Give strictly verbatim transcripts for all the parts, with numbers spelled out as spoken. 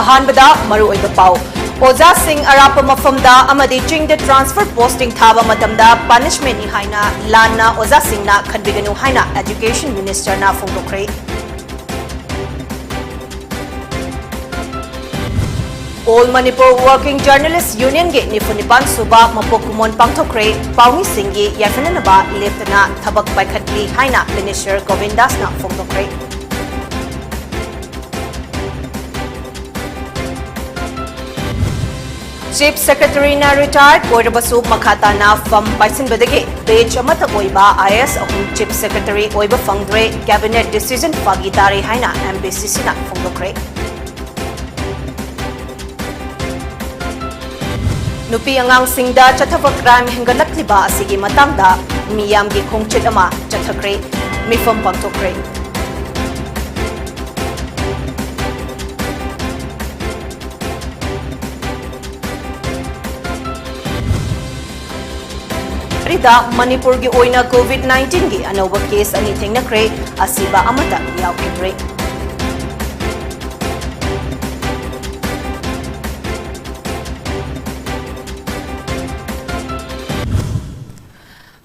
ꯑꯍꯥꯟꯕꯗ ꯃꯔꯨꯑꯣꯏꯕ ꯄꯥꯎ꯫ ꯑꯣꯖꯥꯁꯤꯡ ꯑꯔꯥꯞꯄ ꯃꯐꯝꯗ ꯑꯃꯗꯤ ꯆꯤꯡꯗ transfer posting ꯊꯥꯕ ꯃꯇꯝꯗ punishmentꯅꯤ ꯍꯥꯏꯅ ꯂꯥꯟꯅ ꯑꯣꯖꯥꯁꯤꯡꯅ ꯈꯟꯕꯤꯒꯅꯨ ꯍꯥꯏꯅ Education Ministerꯅ ꯐꯣꯡꯗꯣꯛꯈ꯭ꯔꯦ꯫ All Manipur Working Journalist Unionꯒꯤ ꯅꯤꯐꯨ ꯅꯤꯄꯥꯟ ꯁꯨꯕ ꯃꯄꯣꯛ ꯀꯨꯝꯑꯣꯟ ꯄꯥꯡꯊꯣꯛꯈ꯭ꯔꯦ꯫ ꯄꯥꯎꯃꯤꯁꯤꯡꯒꯤ ꯌꯥꯏꯐꯅꯅꯕ ꯂꯦꯞꯇꯅ ꯊꯕꯛ ꯄꯥꯏꯈꯠꯂꯤ ꯍꯥꯏꯅ Minister ꯒꯣꯕꯤꯟꯗꯥꯁꯅ ꯐꯣꯡꯗꯣꯛꯈ꯭ꯔꯦ꯫ Chief Secretaryꯅ retired ꯑꯣꯏꯔꯕꯁꯨ ꯃꯈꯥ ꯇꯥꯅ ꯐꯝ ꯄꯥꯏꯁꯤꯟꯕꯗꯒꯤ batch ꯑꯃꯠꯇ ꯑꯣꯏꯕ IAS ꯑꯍꯨꯝ Chief Secretary ꯑꯣꯏꯕ ꯐꯪꯗ꯭ꯔꯦ꯫ Cabinet decision ꯐꯥꯒꯤ ꯇꯥꯔꯦ ꯍꯥꯏꯅ MPCCꯅ ꯐꯣꯡꯗꯣꯛꯈ꯭ꯔꯦ꯫ ꯅꯨꯄꯤ ꯑꯉꯥꯡꯁꯤꯡꯗ ꯆꯠꯊꯕ crime ꯍꯦꯟꯒꯠꯂꯛꯂꯤꯕ ꯑꯁꯤꯒꯤ ꯃꯇꯥꯡꯗ ꯃꯤꯌꯥꯝꯒꯤ ꯈꯣꯡꯆꯠ ꯑꯃ ꯆꯠꯊꯈ꯭ꯔꯦ, ꯃꯤꯐꯝ ꯄꯥꯡꯊꯣꯛꯈ꯭ꯔꯦ꯫ ꯑꯔꯤꯗ ꯃꯅꯤꯄꯨꯔꯒꯤ ꯑꯣꯏꯅ COVID nineteenꯒꯤ ꯑꯅꯧꯕ case ꯑꯅꯤ ꯊꯦꯡꯅꯈ꯭ꯔꯦ, ꯑꯁꯤꯕ ꯑꯃꯠꯇ ꯌꯥꯎꯈꯤꯗ꯭ꯔꯦ꯫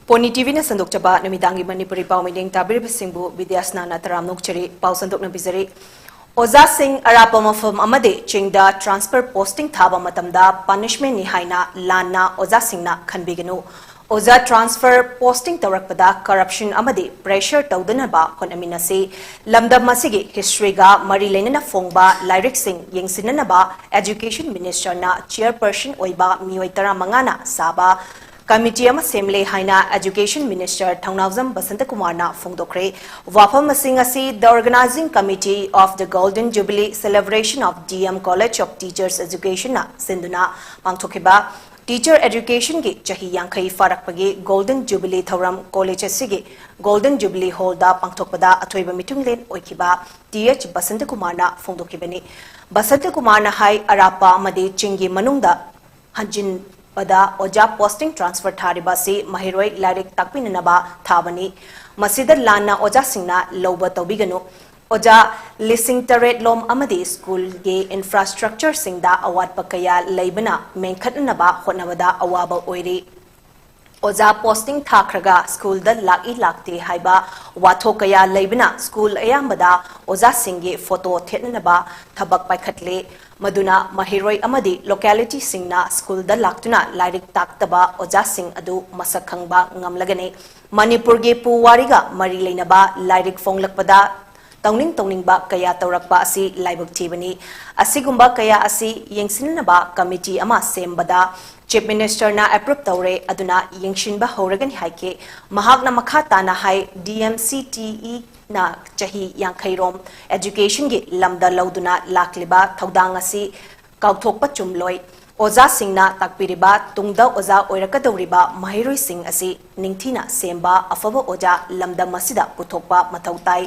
ꯄꯣꯅꯤ TVꯅ ꯁꯟꯗꯣꯛꯆꯕ ꯅꯨꯃꯤꯗꯥꯡꯒꯤ ꯃꯅꯤꯄꯨꯔꯤ ꯄꯥꯎ ꯃꯤꯠꯌꯦꯡ ꯇꯥꯕꯤꯔꯤꯕꯁꯤꯡꯕꯨ ꯕꯤꯗ꯭ꯌꯥꯁꯅꯥꯅ ꯇꯔꯥꯝꯅ ꯑꯣꯛꯆꯔꯤ꯫ ꯄꯥꯎ ꯁꯟꯗꯣꯛꯅ ꯄꯤꯖꯔꯤ꯫ ꯑꯣꯖꯥꯁꯤꯡ ꯑꯔꯥꯞꯄ ꯃꯐꯝ ꯑꯃꯗꯤ ꯆꯤꯡꯗ transfer posting ꯊꯥꯕ ꯃꯇꯝꯗ punishmentꯅꯤ ꯍꯥꯏꯅ ꯂꯥꯟꯅ ꯑꯣꯖꯥꯁꯤꯡꯅ ꯈꯟꯕꯤꯒꯅꯨ꯫ ꯑꯣꯖꯥ transfer posting ꯇꯧꯔꯛꯄꯗ corruption ꯑꯃꯗꯤ pressure ꯇꯧꯗꯅꯕ ꯍꯣꯠꯅꯃꯤꯟꯅꯁꯤ꯫ ꯂꯝꯗꯝ ꯑꯁꯤꯒꯤ historyꯒ ꯃꯔꯤ ꯂꯩꯅꯅ ꯐꯣꯡꯕ ꯂꯥꯏꯔꯤꯛꯁꯤꯡ ꯌꯦꯡꯁꯤꯟꯅꯅꯕ Education Ministerꯅ chairperson ꯑꯣꯏꯕ ꯃꯤꯑꯣꯏ ꯇꯔꯥꯃꯉꯥꯅ ꯁꯥꯕ committee ꯑꯃ ꯁꯦꯝꯂꯦ ꯍꯥꯏꯅ Education Minister ꯊꯧꯅꯥꯎꯖꯝ ꯕꯁꯟꯇꯀꯨꯃꯥꯔꯅ ꯐꯣꯡꯗꯣꯛꯈ꯭ꯔꯦ꯫ ꯋꯥꯐꯝꯁꯤꯡ ꯑꯁꯤ the Organising Committee of the Golden Jubilee Celebration of DM College of Teachers Educationꯅ ꯁꯤꯟꯗꯨꯅ ꯄꯥꯡꯊꯣꯛꯈꯤꯕ Teacher Educationꯒꯤ ꯆꯍꯤ ꯌꯥꯡꯈꯩ ꯐꯥꯔꯛꯄꯒꯤ Golden Jubilee ꯊꯧꯔꯝ college ꯑꯁꯤꯒꯤ Golden Jubilee Hallꯗ ꯄꯥꯡꯊꯣꯛꯄꯗ ꯑꯊꯣꯏꯕ ꯃꯤꯊꯨꯡꯂꯦꯟ ꯑꯣꯏꯈꯤꯕ Th ꯕꯁꯟꯇꯀꯨꯃꯥꯔꯅ ꯐꯣꯡꯗꯣꯛꯈꯤꯕꯅꯤ꯫ ꯕꯁꯟꯇꯀꯨꯃꯥꯔꯅ ꯍꯥꯏ, ꯑꯔꯥꯞꯄ ꯑꯃꯗꯤ ꯆꯤꯡꯒꯤ ꯃꯅꯨꯡꯗ ꯍꯟꯖꯤꯟꯕꯗ ꯑꯣꯖꯥ posting transfer ꯊꯥꯔꯤꯕ ꯑꯁꯤ ꯃꯍꯩꯔꯣꯏ ꯂꯥꯏꯔꯤꯛ ꯇꯥꯛꯄꯤꯅꯅꯕ ꯊꯥꯕꯅꯤ꯫ ꯃꯁꯤꯗ ꯂꯥꯟꯅ ꯑꯣꯖꯥꯁꯤꯡꯅ ꯂꯧꯕ ꯇꯧꯕꯤꯒꯅꯨ꯫ ꯑꯣꯖꯥ ꯂꯤꯁꯤꯡ ꯇꯔꯦꯠ ꯂꯣꯝ ꯑꯃꯗꯤ ꯁ꯭ꯀꯨꯜꯒꯤ ꯏꯟꯐ꯭ꯔꯥꯁ꯭ꯇ꯭ꯔꯛꯆꯔꯁꯤꯡꯗ ꯑꯋꯥꯠꯄ ꯀꯌꯥ ꯂꯩꯕꯅ ꯃꯦꯟꯈꯠꯅꯅꯕ ꯍꯣꯠꯅꯕꯗ ꯑꯋꯥꯕ ꯑꯣꯏꯔꯤ꯫ ꯑꯣꯖꯥ ꯄꯣꯁꯇꯤꯡ ꯊꯥꯈ꯭ꯔꯒ ꯁ꯭ꯀꯨꯜꯗ ꯂꯥꯛꯏ ꯂꯥꯛꯇꯦ ꯍꯥꯏꯕ ꯋꯥꯊꯣꯛ ꯀꯌꯥ ꯂꯩꯕꯅ ꯁ꯭ꯀꯨꯜ ꯑꯌꯥꯝꯕꯗ ꯑꯣꯖꯥꯁꯤꯡꯒꯤ ꯐꯣꯇꯣ ꯊꯦꯠꯅꯅꯕ ꯊꯕꯛ ꯄꯥꯏꯈꯠꯂꯦ꯫ ꯃꯗꯨꯅ ꯃꯍꯩꯔꯣꯏ ꯑꯃꯗꯤ ꯂꯣꯀꯦꯂꯤꯇꯤꯁꯤꯡꯅ ꯁ꯭ꯀꯨꯜꯗ ꯂꯥꯛꯇꯨꯅ ꯂꯥꯏꯔꯤꯛ ꯇꯥꯛꯇꯕ ꯑꯣꯖꯥꯁꯤꯡ ꯑꯗꯨ ꯃꯁꯛ ꯈꯪꯕ ꯉꯝꯂꯒꯅꯤ꯫ ꯃꯅꯤꯄꯨꯔꯒꯤ ꯄꯨꯋꯥꯔꯤꯒ ꯃꯔꯤ ꯂꯩꯅꯕ ꯂꯥꯏꯔꯤꯛ ꯐꯣꯡꯂꯛꯄꯗ ꯇꯧꯅꯤꯡ ꯇꯧꯅꯤꯡꯕ ꯀꯌꯥ ꯇꯧꯔꯛꯄ ꯑꯁꯤ ꯂꯥꯏꯕꯛ ꯊꯤꯕꯅꯤ꯫ ꯑꯁꯤꯒꯨꯝꯕ ꯀꯌꯥ ꯑꯁꯤ ꯌꯦꯡꯁꯤꯟꯅꯕ ꯀꯃꯤꯇꯤ ꯑꯃ ꯁꯦꯝꯕꯗ ꯆꯤꯐ ꯃꯤꯅꯤꯁꯇꯔꯅ ꯑꯦꯄ꯭ꯔꯨꯞ ꯇꯧꯔꯦ, ꯑꯗꯨꯅ ꯌꯦꯡꯁꯤꯟꯕ ꯍꯧꯔꯒꯅꯤ ꯍꯥꯏꯈꯤ꯫ ꯃꯍꯥꯛꯅ ꯃꯈꯥ ꯇꯥꯅ ꯍꯥꯏ, ꯗꯤ ꯑꯦꯝ ꯁꯤ ꯇꯤ ꯏꯅ ꯆꯍꯤ ꯌꯥꯡꯈꯩ ꯔꯣꯝ ꯑꯦꯖꯨꯀꯦꯁꯟꯒꯤ ꯂꯝꯗ ꯂꯧꯗꯨꯅ ꯂꯥꯛꯂꯤꯕ ꯊꯧꯗꯥꯡ ꯑꯁꯤ ꯀꯥꯎꯊꯣꯛꯄ ꯆꯨꯝꯂꯣꯏ꯫ ꯑꯣꯖꯥꯁꯤꯡꯅ ꯇꯥꯛꯄꯤꯔꯤꯕ ꯇꯨꯡꯗ ꯑꯣꯖꯥ ꯑꯣꯏꯔꯛꯀꯗꯧꯔꯤꯕ ꯃꯍꯩꯔꯣꯏꯁꯤꯡ ꯑꯁꯤ ꯅꯤꯡꯊꯤꯅ ꯁꯦꯝꯕ, ꯑꯐꯕ ꯑꯣꯖꯥ ꯂꯝꯗꯝ ꯑꯁꯤꯗ ꯄꯨꯊꯣꯛꯄ ꯃꯊꯧ ꯇꯥꯏ꯫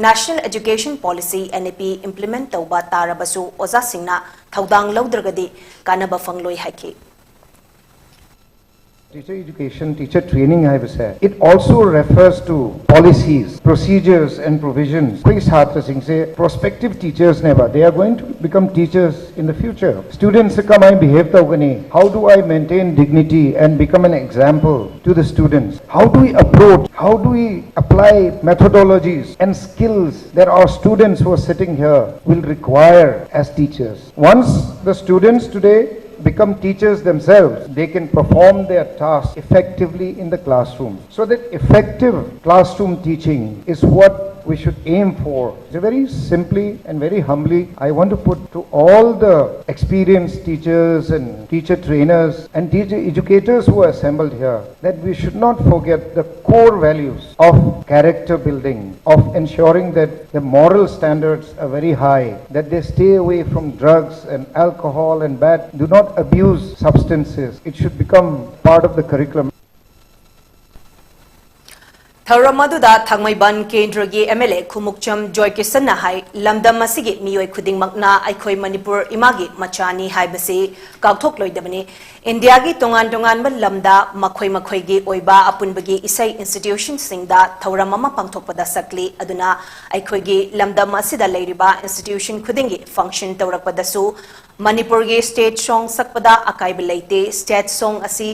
National Education Policy, N E P, implement ꯇꯧꯕ ꯇꯥꯔꯕꯁꯨ ꯑꯣꯖꯥꯁꯤꯡꯅ ꯊꯧꯗꯥꯡ ꯂꯧꯗ꯭ꯔꯒꯗꯤ ꯀꯥꯟꯅꯕ ꯐꯪꯂꯣꯏ ꯍꯥꯏꯈꯤ꯫ Teacher education, teacher training ꯍꯥꯏꯕꯁꯦ, it also refers to policies, procedures and provisions. ꯑꯩꯈꯣꯏꯒꯤ ꯁꯥꯇ꯭ꯔꯁꯤꯡꯁꯦ prospective teachers ꯅꯦꯕ, they are going to become teachers in the future. Students ꯁꯦ ꯀꯃꯥꯏꯅ behave ꯇꯧꯒꯅꯤ? How do I maintain dignity and become an example to the students? How do we approach, how do we apply methodologies and skills that our students who are sitting here will require as teachers? Once the students today become teachers themselves, they can perform their task effectively in the classroom. So that effective classroom teaching is what we should aim for. So very simply and very humbly, I want to put to all the experienced teachers and teacher trainers and teacher educators who are assembled here that we should not forget the core values of character building, of ensuring that the moral standards are very high, that they stay away from drugs and alcohol and bad, do not abuse substances. It should become part of the curriculum. ꯊꯧꯔꯝ ꯑꯗꯨꯗ ꯊꯥꯡꯃꯩꯕꯟ ꯀꯦꯟꯗ꯭ꯔꯒꯤ M L A Khumukcham ꯖꯣꯏꯀꯤꯁꯟꯅ ꯍꯥꯏ, ꯂꯝꯗꯝ ꯑꯁꯤꯒꯤ ꯃꯤꯑꯣꯏ ꯈꯨꯗꯤꯡꯃꯛꯅ ꯑꯩꯈꯣꯏ ꯃꯅꯤꯄꯨꯔ ꯏꯃꯥꯒꯤ ꯃꯆꯥꯅꯤ ꯍꯥꯏꯕꯁꯤ ꯀꯥꯎꯊꯣꯛꯂꯣꯏꯗꯕꯅꯤ꯫ ꯏꯟꯗꯤꯌꯥꯒꯤ ꯇꯣꯉꯥꯟ ꯇꯣꯉꯥꯟꯕ ꯂꯝꯗ ꯃꯈꯣꯏ ꯃꯈꯣꯏꯒꯤ ꯑꯣꯏꯕ ꯑꯄꯨꯟꯕꯒꯤ ꯏꯁꯩ institutionꯁꯤꯡꯗ ꯊꯧꯔꯝ ꯑꯃ ꯄꯥꯡꯊꯣꯛꯄꯗ ꯁꯛꯂꯤ꯫ ꯑꯗꯨꯅ ꯑꯩꯈꯣꯏꯒꯤ ꯂꯝꯗꯝ ꯑꯁꯤꯗ ꯂꯩꯔꯤꯕ institution ꯈꯨꯗꯤꯡꯒꯤ function ꯇꯧꯔꯛꯄꯗꯁꯨ ꯃꯅꯤꯄꯨꯔꯒꯤ state song ꯁꯛꯄꯗ ꯑꯀꯥꯏꯕ ꯂꯩꯇꯦ꯫ State song ꯑꯁꯤ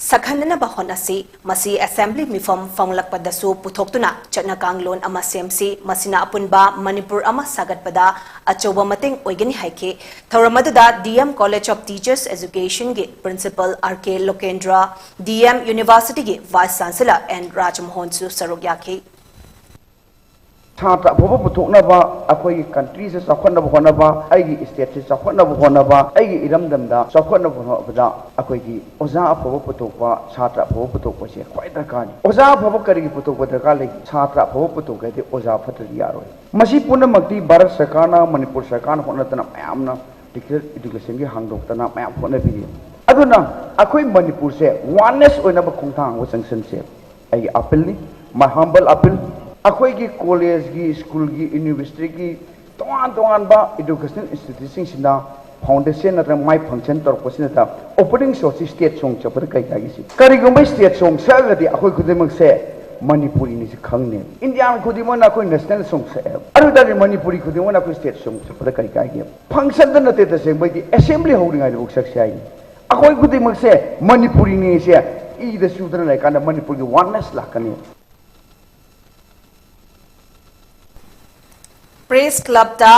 ꯁꯛꯍꯟꯅꯅꯕ ꯍꯣꯠꯅꯁꯤ꯫ ꯃꯁꯤ assembly ꯃꯤꯐꯝ ꯐꯝꯂꯛꯄꯗꯁꯨ ꯄꯨꯊꯣꯛꯇꯨꯅ ꯆꯠꯅ ꯀꯥꯡꯂꯣꯟ ꯑꯃ ꯁꯦꯝꯁꯤ꯫ ꯃꯁꯤꯅ ꯑꯄꯨꯟꯕ ꯃꯅꯤꯄꯨꯔ ꯑꯃ ꯁꯥꯒꯠꯄꯗ ꯑꯆꯧꯕ ꯃꯇꯦꯡ ꯑꯣꯏꯒꯅꯤ ꯍꯥꯏꯈꯤ꯫ ꯊꯧꯔꯝ ꯑꯗꯨꯗ D M College of Teachers Educationꯒꯤ Principal R K ꯂꯣꯀꯦꯟꯗ꯭ꯔ, D M Universityꯒꯤ Vice Chancellor N ꯔꯥꯖꯃꯣꯍꯟꯁꯨ ꯁꯔꯨꯛ ꯌꯥꯈꯤ꯫ ꯁꯥꯇ꯭ꯔ ꯑꯐꯕ ꯄꯨꯊꯣꯛꯅꯕ, ꯑꯩꯈꯣꯏꯒꯤ countryꯁꯦ ꯆꯥꯎꯈꯠꯅꯕ ꯍꯣꯠꯅꯕ, ꯑꯩꯒꯤ stateꯁꯦ ꯆꯥꯎꯈꯠꯅꯕ ꯍꯣꯠꯅꯕ, ꯑꯩꯒꯤ ꯏꯔꯝꯗꯝꯗ ꯆꯥꯎꯈꯠꯅꯕ ꯍꯣꯠꯅꯕꯗ ꯑꯩꯈꯣꯏꯒꯤ ꯑꯣꯖꯥ ꯑꯐꯕ ꯄꯨꯊꯣꯛꯄ, ꯁꯥꯇ꯭ꯔ ꯑꯐꯕ ꯄꯨꯊꯣꯛꯄꯁꯦ ꯈ꯭ꯋꯥꯏ ꯗꯔꯀꯥꯔꯅꯤ꯫ ꯑꯣꯖꯥ ꯑꯐꯕ ꯀꯔꯤꯒꯤ ꯄꯨꯊꯣꯛꯄ ꯗꯔꯀꯥꯔ ꯂꯩ? ꯁꯥꯇ꯭ꯔ ꯑꯐꯕ ꯄꯨꯊꯣꯛꯀꯦ ꯍꯥꯏꯗꯤ ꯑꯣꯖꯥ ꯐꯠꯇ꯭ꯔꯗꯤ ꯌꯥꯔꯣꯏ꯫ ꯃꯁꯤ ꯄꯨꯝꯅꯃꯛꯇꯤ ꯚꯥꯔꯠ ꯁꯔꯀꯥꯔꯅ, ꯃꯅꯤꯄꯨꯔ ꯁꯔꯀꯥꯔꯅ ꯍꯣꯠꯅꯗꯅ ꯃꯌꯥꯝꯅ teacher educationꯒꯤ ꯍꯥꯡꯗꯣꯛꯇꯅ ꯃꯌꯥꯝ ꯍꯣꯠꯅꯕꯤꯔꯤ꯫ ꯑꯗꯨꯅ ꯑꯩꯈꯣꯏ ꯃꯅꯤꯄꯨꯔꯁꯦ oneness ꯑꯣꯏꯅꯕ ꯈꯣꯡꯊꯥꯡ ꯑꯃ ꯆꯪꯁꯤꯟꯁꯦ꯫ ꯑꯩꯒꯤ appealꯅꯤ, my humble appeal꯫ ꯑꯩꯈꯣꯏꯒꯤ collegeꯒꯤ, schoolꯒꯤ, universityꯒꯤ ꯇꯣꯉꯥꯟ ꯇꯣꯉꯥꯟꯕ educational instituteꯁꯤꯡꯁꯤꯅ foundation ꯅꯠꯇ꯭ꯔꯒ ꯃꯥꯏ function ꯇꯧꯔꯛꯄꯁꯤꯗ opening shotꯁꯤ state song ꯁꯛꯄꯗ ꯀꯔꯤ ꯀꯥꯏꯒꯦ ꯁꯤ? ꯀꯔꯤꯒꯨꯝꯕ state song ꯁꯛꯑꯒꯗꯤ ꯑꯩꯈꯣꯏ ꯈꯨꯗꯤꯡꯃꯛꯁꯦ ꯃꯅꯤꯄꯨꯔꯤꯅꯤ ꯁꯤ ꯈꯪꯅꯦꯕ꯫ Indian ꯈꯨꯗꯤꯡꯃꯛꯅ ꯑꯩꯈꯣꯏ national song ꯁꯛꯑꯦꯕ꯫ ꯑꯗꯨ ꯑꯣꯏ ꯇꯥꯔꯗꯤ ꯃꯅꯤꯄꯨꯔꯤ ꯈꯨꯗꯤꯡꯃꯛꯅ ꯑꯩꯈꯣꯏ state song ꯁꯛꯄꯗ ꯀꯔꯤ ꯀꯥꯏꯒꯦꯕ? Functionꯗ ꯅꯠꯇꯦ, ꯇꯁꯦꯡꯕꯩꯗꯤ assembly ꯍꯧꯗ꯭ꯔꯤꯉꯩꯗꯐꯥꯎ ꯁꯛꯁꯦ ꯍꯥꯏꯅꯤ꯫ ꯑꯩꯈꯣꯏ ꯈꯨꯗꯤꯡꯃꯛꯁꯦ ꯃꯅꯤꯄꯨꯔꯤꯅꯤ ꯁꯦ ꯏꯗ ꯆꯨꯗꯅ ꯂꯩꯔꯀꯥꯟꯗ ꯃꯅꯤꯄꯨꯔꯒꯤ oneness ꯂꯥꯛꯀꯅꯤ꯫ Press Clubꯇ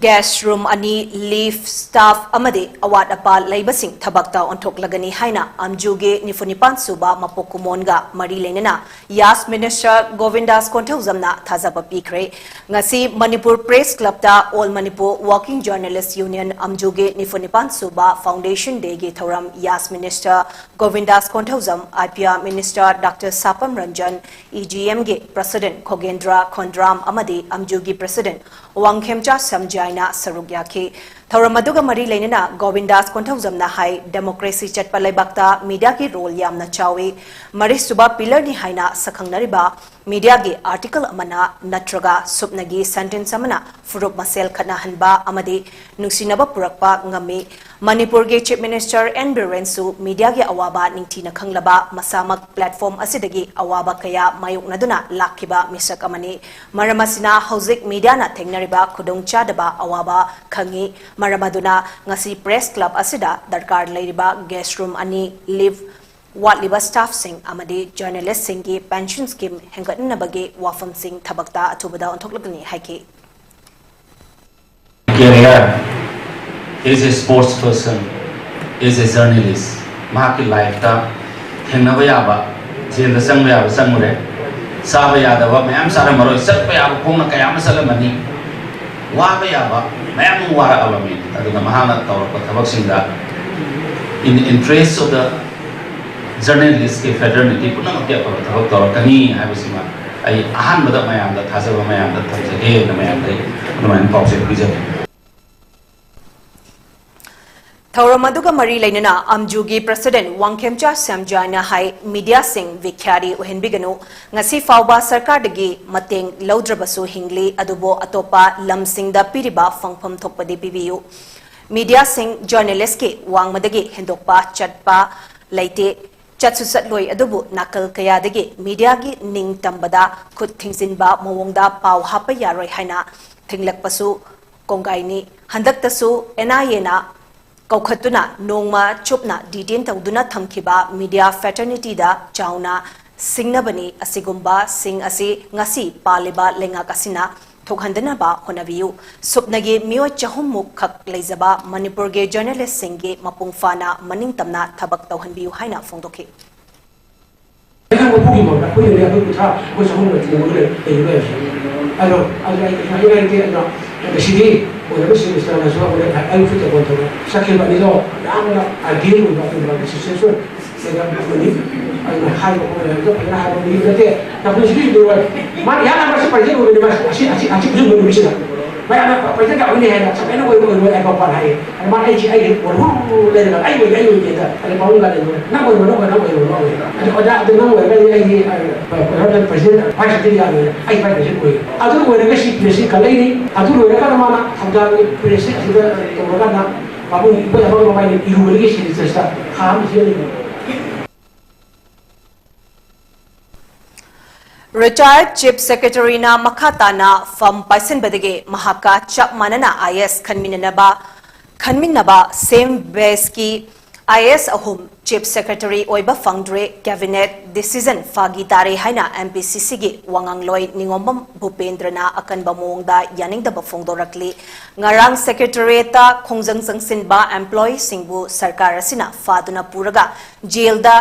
guest room ꯑꯅꯤ, lift, staff ꯑꯃꯗꯤ ꯑꯋꯥꯠ ꯑꯄꯥ ꯂꯩꯕꯁꯤꯡ ꯊꯕꯛꯇ ꯑꯣꯟꯊꯣꯛꯂꯒꯅꯤ ꯍꯥꯏꯅ ꯑꯝꯖꯨꯒꯤ ꯅꯤꯐꯨ ꯅꯤꯄꯥꯟ ꯁꯨꯕ ꯃꯄꯣꯛ ꯀꯨꯝꯑꯣꯟꯒ ꯃꯔꯤ ꯂꯩꯅꯅ ꯌꯥꯁ minister ꯒꯣꯕꯤꯟꯗꯥꯁ ꯀꯣꯟꯊꯧꯖꯝꯅ ꯊꯥꯖꯕ ꯄꯤꯈ꯭ꯔꯦ꯫ ꯉꯁꯤ Manipur Press Clubꯇ All Manipur Working Journalist Union ꯑꯝꯖꯨꯒꯤ ꯅꯤꯐꯨ ꯅꯤꯄꯥꯟ ꯁꯨꯕ Foundation Dayꯒꯤ ꯊꯧꯔꯝ ꯌꯥꯁ minister ꯒꯣꯕꯤꯟꯗꯥꯁ Konthoujam, IPR minister Doctor ꯁꯥꯄꯝ Ranjan, EGMꯒꯤ president ꯈꯣꯒꯦꯟꯗ꯭ꯔ ꯈꯣꯟꯗ꯭ꯔꯥꯝ ꯑꯃꯗꯤ ꯑꯝꯖꯨꯒꯤ president ꯋꯥꯡꯈꯦꯝꯆꯥ ꯁꯝꯖꯥꯏꯅ ꯁꯔꯨꯛ ꯌꯥꯈꯤ꯫ ꯊꯧꯔꯝ ꯑꯗꯨꯒ ꯃꯔꯤ ꯂꯩꯅꯅ ꯒꯣꯕꯤꯟꯗꯥꯁ ꯀꯣꯟꯊꯧꯖꯝꯅ ꯍꯥꯏ, democracy ꯆꯠꯄ ꯂꯩꯕꯥꯛꯇ mediaꯒꯤ role ꯌꯥꯝꯅ ꯆꯥꯎꯏ꯫ ꯃꯔꯤꯁꯨꯕ pillarꯅꯤ ꯍꯥꯏꯅ ꯁꯛꯈꯪꯅꯔꯤꯕ mediaꯒꯤ article ꯑꯃꯅ ꯅꯠꯇ꯭ꯔꯒ ꯁꯨꯞꯅꯒꯤ sentence ꯑꯃꯅ ꯐꯨꯔꯨꯞ ꯃꯁꯦꯜ ꯈꯠꯅꯍꯟꯕ ꯑꯃꯗꯤ ꯅꯨꯡꯁꯤꯅꯕ ꯄꯨꯔꯛꯄ ꯉꯝꯃꯤ꯫ ꯃꯅꯤꯄꯨꯔꯒꯤ Chief Minister N ꯕꯤꯔꯦꯟꯁꯨ mediaꯒꯤ ꯑꯋꯥꯕ ꯅꯤꯡꯊꯤꯅ ꯈꯪꯂꯕ, ꯃꯁꯥꯃꯛ platform ꯑꯁꯤꯗꯒꯤ ꯑꯋꯥꯕ ꯀꯌꯥ ꯃꯥꯌꯣꯛꯅꯗꯨꯅ ꯂꯥꯛꯈꯤꯕ ꯃꯤꯁꯛ ꯑꯃꯅꯤ꯫ ꯃꯔꯝ ꯑꯁꯤꯅ ꯍꯧꯖꯤꯛ mediaꯅ ꯊꯦꯡꯅꯔꯤꯕ ꯈꯨꯗꯣꯡꯆꯥꯗꯕ ꯑꯋꯥꯕ ꯈꯪꯏ꯫ ꯃꯔꯝ ꯑꯗꯨꯅ ꯉꯁꯤ press club ꯑꯁꯤꯗ ꯗꯔꯀꯥꯔ ꯂꯩꯔꯤꯕ guest room ꯑꯅꯤ, lift, ꯋꯥꯠꯂꯤꯕ staffꯁꯤꯡ ꯑꯃꯗꯤ journalistꯁꯤꯡꯒꯤ pension scheme ꯍꯦꯟꯒꯠꯅꯅꯕꯒꯤ ꯋꯥꯐꯝꯁꯤꯡ ꯊꯕꯛꯇ ꯑꯊꯨꯕꯗ ꯑꯣꯟꯊꯣꯛꯂꯒꯅꯤ ꯍꯥꯏꯈꯤ꯫ Career is a sports person, is a journalist. ꯃꯍꯥꯛꯀꯤ lifeꯇ ꯊꯦꯡꯅꯕ ꯌꯥꯕ, ꯖꯦꯜꯗ ꯆꯪꯕ ꯌꯥꯕ ꯆꯪꯉꯨꯔꯦ, ꯆꯥꯕ ꯌꯥꯗꯕ ꯃꯌꯥꯝ ꯆꯥꯔꯝꯃꯔꯣꯏ, ꯆꯠꯄ ꯌꯥꯕ ꯈꯣꯡꯅ ꯀꯌꯥ ꯑꯃ ꯆꯠꯂꯝꯃꯅꯤ, ꯋꯥꯕ ꯌꯥꯕ ꯃꯌꯥꯝ ꯑꯃ ꯋꯥꯔꯛꯑꯕ ꯃꯤꯅꯤ꯫ ꯑꯗꯨꯅ ꯃꯍꯥꯛꯅ ꯇꯧꯔꯛꯄ ꯊꯕꯛꯁꯤꯡꯗ in the interest of the journalistꯀꯤ fraternity ꯄꯨꯝꯅꯃꯛꯀꯤ ꯑꯐꯕ ꯊꯕꯛ ꯇꯧꯔꯛꯀꯅꯤ ꯍꯥꯏꯕꯁꯤꯃ ꯑꯩ ꯑꯍꯥꯟꯕꯗ ꯃꯌꯥꯝꯗ ꯊꯥꯖꯕ ꯃꯌꯥꯝꯗ ꯊꯝꯖꯒꯦꯅ ꯃꯌꯥꯝꯗ ꯑꯩ ꯑꯗꯨꯃꯥꯏꯅ ꯄꯥꯎꯖꯦꯜ ꯄꯤꯖꯒꯦ꯫ ꯊꯧꯔꯝ ꯑꯗꯨꯒ ꯃꯔꯤ ꯂꯩꯅꯅ ꯑꯝꯖꯨꯒꯤ President ꯋꯥꯡꯈꯦꯝꯆꯥ ꯁ꯭ꯌꯥꯝꯖꯥꯏꯅ ꯍꯥꯏ, mediaꯁꯤꯡ ꯚꯤꯈ꯭ꯌꯥꯔꯤ ꯑꯣꯏꯍꯟꯕꯤꯒꯅꯨ꯫ ꯉꯁꯤ ꯐꯥꯎꯕ ꯁꯔꯀꯥꯔꯗꯒꯤ ꯃꯇꯦꯡ ꯂꯧꯗ꯭ꯔꯕꯁꯨ ꯍꯤꯡꯂꯤ, ꯑꯗꯨꯕꯨ ꯑꯇꯣꯞꯄ ꯂꯝꯁꯤꯡꯗ ꯄꯤꯔꯤꯕ ꯐꯪꯐꯝ ꯊꯣꯛꯄꯗꯤ ꯄꯤꯕꯤꯌꯨ꯫ Mediaꯁꯤꯡ journalistꯀꯤ ꯋꯥꯡꯃꯗꯒꯤ ꯍꯦꯟꯗꯣꯛꯄ ꯆꯠꯄ ꯂꯩꯇꯦ꯫ ꯆꯠꯁꯨ ꯆꯠꯂꯣꯏ, ꯑꯗꯨꯕꯨ ꯅꯥꯀꯜ ꯀꯌꯥꯗꯒꯤ mediaꯒꯤ ꯅꯤꯡ ꯇꯝꯕꯗ ꯈꯨꯠ ꯊꯤꯡꯖꯤꯟꯕ ꯃꯑꯣꯡꯗ ꯄꯥꯎ ꯍꯥꯞꯄ ꯌꯥꯔꯣꯏ ꯍꯥꯏꯅ ꯊꯤꯡꯂꯛꯄꯁꯨ ꯀꯣꯡꯒꯥꯏꯅꯤ꯫ ꯍꯟꯗꯛꯇꯁꯨ NIAꯅ ꯀꯧꯈꯠꯇꯨꯅ ꯅꯣꯡꯃ ꯆꯨꯞꯅ detain ꯇꯧꯗꯨꯅ ꯊꯝꯈꯤꯕ media fraternityꯗ ꯆꯥꯎꯅ ꯁꯤꯡꯅꯕꯅꯤ꯫ ꯑꯁꯤꯒꯨꯝꯕꯁꯤꯡ ꯑꯁꯤ ꯉꯁꯤ ꯄꯥꯜꯂꯤꯕ ꯂꯩꯉꯥꯛ ꯑꯁꯤꯅ ꯊꯣꯛꯍꯟꯗꯅꯕ ꯍꯣꯠꯅꯕꯤꯌꯨ꯫ ꯁꯨꯞꯅꯒꯤ ꯃꯤꯑꯣꯏ ꯆꯍꯨꯝ ꯃꯨꯛ ꯈꯛ ꯂꯩꯖꯕ ꯃꯅꯤꯄꯨꯔꯒꯤ journalistꯁꯤꯡꯒꯤ ꯃꯄꯨꯡ ꯐꯥꯅ ꯃꯅꯤꯡ ꯇꯝꯅ ꯊꯕꯛ ꯇꯧꯍꯟꯕꯤꯌꯨ ꯍꯥꯏꯅ ꯐꯣꯡꯗꯣꯛꯈꯤ꯫ ꯑꯩꯈꯣꯏ ꯃꯄꯨꯒꯤ ꯃꯔꯛꯇ ꯑꯩꯈꯣꯏ ꯂꯩꯔꯦ, ꯑꯩꯈꯣꯏ ꯀꯨꯟꯊ꯭ꯔꯥ, ꯑꯩꯈꯣꯏ ꯆꯍꯨꯝꯒ ꯊꯤꯡꯕꯒ ꯂꯩ, ꯂꯩꯕ ꯂꯩꯔꯁꯨ꯫ ꯑꯗꯣ, ꯑꯗꯣ ꯑꯩ ꯀꯩꯁꯨ ꯍꯥꯏꯅꯤꯡꯉꯥꯏ ꯂꯩꯇꯦ꯫ ꯑꯗꯣ ꯉꯁꯤꯗꯤ ꯑꯣꯏꯔꯕ ꯁꯤꯃꯤꯁꯇꯔꯅꯁꯨ ꯑꯩꯈꯣꯏꯗ ꯑꯌꯨꯛꯁꯨ ꯇꯧꯐꯝ ꯊꯣꯛꯑꯦ꯫ ꯆꯠꯈꯤꯕ ꯑꯅꯤꯗꯣ ꯌꯥꯝꯅ ideal ꯑꯣꯏꯕ ꯑꯗꯨꯒꯨꯝꯕ decision ꯂꯩꯕ ꯑꯃꯅꯤ꯫ ꯑꯗꯨꯅ ꯍꯥꯏꯕ ꯈꯣꯠꯄ ꯂꯩꯕꯗꯣ ꯐꯖꯅ ꯍꯥꯏꯕ ꯃꯤ ꯅꯠꯇꯦ꯫ ꯅꯈꯣꯏ ꯁꯤꯗꯤ ꯂꯣꯏꯔꯣꯏ꯫ ꯃꯥꯅ ꯌꯥꯝꯅ ꯃꯁꯤ ꯄꯥꯏꯖꯔꯨꯕꯅꯤ, ꯃꯥ ꯑꯁꯤ, ꯑꯁꯤ, ꯑꯁꯤ ꯈꯨꯁꯨꯝ ꯅꯨꯃꯤꯠꯁꯤꯗ꯫ ꯃꯌꯥꯝꯅ ꯄꯩꯁꯥ ꯀꯌꯥ ꯑꯣꯏꯅꯤ ꯍꯥꯏꯅ ꯁꯨꯃꯥꯏꯅ ꯑꯣꯏꯕ ꯑꯣꯏꯔꯣꯏ ꯍꯥꯏꯕ ꯄꯥꯎ ꯍꯥꯏꯌꯦ꯫ ꯑꯗꯨ ꯃꯥꯅ ꯑꯩꯁꯤ ꯑꯩꯒꯤ ꯑꯣꯏꯔꯨ ꯂꯩꯔꯒ ꯑꯩ ꯑꯣꯏꯒꯦ ꯑꯩ ꯑꯣꯏꯒꯦꯗ ꯑꯗꯨ ꯄꯥꯎ ꯂꯩꯔꯦ꯫ ꯅꯪ ꯑꯣꯏꯔꯣ ꯅꯪ ꯑꯣꯏꯔꯣ ꯅꯪ ꯑꯣꯏꯔꯣ ꯅꯪ ꯑꯣꯏꯔꯣ꯫ ꯑꯗꯨ ꯑꯣꯖꯥ ꯑꯗꯨ ꯅꯪ ꯑꯣꯏꯔꯒꯗꯤ ꯑꯩꯗꯤ ꯄ꯭ꯔꯁꯤꯗꯦꯟ ꯚꯥꯏꯁ ꯄ꯭ꯔꯁꯤꯗꯦꯟ ꯌꯥꯔꯣꯏ꯫ ꯑꯩ ꯚꯥꯏꯁ ꯄ꯭ꯔꯁꯤꯗꯦꯟ ꯑꯣꯏꯒꯦ꯫ ꯑꯗꯨ ꯂꯣꯏꯔꯒ ꯁꯤ ꯄ꯭ꯔꯦꯁꯁꯤ ꯀꯜꯂꯛꯏꯅꯤ꯫ ꯑꯗꯨ ꯂꯣꯏꯔꯒ ꯃꯥꯅ ꯊꯧꯗꯥꯡꯒꯤ ꯄ꯭ꯔꯦꯁꯁꯤ ꯑꯁꯤꯗ ꯇꯧꯔꯀꯥꯟꯗ ꯄꯥꯕꯨꯡ ꯑꯩꯈꯣꯏ ꯑꯃꯒ ꯃꯕꯥꯏꯅꯤ ꯏꯔꯨꯕꯗꯒꯤ ꯁꯤꯂꯤꯇꯔꯁꯇ ꯈꯥ ꯑꯃ ꯁꯤꯖꯤꯟꯅꯩ꯫ Retired Chief Secretary ꯅ ꯃꯈꯥ ꯇꯥꯅ ꯐꯝ ꯄꯥꯏꯁꯤꯟꯕꯗꯒꯤ ꯃꯍꯥꯛꯀ ꯆꯞ ꯃꯥꯟꯅꯅ IAS ꯈꯟꯃꯤꯟꯅꯅꯕ ꯈꯟꯃꯤꯟꯅꯕ same batch ꯀꯤ IAS ꯑꯍꯨꯝ Chief Secretary ꯑꯣꯏꯕ ꯐꯪꯗ꯭ꯔꯦ꯫ Cabinet decision ꯐꯥꯒꯤ ꯇꯥꯔꯦ ꯍꯥꯏꯅ MPCC ꯒꯤ ꯋꯥꯉꯥꯡꯂꯣꯏ ꯅꯤꯉꯣꯝꯕꯝ ꯚꯨꯄꯦꯟꯗ꯭ꯔꯅ ꯑꯀꯟꯕ ꯃꯑꯣꯡꯗ ꯌꯥꯅꯤꯡꯗꯕ ꯐꯣꯡꯗꯣꯔꯛꯂꯤ꯫ ꯉꯔꯥꯡ Secretariat ꯇ ꯈꯣꯡꯖꯪ ꯆꯪꯁꯤꯟꯕ employee ꯁꯤꯡꯕꯨ ꯁꯔꯀꯥꯔ ꯑꯁꯤꯅ ꯐꯥꯗꯨꯅ ꯄꯨꯔꯒ ꯖꯦꯜꯗ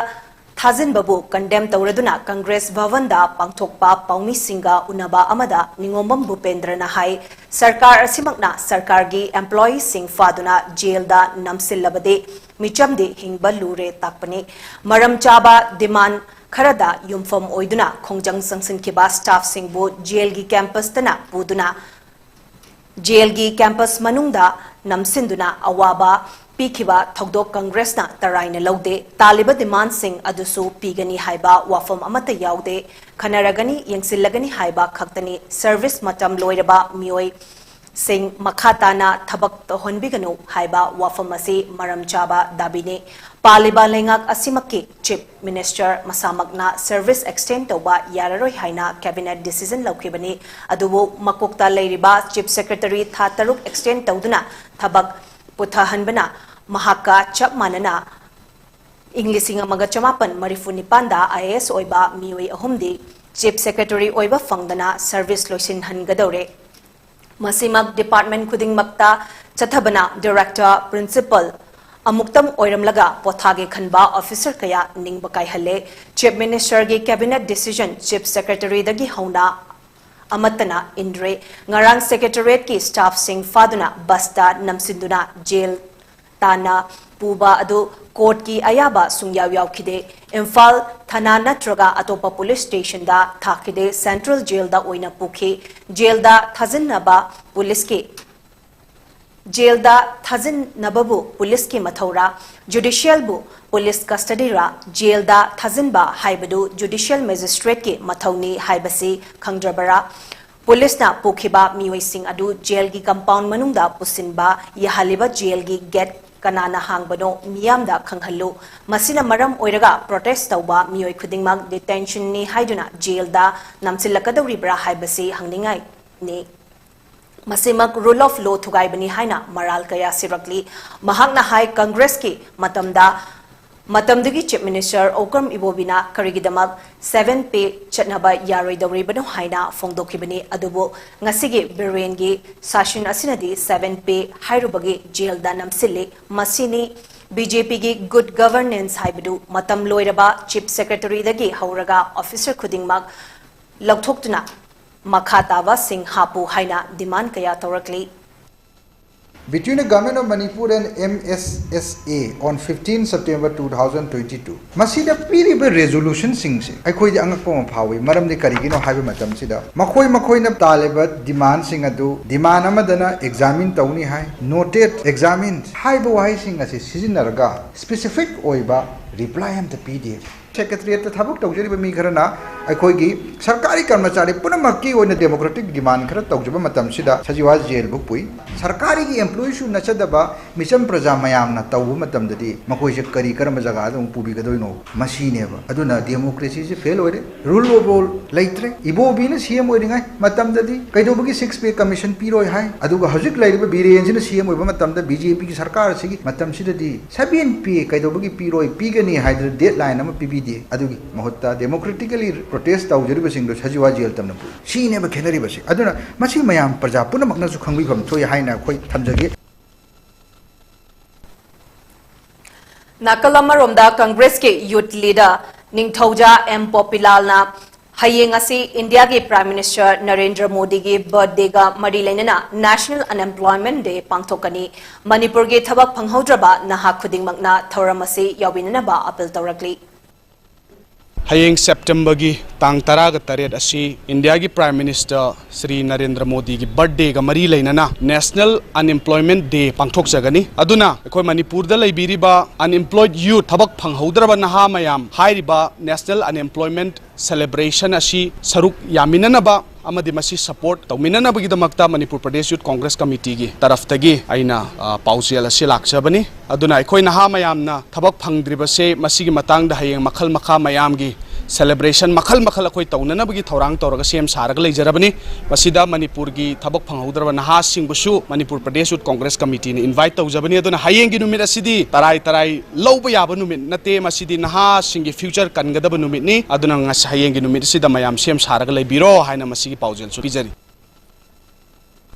ꯊꯥꯖꯤꯟꯕꯕꯨ condemn ꯇꯧꯔꯗꯨꯅ ꯀꯪꯒ꯭ꯔꯦꯁ ꯚꯕꯟꯗ ꯄꯥꯡꯊꯣꯛꯄ ꯄꯥꯎꯃꯤꯁꯤꯡꯒ ꯎꯅꯕ ꯑꯃꯗ ꯅꯤꯉꯣꯝꯕꯝ ꯚꯨꯄꯦꯟꯗ꯭ꯔꯅ ꯍꯥꯏ, ꯁꯔꯀꯥꯔ ꯑꯁꯤꯃꯛꯅ ꯁꯔꯀꯥꯔꯒꯤ employee ꯁꯤꯡ ꯐꯥꯗꯨꯅ ꯖꯦꯜꯗ ꯅꯝꯁꯤꯜꯂꯕꯗꯤ ꯃꯤꯆꯝꯗꯤ ꯍꯤꯡꯕ ꯂꯨꯔꯦ ꯇꯥꯛꯄꯅꯤ꯫ ꯃꯔꯝ ꯆꯥꯕ demand ꯈꯔꯗ ꯌꯨꯝꯐꯝ ꯑꯣꯏꯗꯨꯅ ꯈꯣꯡꯖꯪ ꯆꯪꯁꯤꯟꯈꯤꯕ staff ꯁꯤꯡꯕꯨ ꯖꯦꯜꯒꯤ campus ꯇꯅ ꯄꯨꯗꯨꯅ ꯖꯦꯜꯒꯤ campus ꯃꯅꯨꯡꯗ ꯅꯝꯁꯤꯟꯗꯨꯅ ꯑꯋꯥꯕ ꯄꯤꯈꯤꯕ ꯊꯧꯗꯣꯛ ꯀꯪꯒ꯭ꯔꯦꯁꯅ ꯇꯔꯥꯏꯅ ꯂꯧꯗꯦ꯫ ꯇꯥꯜꯂꯤꯕ demand ꯁꯤꯡ ꯑꯗꯨꯁꯨ ꯄꯤꯒꯅꯤ ꯍꯥꯏꯕ ꯋꯥꯐꯝ ꯑꯃꯠꯇ ꯌꯥꯎꯗꯦ꯫ ꯈꯟꯅꯔꯒꯅꯤ, ꯌꯦꯡꯁꯤꯜꯂꯒꯅꯤ ꯍꯥꯏꯕ ꯈꯛꯇꯅꯤ꯫ Service ꯃꯇꯝ ꯂꯣꯏꯔꯕ ꯃꯤꯑꯣꯏꯁꯤꯡ ꯃꯈꯥ ꯇꯥꯅ ꯊꯕꯛ ꯇꯧꯍꯟꯕꯤꯒꯅꯨ ꯍꯥꯏꯕ ꯋꯥꯐꯝ ꯑꯁꯤ ꯃꯔꯝ ꯆꯥꯕ ꯗꯥꯕꯤꯅꯤ꯫ ꯄꯥꯜꯂꯤꯕ ꯂꯩꯉꯥꯛ ꯑꯁꯤꯃꯛꯀꯤ Chief Minister ꯃꯁꯥꯃꯛꯅ service extend ꯇꯧꯕ ꯌꯥꯔꯔꯣꯏ ꯍꯥꯏꯅ Cabinet decision ꯂꯧꯈꯤꯕꯅꯤ꯫ ꯑꯗꯨꯕꯨ ꯃꯀꯣꯛꯇ ꯂꯩꯔꯤꯕ Chief Secretary ꯊꯥ ꯇꯔꯨꯛ extend ꯇꯧꯗꯨꯅ ꯊꯕꯛ ꯄꯨꯊꯍꯟꯕꯅ ꯃꯍꯥꯛꯀ ꯆꯞ ꯃꯥꯟꯅꯅ ꯏꯪ ꯂꯤꯁꯤꯡ ꯑꯃꯒ ꯆꯃꯥꯄꯟ ꯃꯔꯤꯐꯨ ꯅꯤꯄꯥꯟꯗ IAS ꯑꯣꯏꯕ ꯃꯤꯑꯣꯏ ꯑꯍꯨꯝꯗꯤ Chief Secretary ꯑꯣꯏꯕ ꯐꯪꯗꯅ service ꯂꯣꯏꯁꯤꯟꯍꯟꯒꯗꯧꯔꯦ꯫ ꯃꯁꯤꯃꯛ department ꯈꯨꯗꯤꯡꯃꯛꯇ ꯆꯠꯊꯕꯅ director, principal ꯑꯃꯨꯛꯇꯪ ꯑꯣꯏꯔꯝꯂꯒ ꯄꯣꯊꯥꯒꯦ ꯈꯟꯕ officer ꯀꯌꯥ ꯅꯤꯡꯕ ꯀꯥꯏꯍꯜꯂꯦ꯫ Chief Minister ꯒꯤ Cabinet decision Chief Secretary ꯗꯒꯤ ꯍꯧꯅ ꯑꯃꯠꯇꯅ ꯏꯟꯗ꯭ꯔꯦ꯫ ꯉꯔꯥꯡ Secretariat ꯀꯤ staff ꯁꯤꯡ ꯐꯥꯗꯨꯅ bus ꯇ ꯅꯝꯁꯤꯟꯗꯨꯅ ꯖꯦꯜ ꯇꯥꯟꯅ ꯄꯨꯕ ꯑꯗꯨ ꯀꯣꯔꯠꯀꯤ ꯑꯌꯥꯕ ꯁꯨꯡꯌꯥꯎ ꯌꯥꯎꯈꯤꯗꯦ꯫ ꯏꯝꯐꯥꯜ ꯊꯥꯅꯥ ꯅꯠꯇ꯭ꯔꯒ ꯑꯇꯣꯞꯄ ꯄꯨꯂꯤꯁ ꯁ꯭ꯇꯦꯁꯟꯗ ꯊꯥꯈꯤꯗꯦ꯫ ꯁꯦꯟꯇ꯭ꯔꯦꯜ ꯖꯦꯜꯗ ꯑꯣꯏꯅ ꯄꯨꯈꯤ꯫ ꯖꯦꯜꯗ ꯊꯥꯖꯤꯟꯅꯕ ꯄꯨꯂꯤꯁꯀꯤ ꯖꯦꯜꯗ ꯊꯥꯖꯤꯟꯅꯕꯕꯨ ꯄꯨꯂꯤꯁꯀꯤ ꯃꯊꯧꯔꯥ, ꯖꯨꯗꯤꯁꯤꯌꯦꯜꯕꯨ ꯄꯨꯂꯤꯁ ꯀꯁꯇꯗꯤꯔꯥ, ꯖꯦꯜꯗ ꯊꯥꯖꯤꯟꯕ ꯍꯥꯏꯕꯗꯨ ꯖꯨꯗꯤꯁꯤꯌꯦꯜ ꯃꯦꯖꯤꯁꯇ꯭ꯔꯦꯠꯀꯤ ꯃꯊꯧꯅꯤ ꯍꯥꯏꯕꯁꯤ ꯈꯪꯗ꯭ꯔꯕꯔꯥ? ꯄꯨꯂꯤꯁꯅ ꯄꯨꯈꯤꯕ ꯃꯤꯑꯣꯏꯁꯤꯡ ꯑꯗꯨ ꯖꯦꯜꯒꯤ ꯀꯝꯄꯥꯎꯟ ꯃꯅꯨꯡꯗ ꯄꯨꯁꯤꯟꯕ ꯌꯥꯍꯜꯂꯤꯕ ꯖꯦꯜꯒꯤ ꯒꯦꯠ ꯀꯅꯥꯅ ꯍꯥꯡꯕꯅꯣ ꯃꯤꯌꯥꯝꯗ ꯈꯪꯍꯜꯂꯨ꯫ ꯃꯁꯤꯅ ꯃꯔꯝ ꯑꯣꯏꯔꯒ ꯄ꯭ꯔꯣꯇꯦꯁ ꯇꯧꯕ ꯃꯤꯑꯣꯏ ꯈꯨꯗꯤꯡꯃꯛ ꯗꯤꯇꯦꯟꯁꯟꯅꯤ ꯍꯥꯏꯗꯨꯅ ꯖꯦꯜꯗ ꯅꯝꯁꯤꯜꯂꯛꯀꯗꯧꯔꯤꯕ꯭ꯔꯥ ꯍꯥꯏꯕꯁꯤ ꯍꯪꯅꯤꯡꯉꯥꯏꯅꯤ꯫ ꯃꯁꯤꯃꯛ rule of law ꯊꯨꯒꯥꯏꯕꯅꯤ ꯍꯥꯏꯅ ꯃꯔꯥꯜ ꯀꯌꯥ ꯁꯤꯔꯛꯂꯤ꯫ ꯃꯍꯥꯛꯅ ꯍꯥꯏ, ꯀꯪꯒ꯭ꯔꯦꯁꯀꯤ ꯃꯇꯝꯗ, ꯃꯇꯝꯗꯨꯒꯤ ꯆꯤꯐ ꯃꯤꯅꯤꯁꯇꯔ ꯑꯣꯀ꯭ꯔꯝ ꯏꯕꯣꯕꯤꯅ ꯀꯔꯤꯒꯤꯗꯃꯛ seven pay ꯆꯠꯅꯕ ꯌꯥꯔꯣꯏꯗꯧꯔꯤꯕꯅꯣ ꯍꯥꯏꯅ ꯐꯣꯡꯗꯣꯛꯈꯤꯕꯅꯤ꯫ ꯑꯗꯨꯕꯨ ꯉꯁꯤꯒꯤ ꯕꯤꯔꯦꯟꯒꯤ ꯁꯥꯁꯟ ꯑꯁꯤꯅꯗꯤ seven pay ꯍꯥꯏꯔꯨꯕꯒꯤ ꯖꯦꯜꯗ ꯅꯝꯁꯤꯜꯂꯤ꯫ ꯃꯁꯤꯅꯤ ꯕꯤ ꯖꯦ ꯄꯤꯒꯤ good governance ꯍꯥꯏꯕꯗꯨ꯫ ꯃꯇꯝ ꯂꯣꯏꯔꯕ ꯆꯤꯐ ꯁꯦꯀ꯭ꯔꯦꯇꯔꯤꯗꯒꯤ ꯍꯧꯔꯒ ꯑꯣꯐꯤꯁꯔ ꯈꯨꯗꯤꯡꯃꯛ ꯂꯧꯊꯣꯛꯇꯨꯅ ꯃꯈꯥ ꯇꯥꯕꯁꯤꯡ ꯍꯥꯞꯄꯨ ꯍꯥꯏꯅ ꯗꯤꯃꯥꯟ ꯀꯌꯥ ꯇꯧꯔꯛꯂꯤ꯫ Between the Government of Manipur and M S S A on fifteen September two thousand twenty-two꯫ ꯃꯁꯤꯗ ꯄꯤꯔꯤꯕ ꯔꯦꯖꯣꯂꯨꯁꯟꯁꯤꯡꯁꯦ ꯑꯩꯈꯣꯏꯗꯤ ꯑꯉꯛꯄ ꯑꯃ ꯐꯥꯎꯏ꯫ ꯃꯔꯝꯗꯤ ꯀꯔꯤꯒꯤꯅꯣ ꯍꯥꯏꯕ ꯃꯇꯝꯁꯤꯗ ꯃꯈꯣꯏ ꯃꯈꯣꯏꯅ ꯇꯥꯜꯂꯤꯕ ꯗꯤꯃꯥꯟꯁꯤꯡ ꯑꯗꯨ, ꯗꯤꯃꯥꯟ ꯑꯃꯗꯅ ꯑꯦꯛꯖꯥꯃꯤꯟ ꯇꯧꯅꯤ ꯍꯥꯏ, ꯅꯣꯇꯦꯠ, ꯑꯦꯛꯖꯥꯃꯤꯟ ꯍꯥꯏꯕ ꯋꯥꯍꯩꯁꯤꯡ ꯑꯁꯤ ꯁꯤꯖꯤꯟꯅꯔꯒ ꯁ꯭ꯄꯦꯁꯤꯐꯤꯛ ꯑꯣꯏꯕ ꯔꯤꯄ꯭ꯂꯥꯏ ꯑꯃꯇ ꯄꯤꯗꯦ꯫ ꯁꯦꯀ꯭ꯔꯦꯇꯔꯤꯌꯦꯠꯇ ꯊꯕꯛ ꯇꯧꯖꯔꯤꯕ ꯃꯤ ꯈꯔꯅ ꯑꯩꯈꯣꯏꯒꯤ ꯁꯔꯀꯥꯔꯤ ꯀꯔꯃꯆꯥꯔꯤ ꯄꯨꯝꯅꯃꯛꯀꯤ ꯑꯣꯏꯅ ꯗꯦꯃꯣꯀ꯭ꯔꯦꯇꯤꯛ ꯗꯤꯃꯥꯟ ꯈꯔ ꯇꯧꯖꯕ ꯃꯇꯝꯁꯤꯗ ꯁꯖꯤꯋꯥ ꯖꯦꯜꯕꯨ ꯄꯨꯏ꯫ ꯁꯔꯀꯥꯔꯤꯒꯤ ꯑꯦꯝꯄ꯭ꯂꯣꯌꯤꯁꯨ ꯅꯠꯆꯗꯕ ꯃꯤꯆꯝ ꯄ꯭ꯔꯖꯥ ꯃꯌꯥꯝꯅ ꯇꯧꯕ ꯃꯇꯝꯗꯗꯤ ꯃꯈꯣꯏꯁꯦ ꯀꯔꯤ, ꯀꯔꯝꯕ ꯖꯒꯥꯗ ꯑꯃꯨꯛ ꯄꯨꯕꯤꯒꯗꯣꯏꯅꯣ? ꯃꯁꯤꯅꯦꯕ꯫ ꯑꯗꯨꯅ ꯗꯦꯃꯣꯀ꯭ꯔꯦꯁꯤꯁꯦ ꯐꯦꯜ ꯑꯣꯏꯔꯦ꯫ Rule of law ꯂꯩꯇ꯭ꯔꯦ꯫ ꯏꯕꯣꯕꯤꯅ ꯁꯤ ꯑꯦꯝ ꯑꯣꯏꯔꯤꯉꯩ ꯃꯇꯝꯗꯗꯤ ꯀꯩꯗꯧꯕꯒꯤ six pay commission ꯄꯤꯔꯣꯏ ꯍꯥꯏ? ꯑꯗꯨꯒ ꯍꯧꯖꯤꯛ ꯂꯩꯔꯤꯕ ꯕꯤꯔꯦꯟꯁꯤꯅ ꯁꯤ ꯑꯦꯝ ꯑꯣꯏꯕ ꯃꯇꯝꯗ, ꯕꯤ ꯖꯦ ꯄꯤꯒꯤ ꯁꯔꯀꯥꯔ ꯑꯁꯤꯒꯤ ꯃꯇꯝꯁꯤꯗꯗꯤ seven pay ꯀꯩꯗꯧꯕꯒꯤ ꯄꯤꯔꯣꯏ, ꯄꯤꯒꯅꯤ ꯍꯥꯏꯗꯅ ꯗꯦꯠꯂꯥꯏꯟ ꯑꯃ ꯄꯤꯕꯤꯗꯦ꯫ ꯑꯗꯨꯒꯤ ꯃꯍꯨꯠꯇ ꯗꯦꯃꯣꯀ꯭ꯔꯦꯇꯤꯀꯦꯂꯤ ꯄ꯭ꯔꯣꯇꯦꯁ ꯇꯧꯖꯔꯤꯕꯁꯤꯡꯗꯣ ꯁꯖꯤꯋꯥ ꯖꯦꯜ ꯇꯝꯅ ꯄꯨꯏ꯫ ꯁꯤꯅꯦꯕ ꯈꯦꯠꯅꯔꯤꯕꯁꯦ꯫ ꯑꯗꯨꯅ ꯃꯁꯤ ꯃꯌꯥꯝ ꯄ꯭ꯔꯖꯥ ꯄꯨꯝꯅꯃꯛꯅꯁꯨ ꯈꯪꯕꯤꯐꯝ ꯊꯣꯛꯏ ꯍꯥꯏꯅ ꯑꯩꯈꯣꯏ ꯊꯝꯖꯒꯦ꯫ ꯅꯥꯀꯜ ꯑꯃꯔꯣꯝꯗ ꯀꯪꯒ꯭ꯔꯦꯁꯀꯤ ꯌꯨꯊ ꯂꯤꯗꯔ ꯅꯤꯡꯊꯧꯖꯥ ꯑꯦꯝ ꯄꯣꯄꯤꯂꯥꯜꯅ ꯍꯌꯦꯡ ꯑꯁꯤ ꯏꯟꯗꯤꯌꯥꯒꯤ Prime Minister ꯅꯔꯦꯟꯗ꯭ꯔ ꯃꯣꯗꯤꯒꯤ birthdayꯒ ꯃꯔꯤ ꯂꯩꯅꯅ National Unemployment Day ꯄꯥꯡꯊꯣꯛꯀꯅꯤ꯫ ꯃꯅꯤꯄꯨꯔꯒꯤ ꯊꯕꯛ ꯐꯪꯍꯧꯗ꯭ꯔꯕ ꯅꯍꯥ ꯈꯨꯗꯤꯡꯃꯛꯅ ꯊꯧꯔꯝ ꯑꯁꯤ ꯌꯥꯎꯕꯤꯅꯅꯕ appeal ꯇꯧꯔꯛꯂꯤ꯫ ꯍꯌꯦꯡ Septemberꯒꯤ ꯇꯥꯡ ꯇꯔꯥꯒ ꯇꯔꯦꯠ ꯑꯁꯤ ꯏꯟꯗꯤꯌꯥꯒꯤ Prime Minister ꯁ꯭ꯔꯤ ꯅꯔꯦꯟꯗ꯭ꯔ ꯃꯣꯗꯤꯒꯤ birthdayꯒ ꯃꯔꯤ ꯂꯩꯅꯅ National Unemployment Day ꯄꯥꯡꯊꯣꯛꯆꯒꯅꯤ꯫ ꯑꯗꯨꯅ ꯑꯩꯈꯣꯏ ꯃꯅꯤꯄꯨꯔꯗ ꯂꯩꯕꯤꯔꯤꯕ unemployed youth, ꯊꯕꯛ ꯐꯪꯍꯧꯗ꯭ꯔꯕ ꯅꯍꯥ ꯃꯌꯥꯝ, ꯍꯥꯏꯔꯤꯕ National Unemployment Celebration ꯑꯁꯤ ꯁꯔꯨꯛ ꯌꯥꯃꯤꯟꯅꯅꯕ ꯑꯃꯗꯤ ꯃꯁꯤ support ꯇꯧꯃꯤꯟꯅꯅꯕꯒꯤꯗꯃꯛꯇ Manipur Pradesh Youth Congress Committeeꯒꯤ ꯇꯔꯐꯇꯒꯤ ꯑꯩꯅ, ꯑ, ꯄꯥꯎꯖꯦꯜ ꯑꯁꯤ ꯂꯥꯛꯆꯕꯅꯤ꯫ ꯑꯗꯨꯅ ꯑꯩꯈꯣꯏ ꯅꯍꯥ ꯃꯌꯥꯝꯅ ꯊꯕꯛ ꯐꯪꯗ꯭ꯔꯤꯕꯁꯦ, ꯃꯁꯤꯒꯤ ꯃꯇꯥꯡꯗ ꯍꯌꯦꯡ ꯃꯈꯜ ꯃꯈꯥ ꯃꯌꯥꯝꯒꯤ celebration ꯃꯈꯜ ꯃꯈꯜ ꯑꯩꯈꯣꯏ ꯇꯧꯅꯅꯕꯒꯤ ꯊꯧꯔꯥꯡ ꯇꯧꯔꯒ ꯁꯦꯝ ꯁꯥꯔꯒ ꯂꯩꯖꯔꯕꯅꯤ꯫ ꯃꯁꯤꯗ ꯃꯅꯤꯄꯨꯔꯒꯤ ꯊꯕꯛ ꯐꯪꯍꯧꯗ꯭ꯔꯕ ꯅꯍꯥꯁꯤꯡꯕꯨꯁꯨ Manipur Pradesh Youth Congress Committeeꯅ invite ꯇꯧꯖꯕꯅꯤ꯫ ꯑꯗꯨꯅ ꯍꯌꯦꯡꯒꯤ ꯅꯨꯃꯤꯠ ꯑꯁꯤꯗꯤ ꯇꯔꯥꯏ ꯇꯔꯥꯏ ꯂꯧꯕ ꯌꯥꯕ ꯅꯨꯃꯤꯠ ꯅꯠꯇꯦ, ꯃꯁꯤꯗꯤ ꯅꯍꯥꯁꯤꯡꯒꯤ future ꯀꯟꯒꯗꯕ ꯅꯨꯃꯤꯠꯅꯤ꯫ ꯑꯗꯨꯅ ꯉꯁꯤ, ꯍꯌꯦꯡꯒꯤ ꯅꯨꯃꯤꯠ ꯑꯁꯤꯗ ꯃꯌꯥꯝ ꯁꯦꯝ ꯁꯥꯔꯒ ꯂꯩꯕꯤꯔꯣ ꯍꯥꯏꯅ ꯃꯁꯤꯒꯤ ꯄꯥꯎꯖꯦꯜꯁꯨ ꯄꯤꯖꯔꯤ꯫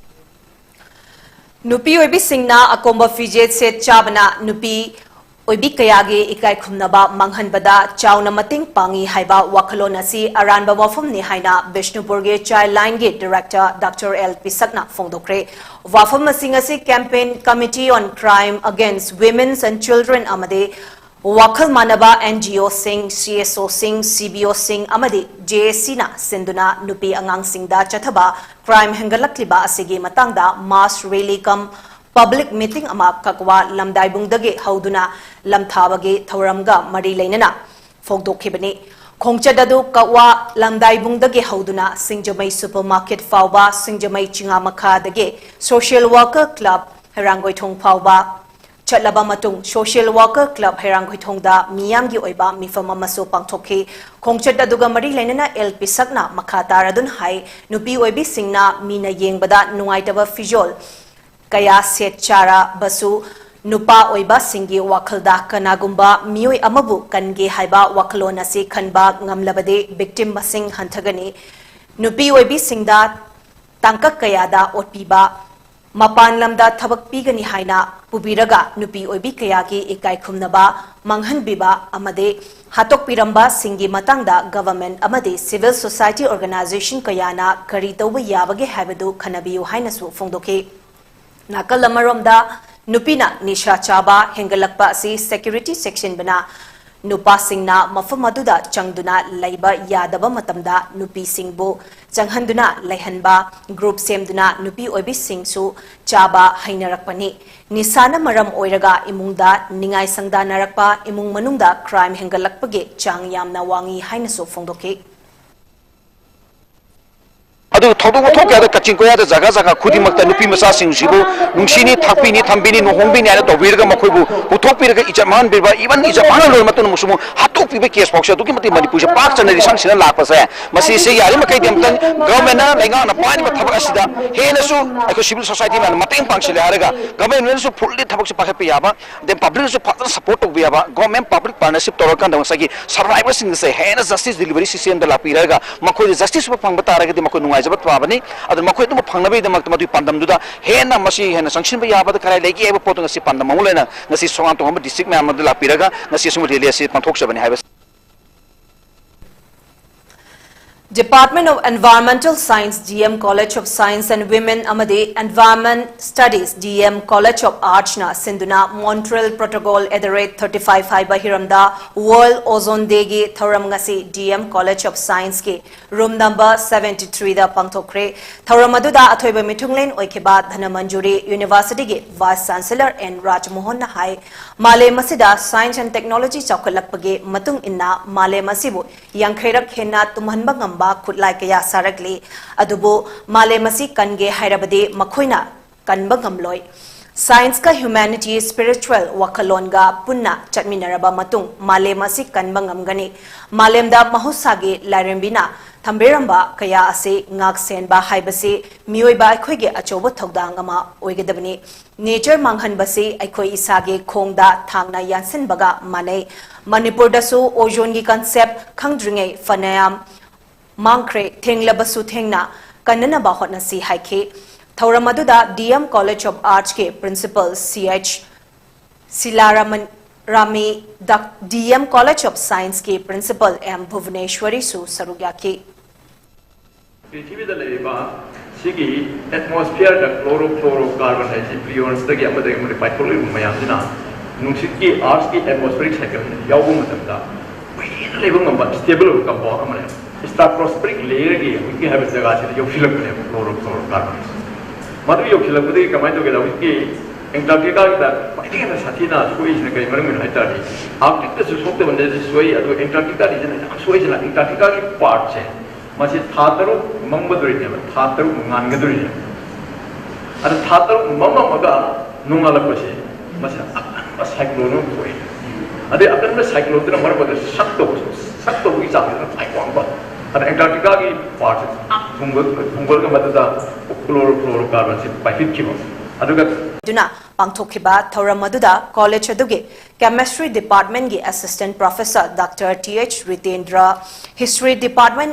ꯅꯨꯄꯤ ꯑꯣꯏꯕꯤꯁꯤꯡꯅ ꯑꯀꯣꯝꯕ ꯐꯤꯖꯦꯠ ꯁꯦꯠ ꯆꯥꯕꯅ ꯅꯨꯄꯤ ꯑꯣꯏꯕꯤ ꯀꯌꯥꯒꯤ ꯏꯀꯥꯏ ꯈꯨꯝꯅꯕ ꯃꯥꯡꯍꯟꯕꯗ ꯆꯥꯎꯅ ꯃꯇꯦꯡ ꯄꯥꯡꯏ ꯍꯥꯏꯕ ꯋꯥꯈꯜꯂꯣꯟ ꯑꯁꯤ ꯑꯔꯥꯟꯕ ꯋꯥꯐꯝꯅꯤ ꯍꯥꯏꯅ ꯕꯤꯁꯅꯨꯄꯨꯔꯒꯤ Childlineꯒꯤ Director Doctor L ꯄꯤꯁꯛꯅ ꯐꯣꯡꯗꯣꯛꯈ꯭ꯔꯦ꯫ ꯋꯥꯐꯝ ꯑꯁꯤ ꯉꯁꯤ Campaign Committee on Crime Against Women and Children ꯑꯃꯗꯤ ꯋꯥꯈꯜ ꯃꯥꯟꯅꯕ NGOꯁꯤꯡ, CSOꯁꯤꯡ, CBOꯁꯤꯡ ꯑꯃꯗꯤ JACꯅ ꯁꯤꯟꯗꯨꯅ ꯅꯨꯄꯤ ꯑꯉꯥꯡꯁꯤꯡꯗ ꯆꯠꯊꯕ crime ꯍꯦꯟꯒꯠꯂꯛꯂꯤꯕ ꯑꯁꯤꯒꯤ ꯃꯇꯥꯡꯗ mass rally cum public meeting ꯑꯃ ꯀꯛꯋꯥ ꯂꯝꯗꯥꯏꯕꯨꯡꯗꯒꯤ ꯍꯧꯗꯨꯅ ꯂꯝꯊꯥꯕꯒꯤ ꯊꯧꯔꯝꯒ ꯃꯔꯤ ꯂꯩꯅꯅ ꯐꯣꯡꯗꯣꯛꯈꯤꯕꯅꯤ꯫ ꯈꯣꯡꯆꯠ ꯑꯗꯨ ꯀꯛꯋꯥ ꯂꯝꯗꯥꯏꯕꯨꯡꯗꯒꯤ ꯍꯧꯗꯨꯅ ꯁꯤꯡꯖꯃꯩ supermarket ꯐꯥꯎꯕ, ꯁꯤꯡꯖꯃꯩ ꯆꯤꯉꯥ ꯃꯈꯥꯗꯒꯤ social worker club ꯍꯩꯔꯥꯡꯒꯣꯏꯊꯣꯡ ꯐꯥꯎꯕ ꯆꯠꯂꯕ ꯃꯇꯨꯡ, social worker club ꯍꯩꯔꯥꯡꯒꯣꯏꯊꯣꯡꯗ ꯃꯤꯌꯥꯝꯒꯤ ꯑꯣꯏꯕ ꯃꯤꯐꯝ ꯑꯃꯁꯨ ꯄꯥꯡꯊꯣꯛꯈꯤ꯫ ꯈꯣꯡꯆꯠ ꯑꯗꯨꯒ ꯃꯔꯤ ꯂꯩꯅꯅ L ꯄꯤꯁꯛꯅ ꯃꯈꯥ ꯇꯥꯔꯗꯨꯅ ꯍꯥꯏ, ꯅꯨꯄꯤ ꯑꯣꯏꯕꯤꯁꯤꯡꯅ ꯃꯤꯅ ꯌꯦꯡꯕꯗ ꯅꯨꯡꯉꯥꯏꯇꯕ ꯐꯤꯖꯣꯜ ꯀꯌꯥ ꯁꯦꯠ ꯆꯥꯔꯕꯁꯨ ꯅꯨꯄꯥ ꯑꯣꯏꯕꯁꯤꯡꯒꯤ ꯋꯥꯈꯜꯗ ꯀꯅꯥꯒꯨꯝꯕ ꯃꯤꯑꯣꯏ ꯑꯃꯕꯨ ꯀꯟꯒꯦ ꯍꯥꯏꯕ ꯋꯥꯈꯜꯂꯣꯟ ꯑꯁꯤ ꯈꯟꯕ ꯉꯝꯂꯕꯗꯤ victim ꯃꯁꯤꯡ ꯍꯟꯊꯒꯅꯤ꯫ ꯅꯨꯄꯤ ꯑꯣꯏꯕꯤꯁꯤꯡꯗ ꯇꯥꯡꯀꯛ ꯀꯌꯥꯗ ꯑꯣꯠꯄꯤꯕ, ꯃꯄꯥꯟ ꯂꯝꯗ ꯊꯕꯛ ꯄꯤꯒꯅꯤ ꯍꯥꯏꯅ ꯄꯨꯕꯤꯔꯒ ꯅꯨꯄꯤ ꯑꯣꯏꯕꯤ ꯀꯌꯥꯒꯤ ꯏꯀꯥꯏ ꯈꯨꯝꯅꯕ ꯃꯥꯡꯍꯟꯕꯤꯕ ꯑꯃꯗꯤ ꯍꯥꯠꯇꯣꯛꯄꯤꯔꯝꯕꯁꯤꯡꯒꯤ ꯃꯇꯥꯡꯗ government ꯑꯃꯗꯤ civil society organization ꯀꯌꯥꯅ ꯀꯔꯤ ꯇꯧꯕ ꯌꯥꯕꯒꯦ ꯍꯥꯏꯕꯗꯨ ꯈꯟꯅꯕꯤꯌꯨ ꯍꯥꯏꯅꯁꯨ ꯐꯣꯡꯗꯣꯛꯈꯤ꯫ ꯅꯥꯀꯜ ꯑꯃꯔꯣꯝꯗ, ꯅꯨꯄꯤꯅ ꯅꯤꯁꯥ ꯆꯥꯕ ꯍꯦꯟꯒꯠꯂꯛꯄ ꯑꯁꯤ security ꯆꯦꯛꯁꯤꯟꯕꯅ ꯅꯨꯄꯥꯁꯤꯡꯅ ꯃꯐꯝ ꯑꯗꯨꯗ ꯆꯪꯗꯨꯅ ꯂꯩꯕ ꯌꯥꯗꯕ ꯃꯇꯝꯗ ꯅꯨꯄꯤꯁꯤꯡꯕꯨ ꯆꯪꯍꯟꯗꯨꯅ ꯂꯩꯍꯟꯕ, group ꯁꯦꯝꯗꯨꯅ ꯅꯨꯄꯤ ꯑꯣꯏꯕꯤꯁꯤꯡꯁꯨ ꯆꯥꯕ ꯍꯩꯅꯔꯛꯄꯅꯤ꯫ ꯅꯤꯁꯥꯅ ꯃꯔꯝ ꯑꯣꯏꯔꯒ ꯏꯃꯨꯡꯗ ꯅꯤꯡꯉꯥꯏ ꯁꯪꯗꯥꯅꯔꯛꯄ, ꯏꯃꯨꯡ ꯃꯅꯨꯡꯗ crime ꯍꯦꯟꯒꯠꯂꯛꯄꯒꯤ ꯆꯥꯡ ꯌꯥꯝꯅ ꯋꯥꯡꯏ ꯍꯥꯏꯅꯁꯨ ꯐꯣꯡꯗꯣꯛꯈꯤ꯫ ꯑꯗꯨ ꯊꯧꯗꯣꯛ ꯋꯥꯊꯣꯛ ꯀꯌꯥꯗ ꯀꯛꯆꯤꯡ ꯀꯣꯌꯥꯗ ꯖꯒꯥ ꯖꯒꯥ ꯈꯨꯗꯤꯡꯃꯛꯇ ꯅꯨꯄꯤ ꯃꯆꯥꯁꯤꯡꯁꯤꯕꯨ ꯅꯨꯡꯁꯤꯅꯤ, ꯊꯥꯛꯄꯤꯅꯤ, ꯊꯝꯕꯤꯅꯤ, ꯂꯨꯍꯣꯡꯕꯤꯅꯤ ꯍꯥꯏꯅ ꯇꯧꯕꯤꯔꯒ ꯃꯈꯣꯏꯕꯨ ꯄꯨꯊꯣꯛꯄꯤꯔꯒ ꯏꯖꯠ ꯃꯥꯡꯍꯟꯕꯤꯕ, even ꯏꯖꯠ ꯃꯥꯡꯍꯜꯂꯕ ꯃꯇꯨꯡꯗ ꯑꯃꯨꯛꯁꯨ ꯑꯃꯨꯛ ꯍꯥꯠꯇꯣꯛꯄꯤꯕ case ꯐꯥꯎꯁꯦ ꯑꯗꯨꯛꯀꯤ ꯃꯇꯤꯛ ꯃꯅꯤꯄꯨꯔꯁꯦ ꯄꯥꯛ ꯆꯠꯅꯔꯤ, ꯁꯪꯁꯤꯅ ꯂꯥꯛꯄꯁꯦ꯫ ꯃꯁꯤꯁꯦ ꯌꯥꯔꯤꯃꯈꯩꯗꯤ ꯑꯝꯇꯪ government ꯅ, ꯂꯩꯉꯥꯛꯅ ꯄꯥꯏꯔꯤꯕ ꯊꯕꯛ ꯑꯁꯤꯗ ꯍꯦꯟꯅꯁꯨ ꯑꯩꯈꯣꯏ civil society ꯃꯌꯥꯝꯅ ꯃꯇꯦꯡ ꯄꯥꯡꯁꯤꯜꯂꯦ ꯍꯥꯏꯔꯒ government ꯅꯁꯨ fully ꯊꯕꯛꯁꯦ ꯄꯥꯏꯈꯠꯄ ꯌꯥꯕ, then public ꯅꯁꯨ ꯐꯖꯅ support ꯇꯧꯕ ꯌꯥꯕ, government public partnership ꯇꯧꯔꯀꯥꯟꯗ ꯉꯁꯥꯏꯒꯤ survivor ꯁꯤꯡꯁꯦ ꯍꯦꯟꯅ justice delivery system ꯗ ꯂꯥꯛꯄꯤꯔꯒ ꯃꯈꯣꯏꯗ justice ꯑꯃ ꯐꯪꯕ ꯇꯥꯔꯒꯗꯤ ꯃꯈꯣꯏ ꯅꯨꯡꯉꯥꯏꯖꯕ ꯇꯥꯕꯅꯤ꯫ ꯑꯗꯨꯅ ꯃꯈꯣꯏ ꯑꯗꯨꯝ ꯐꯪꯅꯕꯒꯤꯗꯃꯛꯇ ꯃꯗꯨꯒꯤ ꯄꯥꯟꯗꯝꯗꯨꯗ ꯍꯦꯟꯅ ꯃꯁꯤ ꯍꯦꯟꯅ ꯆꯪꯁꯤꯟꯕ ꯌꯥꯕꯗ ꯀꯔꯥꯏ ꯂꯩꯒꯦ ꯍꯥꯏꯕ ꯄꯣꯠꯇꯨ ꯉꯁꯤ ꯄꯥꯟꯗꯝ ꯑꯃ ꯂꯣꯏꯅ ꯉꯁꯤ ꯁꯣꯉꯥꯝ ꯇꯣꯉꯥꯟꯕ district ꯃꯌꯥꯝ ꯑꯗꯨ ꯂꯥꯛꯄꯤꯔꯒ ꯉꯁꯤ ꯑꯁꯤꯒꯨꯝꯕ rally ꯑꯁꯤ ꯄꯥꯡꯊꯣꯛꯆꯕꯅꯤ ꯍꯥꯏꯕꯁꯤ꯫ Department of Environmental Science, D M College of Science and Women ꯑꯃꯗꯤ Environment Studies, D M College of Arts ꯅ ꯁꯤꯟꯗꯨꯅ Montreal Protocol at the rate thirty five ꯍꯥꯏꯕ ꯍꯤꯔꯝꯗ World Ozone Day ꯒꯤ ꯊꯧꯔꯝ ꯉꯁꯤ D M College of Science ꯀꯤ room number seventy three ꯗ ꯄꯥꯡꯊꯣꯛꯈ꯭ꯔꯦ꯫ ꯊꯧꯔꯝ ꯑꯗꯨꯗ ꯑꯊꯣꯏꯕ ꯃꯤꯊꯨꯡꯂꯦꯟ ꯑꯣꯏꯈꯤꯕ ꯙꯅꯃꯟꯖꯨꯔꯤ University ꯒꯤ Vice Chancellor N ꯔꯥꯖꯃꯣꯍꯟꯅ ꯍꯥꯏ, ꯃꯥꯂꯦꯝ ꯑꯁꯤꯗ science and technology ꯆꯥꯎꯈꯠꯂꯛꯄꯒꯤ ꯃꯇꯨꯡ ꯏꯟꯅ ꯃꯥꯂꯦꯝ ꯑꯁꯤꯕꯨ ꯌꯥꯡꯈꯩꯔꯛ ꯍꯦꯟꯅ ꯇꯨꯝꯍꯟꯕ ꯉꯝꯕ ꯈꯨꯠꯂꯥꯏ ꯀꯌꯥ ꯁꯥꯔꯛꯂꯤ꯫ ꯑꯗꯨꯕꯨ ꯃꯥꯂꯦꯝ ꯑꯁꯤ ꯀꯟꯒꯦ ꯍꯥꯏꯔꯕꯗꯤ ꯃꯈꯣꯏꯅ ꯀꯟꯕ ꯉꯝꯂꯣꯏ꯫ Science ꯀ humanity, spiritual ꯋꯥꯈꯜꯂꯣꯟꯒ ꯄꯨꯟꯅ ꯆꯠꯃꯤꯟꯅꯔꯕ ꯃꯇꯨꯡ ꯃꯥꯂꯦꯝ ꯑꯁꯤ ꯀꯟꯕ ꯉꯝꯒꯅꯤ꯫ ꯃꯥꯂꯦꯝꯗ ꯃꯍꯧꯁꯥꯒꯤ ꯂꯥꯏꯔꯦꯝꯕꯤꯅ ꯊꯝꯕꯤꯔꯝꯕ ꯀꯌꯥ ꯑꯁꯤ ꯉꯥꯛ ꯁꯦꯟꯕ ꯍꯥꯏꯕꯁꯤ ꯃꯤꯑꯣꯏꯕ ꯑꯩꯈꯣꯏꯒꯤ ꯑꯆꯧꯕ ꯊꯧꯗꯥꯡ ꯑꯃ ꯑꯣꯏꯒꯗꯕꯅꯤ꯫ Nature ꯃꯥꯡꯍꯟꯕꯁꯤ ꯑꯩꯈꯣꯏ ꯏꯁꯥꯒꯤ ꯈꯣꯡꯗ ꯊꯥꯡꯅ ꯌꯥꯟꯁꯤꯟꯕꯒ ꯃꯥꯟꯅꯩ꯫ ꯃꯅꯤꯄꯨꯔꯗꯁꯨ ozone ꯒꯤ concept ꯈꯪꯗ꯭ꯔꯤꯉꯩ ꯐꯅꯌꯥꯝ ꯃꯥꯡꯈ꯭ꯔꯦ, ꯊꯦꯡꯂꯕꯁꯨ ꯊꯦꯡꯅ ꯀꯟꯅꯅꯕ ꯍꯣꯠꯅꯁꯤ ꯍꯥꯏꯈꯤ꯫ ꯊꯧꯔꯝ ꯑꯗꯨꯗ D M College of Arts ꯀꯤ Principal C H Silarami, the-, D M College of Science ꯀꯤ Principal M Bhuvaneshwari ꯁꯨ ꯁꯔꯨꯛ ꯌꯥꯈꯤ꯫ ꯄ꯭ꯔꯤꯊꯤꯕꯤꯗ ꯂꯩꯔꯤꯕ ꯁꯤꯒꯤ ꯑꯦꯠꯃꯣꯁꯐꯤꯌꯔꯗ ꯀ꯭ꯂꯣꯔꯣꯐ꯭ꯂꯣꯔꯣꯀꯥꯔꯕꯟ ꯍꯥꯏꯁꯤ ꯄ꯭ꯔꯤꯌꯣꯟꯁꯇꯒꯤ ꯑꯃꯗꯒꯤ ꯑꯃꯗ ꯄꯥꯏꯊꯣꯛꯂꯤꯕ ꯃꯌꯥꯝꯁꯤꯅ ꯅꯨꯡꯁꯤꯠꯀꯤ, ꯑꯥꯔꯊꯀꯤ ꯑꯦꯠꯃꯣꯁꯐꯤꯌꯔꯤꯛ ꯁꯥꯏꯀꯜ ꯌꯥꯎꯕ ꯃꯇꯝꯗ ꯀꯨꯏꯅ ꯂꯩꯕ ꯉꯝꯕ ꯁ꯭ꯇꯦꯕꯜ ꯑꯣꯏꯕ ꯀꯝꯄꯥꯎꯟ ꯑꯃꯅꯦꯕ꯫ ꯁ꯭ꯇ꯭ꯔꯥꯇꯣꯁꯐꯤꯌꯔꯤꯛ ꯂꯦꯌꯔꯒꯤ ꯍꯧꯖꯤꯛꯀꯤ ꯍꯥꯏꯕ ꯖꯒꯥꯁꯤꯗ ꯌꯧꯁꯤꯜꯂꯛꯄꯅꯦꯕ ꯀ꯭ꯂꯣꯔꯣꯐ꯭ꯂꯣꯔꯣꯀꯥꯔꯕꯟ꯫ ꯃꯗꯨ ꯌꯧꯁꯤꯜꯂꯛꯄꯗꯒꯤ ꯀꯃꯥꯏꯅ ꯇꯧꯒꯦꯗ, ꯍꯧꯖꯤꯛꯀꯤ ꯑꯦꯟꯇꯥꯔꯛꯇꯤꯀꯥꯒꯤꯗ ꯈ꯭ꯋꯥꯏꯗꯒꯤ ꯍꯦꯟꯅ ꯁꯥꯊꯤꯅ ꯁꯣꯛꯏꯁꯤꯅ ꯀꯔꯤ ꯃꯔꯝꯒꯤꯅꯣ ꯍꯥꯏ ꯇꯥꯔꯗꯤ, ꯑꯥꯔꯛꯇꯤꯛꯇꯁꯨ ꯁꯣꯛꯇꯕ ꯅꯠꯇꯦ ꯁꯣꯛꯏ, ꯑꯗꯨꯒ ꯑꯦꯟꯇꯥꯔꯛꯇꯤꯀꯥꯒꯤꯁꯤꯅ ꯌꯥꯝ ꯁꯣꯛꯏꯁꯤꯅ ꯑꯦꯟꯇꯥꯔꯛꯇꯤꯀꯥꯒꯤ ꯄꯥꯔꯠꯁꯦ ꯃꯁꯤ ꯊꯥ ꯇꯔꯨꯛ ꯃꯝꯒꯗꯣꯔꯤꯅꯦꯕ, ꯊꯥ ꯇꯔꯨꯛ ꯉꯥꯟꯒꯗꯣꯔꯤꯅꯦꯕ꯫ ꯑꯗ ꯊꯥ ꯇꯔꯨꯛ ꯃꯝꯃꯝꯃꯒ ꯅꯣꯡꯉꯥꯜꯂꯛꯄꯁꯦ ꯃꯁꯤꯗ ꯑꯀꯟꯕ ꯁꯥꯏꯀ꯭ꯂꯣꯟ ꯑꯃ ꯊꯣꯛꯑꯦ꯫ ꯑꯗꯩ ꯑꯀꯟꯕ ꯁꯥꯏꯀ꯭ꯂꯣꯟꯗꯨꯅ ꯃꯔꯝ ꯑꯣꯏꯔꯒ ꯁꯛ ꯇꯧꯕꯁꯨ, ꯁꯛ ꯇꯧꯕꯒꯤ ꯆꯥꯡꯁꯤꯅ ꯈ꯭ꯋꯥꯏ ꯋꯥꯡꯕ꯫ ꯑꯗ ꯑꯦꯟꯇꯥꯔꯛꯇꯤꯀꯥꯒꯤ ꯄꯥꯔꯠꯁꯦ ꯄꯨꯡꯒꯜ, ꯄꯨꯡꯒꯜꯒ ꯃꯗꯨꯗ ꯀ꯭ꯂꯣꯔꯣꯐ꯭ꯂꯣꯔꯣꯀꯥꯔꯕꯟꯁꯦ ꯄꯥꯏꯈꯠꯈꯤꯕ꯫ ꯑꯗꯨꯒ ꯑꯗꯨꯅ ꯄꯥꯡꯊꯣꯛꯈꯤꯕ ꯊꯧꯔꯝ ꯑꯗꯨꯗ ꯀꯣꯂꯦꯖ ꯑꯗꯨꯒꯤ Chemistry Department ꯒꯤ Assistant Professor Doctor T H Ritendra, History Department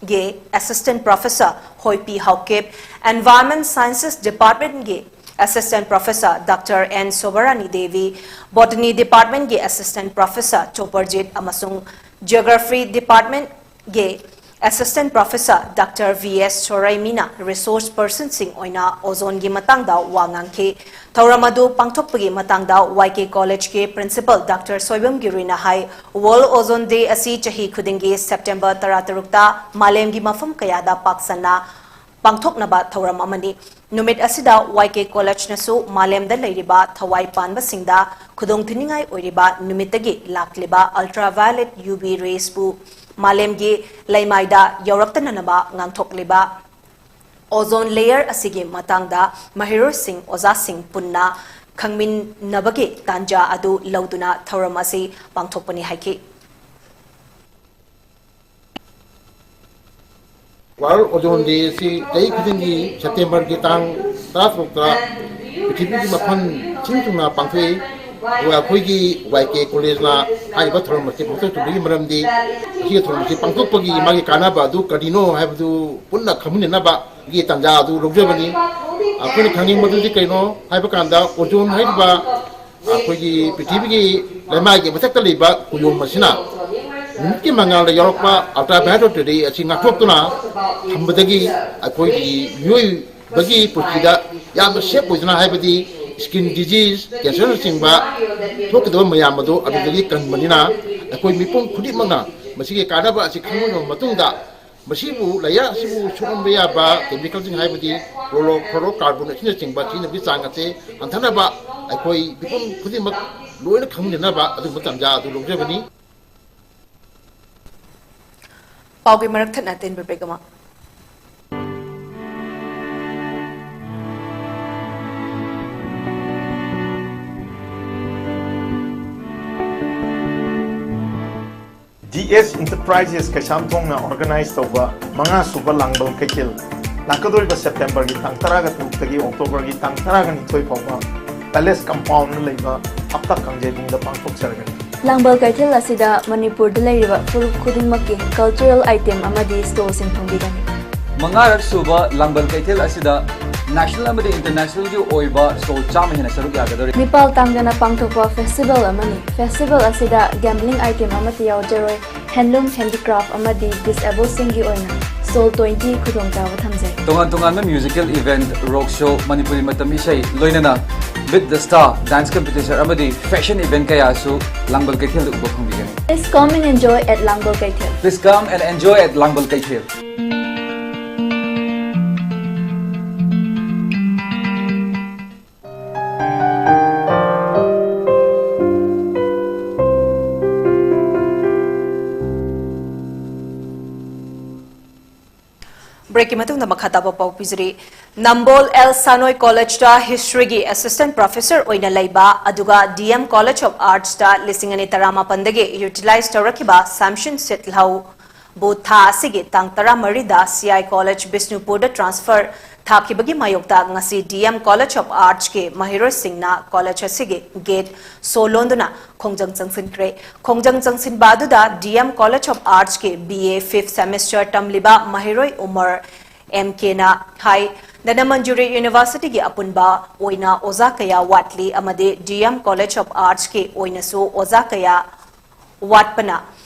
ꯒꯤ Assistant Professor ꯍꯣꯏꯄꯤ Haokip, Environment Sciences Department ꯒꯤ Assistant Professor Doctor N Sobarani Devi, Botany Department ꯒꯤ Assistant Professor ꯆꯣꯄꯔꯖꯤꯠ ꯑꯃꯁꯨꯡ Geography Department ꯒꯤ Assistant Professor Doctor V S ꯁꯣꯔꯩꯃꯤꯅ resource personꯁꯤꯡ ꯑꯣꯏꯅ ꯑꯣꯖꯣꯟꯒꯤ ꯃꯇꯥꯡꯗ ꯋꯥ ꯉꯥꯡꯈꯤ꯫ ꯊꯧꯔꯝ ꯑꯗꯨ ꯄꯥꯡꯊꯣꯛꯄꯒꯤ ꯃꯇꯥꯡꯗ Y K College ꯀꯤ Principal Doctor ꯁꯣꯏꯕꯝ ꯒꯤꯔꯨꯏꯅ ꯍꯥꯏ, World Ozone Day ꯑꯁꯤ ꯆꯍꯤ ꯈꯨꯗꯤꯡꯒꯤ September ꯇꯔꯥꯇꯔꯨꯛꯇ ꯃꯥꯂꯦꯝꯒꯤ ꯃꯐꯝ ꯀꯌꯥꯗ ꯄꯥꯛ ꯁꯟꯅ ꯄꯥꯡꯊꯣꯛꯅꯕ ꯊꯧꯔꯝ ꯑꯃꯅꯤ꯫ ꯅꯨꯃꯤꯠ ꯑꯁꯤꯗ Y K Collegeꯅꯁꯨ ꯃꯥꯂꯦꯝꯗ ꯂꯩꯔꯤꯕ ꯊꯋꯥꯏ ꯄꯥꯟꯕꯁꯤꯡꯗ ꯈꯨꯗꯣꯡꯊꯤꯅꯤꯡꯉꯥꯏ ꯑꯣꯏꯔꯤꯕ ꯅꯨꯃꯤꯠꯇꯒꯤ ꯂꯥꯛꯂꯤꯕ ultraviolet U V raysꯄꯨ ꯃꯥꯂꯦꯝꯒꯤ ꯂꯩꯃꯥꯏꯗ ꯌꯧꯔꯛꯇꯅꯅꯕ ꯉꯥꯡꯊꯣꯛꯂꯤꯕ꯫ Ozone layer ꯑꯁꯤꯒꯤ ꯃꯇꯥꯡꯗ ꯃꯍꯩꯔꯣꯏꯁꯤꯡ, ꯑꯣꯖꯥꯁꯤꯡ ꯄꯨꯟꯅ ꯈꯪꯃꯤꯟꯅꯕꯒꯤ ꯇꯥꯟꯖꯥ ꯑꯗꯨ ꯂꯧꯗꯨꯅ ꯊꯧꯔꯝ ꯑꯁꯤ ꯄꯥꯡꯊꯣꯛꯄꯅꯤ ꯍꯥꯏꯈꯤ꯫ World Ozone Day ꯑꯁꯤ ꯆꯍꯤ ꯈꯨꯗꯤꯡꯒꯤ Septemberꯒꯤ ꯇꯥꯡ ꯇꯔꯥꯇꯔꯨꯛꯇ ꯄ꯭ꯔꯤꯊꯤꯕꯤꯒꯤ ꯃꯐꯝ ꯁꯤꯟ ꯊꯨꯡꯅ ꯄꯥꯡꯊꯣꯛꯏ꯫ ꯑꯗꯨꯒ ꯑꯩꯈꯣꯏꯒꯤ ꯋꯥꯏ ꯀꯦ ꯀꯣꯂꯦꯖꯅ ꯍꯥꯏꯔꯤꯕ ꯊꯧꯔꯝ ꯑꯁꯤ ꯄꯥꯡꯊꯣꯛꯆꯕꯒꯤ ꯃꯔꯝꯗꯤ, ꯑꯁꯤꯒꯤ ꯊꯧꯔꯝ ꯑꯁꯤ ꯄꯥꯡꯊꯣꯛꯄꯒꯤ ꯃꯥꯒꯤ ꯀꯥꯟꯅꯕ ꯑꯗꯨ ꯀꯔꯤꯅꯣ ꯍꯥꯏꯕꯗꯨ ꯄꯨꯟꯅ ꯈꯪꯃꯤꯟꯅꯅꯕꯒꯤ ꯇꯥꯟꯖꯥ ꯑꯗꯨ ꯂꯧꯖꯕꯅꯤ꯫ ꯑꯩꯈꯣꯏꯅ ꯈꯪꯅꯤꯡꯕꯗꯨꯗꯤ ꯀꯩꯅꯣ ꯍꯥꯏꯕ ꯀꯥꯟꯗ, ꯑꯣꯖꯣꯟ ꯍꯥꯏꯔꯤꯕ ꯑꯩꯈꯣꯏꯒꯤ ꯄ꯭ꯔꯤꯊꯤꯕꯤꯒꯤ ꯂꯩꯃꯥꯏꯒꯤ ꯃꯊꯛꯇ ꯂꯩꯕ ꯀꯨꯌꯣꯝ ꯑꯁꯤꯅ ꯅꯨꯃꯤꯠꯀꯤ ꯃꯉꯥꯜꯗ ꯌꯥꯎꯔꯛꯄ ultraviolet ray ꯑꯁꯤ ꯉꯥꯛꯊꯣꯛꯇꯨꯅ ꯊꯝꯕꯗꯒꯤ ꯑꯩꯈꯣꯏꯒꯤ ꯃꯤꯑꯣꯏꯕꯒꯤ ꯄꯨꯟꯁꯤꯗ ꯌꯥꯝꯅ safe ꯑꯣꯏꯗꯨꯅ, ꯍꯥꯏꯕꯗꯤ skin disease, cancerꯅꯆꯤꯡꯕ ꯊꯣꯛꯀꯗꯕ ꯃꯌꯥꯝ ꯑꯗꯨ ꯑꯗꯨꯗꯒꯤ ꯀꯟꯕꯅꯤꯅ, ꯑꯩꯈꯣꯏ ꯃꯤꯄꯨꯝ ꯈꯨꯗꯤꯡꯃꯛꯅ ꯃꯁꯤꯒꯤ ꯀꯥꯟꯅꯕ ꯑꯁꯤ ꯈꯪꯂꯕ ꯃꯇꯨꯡꯗ, ꯃꯁꯤꯕꯨ, ꯂꯩꯌꯥ ꯑꯁꯤꯕꯨ ꯁꯣꯛꯍꯟꯕ ꯌꯥꯕ chemicalꯁꯤꯡ, ꯍꯥꯏꯕꯗꯤ chlorofluorocarbon ꯑꯁꯤꯅꯆꯤꯡꯕ ꯁꯤꯖꯤꯟꯅꯕꯒꯤ ꯆꯥꯡ ꯑꯁꯤ ꯍꯟꯊꯅꯕ ꯑꯩꯈꯣꯏ ꯃꯤꯄꯨꯝ ꯈꯨꯗꯤꯡꯃꯛ ꯂꯣꯏꯅ ꯈꯪꯃꯤꯟꯅꯅꯕ ꯑꯗꯨꯒꯨꯝꯕ ꯇꯥꯟꯖꯥ ꯑꯗꯨ ꯂꯧꯖꯕꯅꯤ꯫ ꯄꯥꯎꯒꯤ ꯃꯔꯛ ꯊꯠꯅ ꯑꯇꯦꯟꯕ break ꯑꯃ꯫ ꯗꯤ ꯑꯦꯁ Enterprises ꯀꯩꯁꯥꯝꯊꯣꯡꯅ organize ꯇꯧꯕ ꯃꯉꯥ ꯁꯨꯕ ꯂꯥꯡꯕꯜ ꯀꯩꯊꯦꯜ, ꯂꯥꯛꯀꯗꯧꯔꯤꯕ Septemberꯒꯤ ꯇꯥꯡ ꯇꯔꯥꯒ ꯇꯔꯨꯛꯇꯒꯤ Octoberꯒꯤ ꯇꯥꯡ ꯇꯔꯥꯒ ꯅꯤꯊꯣꯏ ꯐꯥꯎꯕ Palace Compoundꯗ ꯂꯩꯕ ꯍꯞꯇꯥ ꯀꯥꯡꯖꯩꯕꯨꯡꯗ ꯄꯥꯡꯊꯣꯛꯆꯔꯒꯅꯤ꯫ ꯂꯥꯡꯕꯜ ꯀꯩꯊꯦꯜ ꯑꯁꯤꯗ ꯃꯅꯤꯄꯨꯔꯗ ꯂꯩꯔꯤꯕ ꯐꯨꯔꯨꯞ ꯈꯨꯗꯤꯡꯃꯛꯀꯤ cultural item ꯑꯃꯗꯤ stallꯁꯤꯡ ꯐꯪꯕꯤꯒꯅꯤ꯫ ꯃꯉꯥꯔꯛ ꯁꯨꯕ ꯂꯥꯡꯕꯜ ꯀꯩꯊꯦꯜ ꯑꯁꯤꯗ national ꯑꯃꯗꯤ internationalꯒꯤ ꯑꯣꯏꯕ stall ꯆꯥꯝꯃ ꯍꯦꯟꯅ ꯁꯔꯨꯛ ꯌꯥꯒꯗꯧꯔꯤ꯫ ꯃꯤꯄꯥꯜ ꯇꯥꯡꯗꯅ ꯄꯥꯡꯊꯣꯛꯄ festival ꯑꯃꯅꯤ꯫ Festival ꯑꯁꯤꯗ gambling item ꯑꯃꯠꯇ ꯌꯥꯎꯖꯔꯣꯏ꯫ Handloom, handicraft ꯑꯃꯗꯤ disabledꯁꯤꯡꯒꯤ ꯑꯣꯏꯅ stall twenty ꯈꯨꯗꯣꯡꯆꯥꯕ ꯊꯝꯖꯩ꯫ ꯇꯣꯉꯥꯟ ꯇꯣꯉꯥꯟꯕ musical event, rock show, Manipuri ꯃꯇꯝ ꯏꯁꯩ, ꯂꯣꯏꯅꯅ Meet the Star, dance competition ꯑꯃꯗꯤ fashion event ꯀꯌꯥꯁꯨ ꯂꯥꯡꯕꯜ ꯀꯩꯊꯦꯜꯗ ꯎꯕ ꯐꯪꯕꯤꯒꯅꯤ꯫ Please come and enjoy at ꯂꯥꯡꯕꯜ ꯀꯩꯊꯦꯜ꯫ Please come and enjoy at ꯂꯥꯡꯕꯜ ꯀꯩꯊꯦꯜ꯫ Breakꯀꯤ ꯃꯇꯨꯡꯗ ꯃꯈꯥ ꯇꯥꯕ ꯄꯥꯎ ꯄꯤꯖꯔꯤ꯫ ꯅꯝꯕꯣꯜ ꯑꯦꯜ ꯁꯥꯅꯣꯏ ꯀꯣꯂꯦꯖꯇ historyꯒꯤ assistant professor ꯑꯣꯏꯅ ꯂꯩꯕ, ꯑꯗꯨꯒ ꯗꯤ ꯑꯦꯝ College of Artsꯇ ꯂꯤꯁꯤꯡ ꯑꯅꯤ ꯇꯔꯥꯃꯥꯄꯟꯗꯒꯤ utilize ꯇꯧꯔꯛꯈꯤꯕ ꯁꯥꯝꯁꯤꯟ ꯁꯤꯠꯂꯧ ꯕꯨ ꯊꯥ ꯑꯁꯤꯒꯤ ꯇꯥꯡ ꯇꯔꯥꯃꯔꯤꯗ C I College ꯕꯤꯁꯅꯨꯄꯨꯔꯗ transfer ꯊꯥꯈꯤꯕꯒꯤ ꯃꯥꯌꯣꯛꯇ ꯉꯁꯤ D M College of Arts ꯀꯤ ꯃꯍꯩꯔꯣꯏꯁꯤꯡꯅ college ꯑꯁꯤꯒꯤ gate ꯁꯣ ꯂꯣꯟꯗꯨꯅ ꯈꯣꯡꯖꯪ ꯆꯪꯁꯤꯟꯈ꯭ꯔꯦ꯫ ꯈꯣꯡꯖꯪ ꯆꯪꯁꯤꯟꯕ ꯑꯗꯨꯗ D M College of Arts ꯀꯤ B A fifth semester ꯇꯝꯂꯤꯕ ꯃꯍꯩꯔꯣꯏ ꯎꯃꯔ M K ꯅ ꯍꯥꯏ, ꯙꯅꯃꯟꯖꯨꯔꯤ University ꯒꯤ ꯑꯄꯨꯟꯕ ꯑꯣꯏꯅ ꯑꯣꯖꯥ ꯀꯌꯥ ꯋꯥꯠꯂꯤ ꯑꯃꯗꯤ D M College of Arts ꯀꯤ ꯑꯣꯏꯅꯁꯨ ꯑꯣꯖꯥ ꯀꯌꯥ ꯋꯥꯠꯄꯅ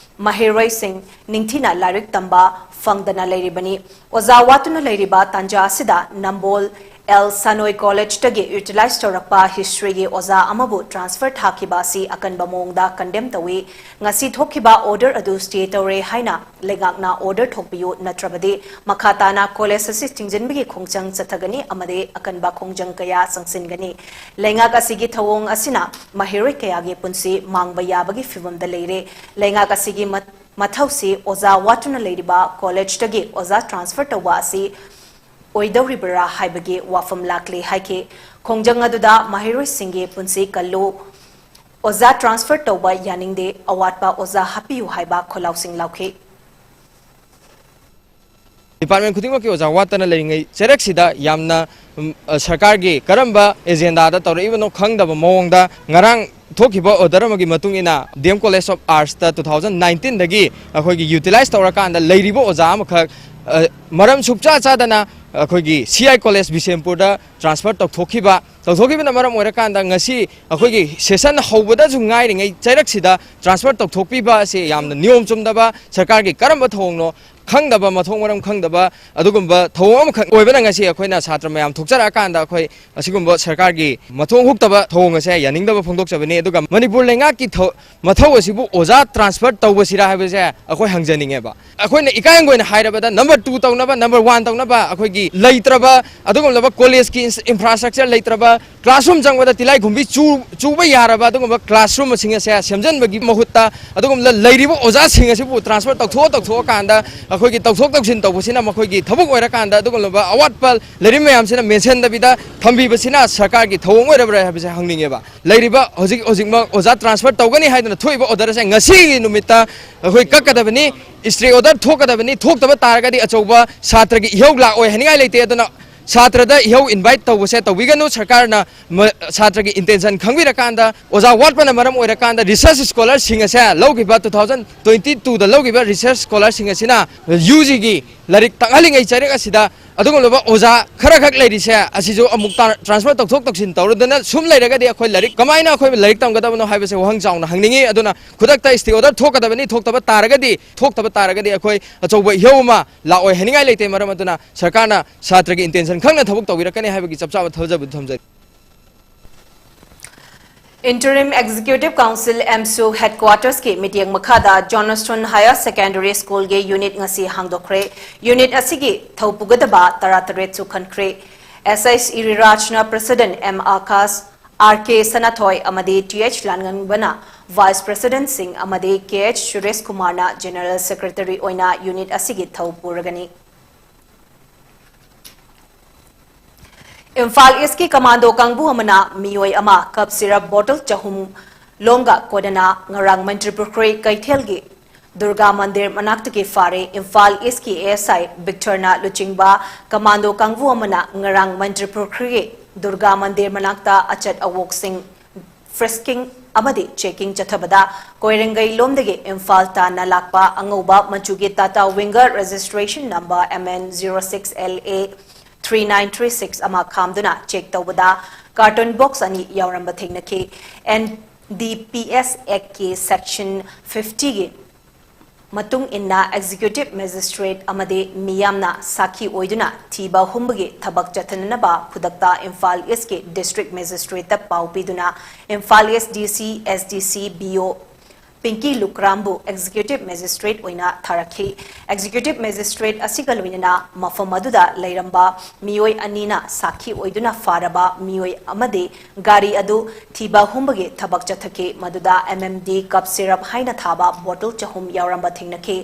ꯃꯍꯩꯔꯣꯏꯁꯤꯡ ꯅꯤꯡꯊꯤꯅ ꯂꯥꯏꯔꯤꯛ ꯇꯝꯕ ꯐꯪꯗꯅ ꯂꯩꯔꯤꯕꯅꯤ꯫ ꯑꯣꯖꯥ ꯋꯥꯠꯇꯨꯅ ꯂꯩꯔꯤꯕ ꯇꯥꯟꯖꯥ ꯑꯁꯤꯗ ꯅꯝꯕꯣꯜ ꯑꯦꯜ ꯁꯥꯅꯣꯏ College ꯇꯒꯤ utilize ꯇꯧꯔꯛꯄ history ꯒꯤ ꯑꯣꯖꯥ ꯑꯃꯕꯨ transfer ꯊꯥꯈꯤꯕ ꯑꯁꯤ ꯑꯀꯟꯕ ꯃꯑꯣꯡꯗ condemn ꯇꯧꯏ꯫ ꯉꯁꯤ ꯊꯣꯛꯈꯤꯕ order ꯑꯗꯨ stay ꯇꯧꯔꯦ ꯍꯥꯏꯅ ꯂꯩꯉꯥꯛꯅ order ꯊꯣꯛꯄꯤꯌꯨ, ꯅꯠꯇ꯭ꯔꯕꯗꯤ ꯃꯈꯥ ꯇꯥꯅ college ꯑꯁꯤ ꯊꯤꯡꯖꯤꯟꯕꯒꯤ ꯈꯣꯡꯖꯪ ꯆꯠꯊꯒꯅꯤ ꯑꯃꯗꯤ ꯑꯀꯟꯕ ꯈꯣꯡꯖꯪ ꯀꯌꯥ ꯆꯪꯁꯤꯟꯒꯅꯤ꯫ ꯂꯩꯉꯥꯛ ꯑꯁꯤꯒꯤ ꯊꯧꯑꯣꯡ ꯑꯁꯤꯅ ꯃꯍꯩꯔꯣꯏ ꯀꯌꯥꯒꯤ ꯄꯨꯟꯁꯤ ꯃꯥꯡꯕ ꯌꯥꯕꯒꯤ ꯐꯤꯚꯝꯗ ꯂꯩꯔꯦ꯫ ꯂꯩꯉꯥꯛ ꯑꯁꯤꯒꯤ ꯃ-, ꯃꯊꯧꯁꯤ ꯑꯣꯖꯥ ꯋꯥꯠꯇꯨꯅ ꯂꯩꯔꯤꯕ college ꯇꯒꯤ ꯑꯣꯖꯥ transfer ꯇꯧꯕ ꯑꯁꯤ ꯑꯣꯏꯗꯧꯔꯤꯕꯔꯥ ꯍꯥꯏꯕꯒꯤ ꯋꯥꯐꯝ ꯂꯥꯛꯂꯤ ꯍꯥꯏꯈꯤ꯫ ꯈꯣꯡꯖꯪ ꯑꯗꯨꯗ ꯃꯍꯩꯔꯣꯏꯁꯤꯡꯒꯤ ꯄꯨꯟꯁꯤ ꯀꯜꯂꯨ, ꯑꯣꯖꯥ transfer ꯇꯧꯕ ꯌꯥꯅꯤꯡꯗꯦ, ꯑꯋꯥꯠꯄ ꯑꯣꯖꯥ ꯍꯥꯞꯄꯤꯌꯨ ꯍꯥꯏꯕ ꯈꯣꯜꯂꯥꯎꯁꯤꯡ ꯂꯥꯎꯈꯤ꯫ Department ꯈꯨꯗꯤꯡꯃꯛꯀꯤ ꯑꯣꯖꯥ ꯋꯥꯠꯇꯅ ꯂꯩꯔꯤꯉꯩ ꯆꯩꯔꯛꯁꯤꯗ ꯌꯥꯝꯅ, ꯎꯝ, ꯑ, ꯁꯔꯀꯥꯔꯒꯤ ꯀꯔꯝꯕ agenda ꯗ ꯇꯧꯔꯛꯏꯕꯅꯣ ꯈꯪꯗꯕ ꯃꯑꯣꯡꯗ ꯉꯔꯥꯡ ꯊꯣꯛꯈꯤꯕ order ꯑꯃꯒꯤ ꯃꯇꯨꯡ ꯏꯟꯅ D M College of Arts ꯇ two thousand nineteen ꯗꯒꯤ ꯑꯩꯈꯣꯏꯒꯤ utilize ꯇꯧꯔꯀꯥꯟꯗ ꯂꯩꯔꯤꯕ ꯑꯣꯖꯥ ꯑꯃꯈꯛ, ꯑ, ꯃꯔꯝ ꯁꯨꯛꯆꯥ ꯆꯥꯗꯅ ꯑꯩꯈꯣꯏꯒꯤ C I College ꯕꯤꯁꯦꯝꯄꯨꯔꯗ transfer ꯇꯧꯊꯣꯛꯈꯤꯕ, ꯇꯧꯊꯣꯛꯈꯤꯕꯅ ꯃꯔꯝ ꯑꯣꯏꯔꯀꯥꯟꯗ ꯉꯁꯤ ꯑꯩꯈꯣꯏꯒꯤ session ꯍꯧꯕꯗꯁꯨ ꯉꯥꯏꯔꯤꯉꯩ ꯆꯩꯔꯛꯁꯤꯗ transfer ꯇꯧꯊꯣꯛꯄꯤꯕ ꯑꯁꯤ ꯌꯥꯝꯅ ꯅꯤꯌꯣꯝ ꯆꯨꯝꯗꯕ, ꯁꯔꯀꯥꯔꯒꯤ ꯀꯔꯝꯕ ꯊꯧꯑꯣꯡꯅꯣ ꯈꯪꯗꯕ, ꯃꯊꯣꯡ ꯃꯔꯝ ꯈꯪꯗꯕ ꯑꯗꯨꯒꯨꯝꯕ ꯊꯧꯑꯣꯡ ꯑꯃꯈꯛ ꯑꯣꯏꯕꯅ ꯉꯁꯤ ꯑꯩꯈꯣꯏꯅ ꯁꯥꯇ꯭ꯔ ꯃꯌꯥꯝ ꯊꯣꯛꯆꯔꯛꯑꯀꯥꯟꯗ ꯑꯩꯈꯣꯏ ꯑꯁꯤꯒꯨꯝꯕ ꯁꯔꯀꯥꯔꯒꯤ ꯃꯊꯣꯡ ꯍꯨꯛꯇꯕ ꯊꯧꯑꯣꯡ ꯑꯁꯦ ꯌꯥꯅꯤꯡꯗꯕ ꯐꯣꯡꯗꯣꯛꯆꯕꯅꯤ꯫ ꯑꯗꯨꯒ ꯃꯅꯤꯄꯨꯔ ꯂꯩꯉꯥꯛꯀꯤ ꯊꯧ-, ꯃꯊꯧ ꯑꯁꯤꯕꯨ ꯑꯣꯖꯥ transfer ꯇꯧꯕꯁꯤꯔꯥ ꯍꯥꯏꯕꯁꯦ ꯑꯩꯈꯣꯏ ꯍꯪꯖꯅꯤꯡꯉꯦꯕ꯫ ꯑꯩꯈꯣꯏꯅ ꯏꯀꯥꯏ ꯍꯪꯒꯣꯏꯅ ꯍꯥꯏꯔꯕꯗ number two ꯇꯧꯅꯕ, number one ꯇꯧꯅꯕ ꯑꯩꯈꯣꯏꯒꯤ ꯂꯩꯇ꯭ꯔꯕ, ꯑꯗꯨꯒꯨꯝꯂꯕ college ꯀꯤ ins-, infrastructure ꯂꯩꯇ꯭ꯔꯕ, classroom ꯆꯪꯕꯗ ꯇꯤꯜꯂꯥꯏꯈꯨꯝꯕꯤ ꯆꯨ-, ꯆꯨꯕ ꯌꯥꯔꯕ ꯑꯗꯨꯒꯨꯝꯕ classroom ꯁꯤꯡ ꯑꯁꯦ ꯁꯦꯝꯖꯤꯟꯕꯒꯤ ꯃꯍꯨꯠꯇ ꯑꯗꯨꯒꯨꯝꯂꯕ ꯂꯩꯔꯤꯕ ꯑꯣꯖꯥꯁꯤꯡ ꯑꯁꯤꯕꯨ transfer ꯇꯧꯊꯣꯛꯑ ꯇꯧꯊꯣꯛꯑꯀꯥꯟꯗ ꯑꯩꯈꯣꯏꯒꯤ ꯇꯧꯊꯣꯛ ꯇꯧꯁꯤꯟ ꯇꯧꯕꯁꯤꯅ ꯃꯈꯣꯏꯒꯤ ꯊꯕꯛ ꯑꯣꯏꯔꯀꯥꯟꯗ ꯑꯗꯨꯒꯨꯝꯂꯕ ꯑꯋꯥꯠꯄ ꯂꯩꯔꯤ ꯃꯌꯥꯝꯁꯤꯅ ꯃꯦꯟꯁꯤꯟꯗꯕꯤꯗ ꯊꯝꯕꯤꯕꯁꯤꯅ ꯁꯔꯀꯥꯔꯒꯤ ꯊꯧꯑꯣꯡ ꯑꯣꯏꯔꯕ꯭ꯔꯥ ꯍꯥꯏꯕꯁꯦ ꯍꯪꯅꯤꯡꯉꯦꯕ꯫ ꯂꯩꯔꯤꯕ ꯍꯧꯖꯤꯛ ꯍꯧꯖꯤꯛꯃꯛ ꯑꯣꯖꯥ ꯇ꯭ꯔꯥꯟꯁꯐꯔ ꯇꯧꯒꯅꯤ ꯍꯥꯏꯗꯨꯅ ꯊꯣꯛꯏꯕ ꯑꯣꯔꯗꯔ ꯑꯁꯦ ꯉꯁꯤꯒꯤ ꯅꯨꯃꯤꯠꯇ ꯑꯩꯈꯣꯏ ꯀꯛꯀꯗꯕꯅꯤ꯫ Stay order ꯊꯣꯛꯀꯗꯕꯅꯤ꯫ ꯊꯣꯛꯇꯕ ꯇꯥꯔꯒꯗꯤ ꯑꯆꯧꯕ ꯁꯥꯇ꯭ꯔꯒꯤ ꯏꯍꯧ ꯂꯥꯛꯑꯣꯏ ꯍꯥꯏꯅꯤꯡꯉꯥꯏ ꯂꯩꯇꯦ꯫ ꯑꯗꯨꯅ ꯁꯥꯇ꯭ꯔꯗ ꯏꯍꯧ ꯏꯟꯚꯥꯏꯠ ꯇꯧꯕꯁꯦ ꯇꯧꯕꯤꯒꯅꯨ꯫ ꯁꯔꯀꯥꯔꯅ ꯃ-, ꯁꯥꯇ꯭ꯔꯒꯤ ꯏꯟꯇꯦꯟꯁꯟ ꯈꯪꯕꯤꯔꯀꯥꯟꯗ ꯑꯣꯖꯥ ꯋꯥꯠꯄꯅ ꯃꯔꯝ ꯑꯣꯏꯔꯀꯥꯟꯗ ꯔꯤꯁꯔꯁ ꯁ꯭ꯀꯣꯂꯔꯁꯤꯡ ꯑꯁꯦ ꯂꯧꯈꯤꯕ, ꯇꯨ ꯊꯥꯎꯖꯟ ꯇ꯭ꯋꯦꯟꯇꯤ ꯇꯨꯗ ꯂꯧꯈꯤꯕ ꯔꯤꯁꯔꯁ ꯁ꯭ꯀꯣꯂꯔꯁꯤꯡ ꯑꯁꯤꯅ ꯌꯨ ꯖꯤꯒꯤ ꯂꯥꯏꯔꯤꯛ ꯇꯥꯛꯍꯜꯂꯤꯉꯩ ꯆꯩꯔꯛ ꯑꯁꯤꯗ ꯑꯗꯨꯒꯨꯝꯂꯕ ꯑꯣꯖꯥ ꯈꯔꯈꯛ ꯂꯩꯔꯤꯁꯦ ꯑꯁꯤꯁꯨ ꯑꯃꯨꯛ ꯇ꯭ꯔꯥ-, ꯇ꯭ꯔꯥꯟꯁꯐꯔ ꯇꯧꯊꯣꯛ ꯇꯧꯁꯤꯟ ꯇꯧꯔꯗꯅ ꯁꯨꯝ ꯂꯩꯔꯒꯗꯤ ꯑꯩꯈꯣꯏ ꯂꯥꯏꯔꯤꯛ ꯀꯃꯥꯏꯅ ꯑꯩꯈꯣꯏ ꯂꯥꯏꯔꯤꯛ ꯇꯝꯒꯗꯕꯅꯣ ꯍꯥꯏꯕꯁꯦ ꯋꯥꯍꯪ ꯆꯥꯎꯅ ꯍꯪꯅꯤꯡꯉꯤ꯫ ꯑꯗꯨꯅ ꯈꯨꯗꯛꯇ ꯁ꯭ꯇꯦ ꯑꯣꯔꯗꯔ ꯊꯣꯛꯀꯗꯕꯅꯤ꯫ ꯊꯣꯛꯇꯕ ꯇꯥꯔꯒꯗꯤ, ꯊꯣꯛꯇꯕ ꯇꯥꯔꯒꯗꯤ ꯑꯩꯈꯣꯏ ꯑꯆꯧꯕ ꯏꯍꯧ ꯑꯃ ꯂꯥꯛꯑꯣꯏ ꯍꯥꯏꯅꯤꯡꯉꯥꯏ ꯂꯩꯇꯦ꯫ ꯃꯔꯝ ꯑꯗꯨꯅ ꯁꯔꯀꯥꯔꯅ ꯁꯥꯇ꯭ꯔꯒꯤ ꯏꯟꯇꯦꯟꯁꯟ ꯈꯪꯅ ꯊꯕꯛ ꯇꯧꯕꯤꯔꯛꯀꯅꯤ ꯍꯥꯏꯕꯒꯤ ꯆꯞ ꯆꯥꯕ ꯊꯥꯖꯕꯗꯨ ꯊꯝꯖꯔꯤ꯫ Interim Executive Council, ꯑꯦꯝꯁꯨ, Headquarters ꯀꯤ ꯃꯤꯠꯌꯦꯡ ꯃꯈꯥꯗ Johnston Higher Secondary School ꯒꯤ unit ꯉꯁꯤ ꯍꯥꯡꯗꯣꯛꯈ꯭ꯔꯦ꯫ Unit ꯑꯁꯤꯒꯤ ꯊꯧ ꯄꯨꯒꯗꯕ ꯇꯔꯥꯇꯔꯦꯠꯁꯨ ꯈꯟꯈ꯭ꯔꯦ꯫ ꯑꯦꯁ ꯑꯩꯆ ꯏꯔꯤꯔꯥꯖꯅ President, M Akash, R K Sanathoi ꯑꯃꯗꯤ ꯇꯤ ꯑꯩꯆ ꯂꯥꯟꯉꯝꯕꯅ Vice Presidentꯁꯤꯡ ꯑꯃꯗꯤ ꯀꯦ ꯑꯩꯆ ꯁꯨꯔꯦꯁ ꯀꯨꯃꯥꯔꯅ General Secretary ꯑꯣꯏꯅ unit ꯑꯁꯤꯒꯤ ꯊꯧ ꯄꯨꯔꯒꯅꯤ꯫ ꯏꯝꯐꯥꯜ ꯏꯁꯀꯤ ꯀꯃꯥꯟꯗꯣ ꯀꯥꯡꯕꯨ ꯑꯃꯅ ꯃꯤꯑꯣꯏ ꯑꯃ ꯀꯞ ꯁꯤꯔꯞ ꯕꯣꯇꯜ ꯆꯍꯨꯝ ꯂꯣꯝꯒ ꯀꯣꯗꯅ ꯉꯔꯥꯡ ꯃꯟꯇ꯭ꯔꯤ ꯄꯨꯈ꯭ꯔꯤ ꯀꯩꯊꯦꯜꯒꯤ ꯗꯨꯔꯒꯥ ꯃꯟꯗꯤꯔ ꯃꯅꯥꯛꯇꯒꯤ ꯐꯥꯔꯦ꯫ ꯏꯝꯐꯥꯜ ꯏꯁꯀꯤ ꯑꯦ ꯑꯦꯁ ꯑꯥꯏ ꯕꯤꯛꯇꯔꯅ ꯂꯨꯆꯤꯡꯕ ꯀꯃꯥꯟꯗꯣ ꯀꯥꯡꯕꯨ ꯑꯃꯅ ꯉꯔꯥꯡ ꯃꯟꯇ꯭ꯔꯤ ꯄꯨꯈ꯭ꯔꯤꯒꯤ ꯗꯨꯔꯒꯥ ꯃꯟꯗꯤꯔ ꯃꯅꯥꯛꯇ ꯑꯆꯠ ꯑꯋꯣꯛꯁꯤꯡ frisking ꯑꯃꯗꯤ checking ꯆꯠꯊꯕꯗ ꯀꯣꯏꯔꯦꯡꯒꯩ ꯂꯣꯝꯗꯒꯤ ꯏꯝꯐꯥꯜ ꯇꯥꯟꯅ ꯂꯥꯛꯄ ꯑꯉꯧꯕ ꯃꯆꯨꯒꯤ Tata Winger registration number M N zero six L A three nine three six ꯑꯃ ꯈꯥꯝꯗꯨꯅ check ꯇꯧꯕꯗ carton box ꯑꯅꯤ ꯌꯥꯎꯔꯝꯕ ꯊꯦꯡꯅꯈꯤ꯫ N D P S Act ꯀꯤ section fifty ꯒꯤ ꯃꯇꯨꯡ ꯏꯟꯅ Executive Magistrate ꯑꯃꯗꯤ ꯃꯤꯌꯥꯝꯅ ꯁꯥꯈꯤ ꯑꯣꯏꯗꯨꯅ ꯊꯤꯕ ꯍꯨꯝꯕꯒꯤ ꯊꯕꯛ ꯆꯠꯊꯅꯅꯕ ꯈꯨꯗꯛꯇ ꯏꯝꯐꯥꯜ ꯏꯁꯀꯤ District Magistrateꯇ ꯄꯥꯎ ꯄꯤꯗꯨꯅ ꯏꯝꯐꯥꯜ ꯏꯁ D C, S D C, B O, ꯄꯤꯡꯀꯤ ꯂꯨꯀ꯭ꯔꯥꯝꯕꯨ Executive Magistrate ꯑꯣꯏꯅ ꯊꯥꯔꯛꯈꯤ꯫ Executive Magistrate ꯑꯁꯤꯒ ꯂꯣꯏꯅꯅ ꯃꯐꯝ ꯑꯗꯨꯗ ꯂꯩꯔꯝꯕ ꯃꯤꯑꯣꯏ ꯑꯅꯤꯅ ꯁꯥꯈꯤ ꯑꯣꯏꯗꯨꯅ ꯐꯥꯔꯕ ꯃꯤꯑꯣꯏ ꯑꯃꯗꯤ ꯒꯥꯔꯤ ꯑꯗꯨ ꯊꯤꯕ ꯍꯨꯝꯕꯒꯤ ꯊꯕꯛ ꯆꯠꯊꯈꯤ꯫ ꯃꯗꯨꯗ M M D cough syrup ꯍꯥꯏꯅ ꯊꯥꯕ bottle ꯆꯍꯨꯝ ꯌꯥꯎꯔꯝꯕ ꯊꯦꯡꯅꯈꯤ꯫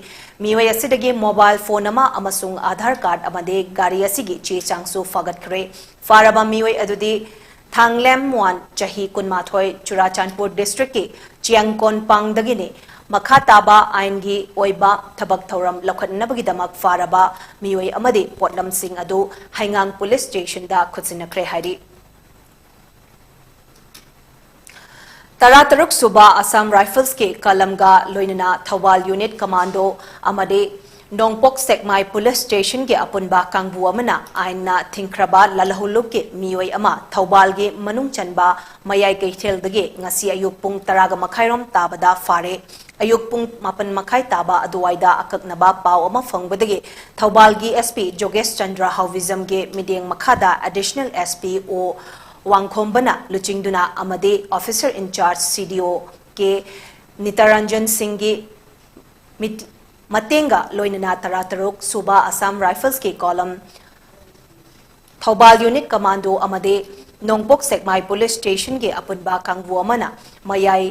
ꯃꯤꯑꯣꯏ ꯑꯁꯤꯗꯒꯤ mobile phone ꯑꯃ ꯑꯃꯁꯨꯡ Aadhaar card ꯑꯃꯗꯤ ꯒꯥꯔꯤ ꯑꯁꯤꯒꯤ ꯆꯦ ꯆꯥꯡꯁꯨ ꯐꯥꯒꯠꯈ꯭ꯔꯦ꯫ ꯐꯥꯔꯕ ꯃꯤꯑꯣꯏ ꯑꯗꯨꯗꯤ ꯊꯥꯡꯂꯦꯝꯋꯥꯟ, ꯆꯍꯤ ꯀꯨꯟꯃꯥꯊꯣꯏ, ꯆꯨꯔꯥꯆꯥꯟꯄꯨꯔ district ꯀꯤ ꯆꯤꯌꯥꯡꯀꯣꯟꯄꯥꯡꯗꯒꯤꯅꯤ꯫ ꯃꯈꯥ ꯇꯥꯕ ꯑꯥꯏꯟꯒꯤ ꯑꯣꯏꯕ ꯊꯕꯛ ꯊꯧꯔꯝ ꯂꯧꯈꯠꯅꯕꯒꯤꯗꯃꯛ ꯐꯥꯔꯕ ꯃꯤꯑꯣꯏ ꯑꯃꯗꯤ ꯄꯣꯠꯂꯝꯁꯤꯡ ꯑꯗꯨ ꯍꯩꯉꯥꯡ police station ꯗ ꯈꯨꯠꯁꯤꯟꯅꯈ꯭ꯔꯦ ꯍꯥꯏꯔꯤ꯫ ꯇꯔꯥꯇꯔꯨꯛ ꯁꯨꯕ Assam Rifles ꯀꯤ ꯀꯂꯝꯒ ꯂꯣꯏꯅꯅ ꯊꯧꯕꯥꯜ unit commando ꯑꯃꯗꯤ ꯅꯣꯡꯄꯣꯛ ꯁꯦꯛꯃꯥꯏ police station ꯒꯤ ꯑꯄꯨꯟꯕ ꯀꯥꯡꯕꯨ ꯑꯃꯅ ꯑꯥꯏꯟꯅ ꯊꯤꯡꯈ꯭ꯔꯕ ꯂꯥꯜꯍꯧꯂꯨꯞꯀꯤ ꯃꯤꯑꯣꯏ ꯑꯃ ꯊꯧꯕꯥꯜꯒꯤ ꯃꯅꯨꯡ ꯆꯟꯕ ꯃꯌꯥꯏ ꯀꯩꯊꯦꯜꯗꯒꯤ ꯉꯁꯤ ꯑꯌꯨꯛ ꯄꯨꯡ ꯇꯔꯥꯒ ꯃꯈꯥꯏꯔꯣꯝ ꯇꯥꯕꯗ ꯐꯥꯔꯦ꯫ ꯑꯌꯨꯛ ꯄꯨꯡ ꯃꯥꯄꯟ ꯃꯈꯥꯏ ꯇꯥꯕ ꯑꯗꯨꯋꯥꯏꯗ ꯑꯀꯛꯅꯕ ꯄꯥꯎ ꯑꯃ ꯐꯪꯕꯗꯒꯤ ꯊꯧꯕꯥꯜꯒꯤ S P ꯖꯣꯒꯦꯁ ꯆꯟꯗ꯭ꯔ ꯍꯥꯎꯕꯤꯖꯝꯒꯤ ꯃꯤꯠꯌꯦꯡ ꯃꯈꯥꯗ Additional S P O ꯋꯥꯡꯈꯣꯝꯕꯅ ꯂꯨꯆꯤꯡꯗꯨꯅ ꯑꯃꯗꯤ officer in charge C D O K ꯅꯤꯇꯥꯔꯟꯖꯟ ꯁꯤꯡꯒꯤ ꯃꯤꯠ-, ꯃꯇꯦꯡꯒ ꯂꯣꯏꯅꯅ ꯇꯔꯥꯇꯔꯨꯛ ꯁꯨꯕ Assam Rifles ꯀꯤ column, ꯊꯧꯕꯥꯜ unit commando ꯑꯃꯗꯤ ꯅꯣꯡꯄꯣꯛ ꯁꯦꯛꯃꯥꯏ police station ꯒꯤ ꯑꯄꯨꯟꯕ ꯀꯥꯡꯕꯨ ꯑꯃꯅ ꯃꯌꯥꯏ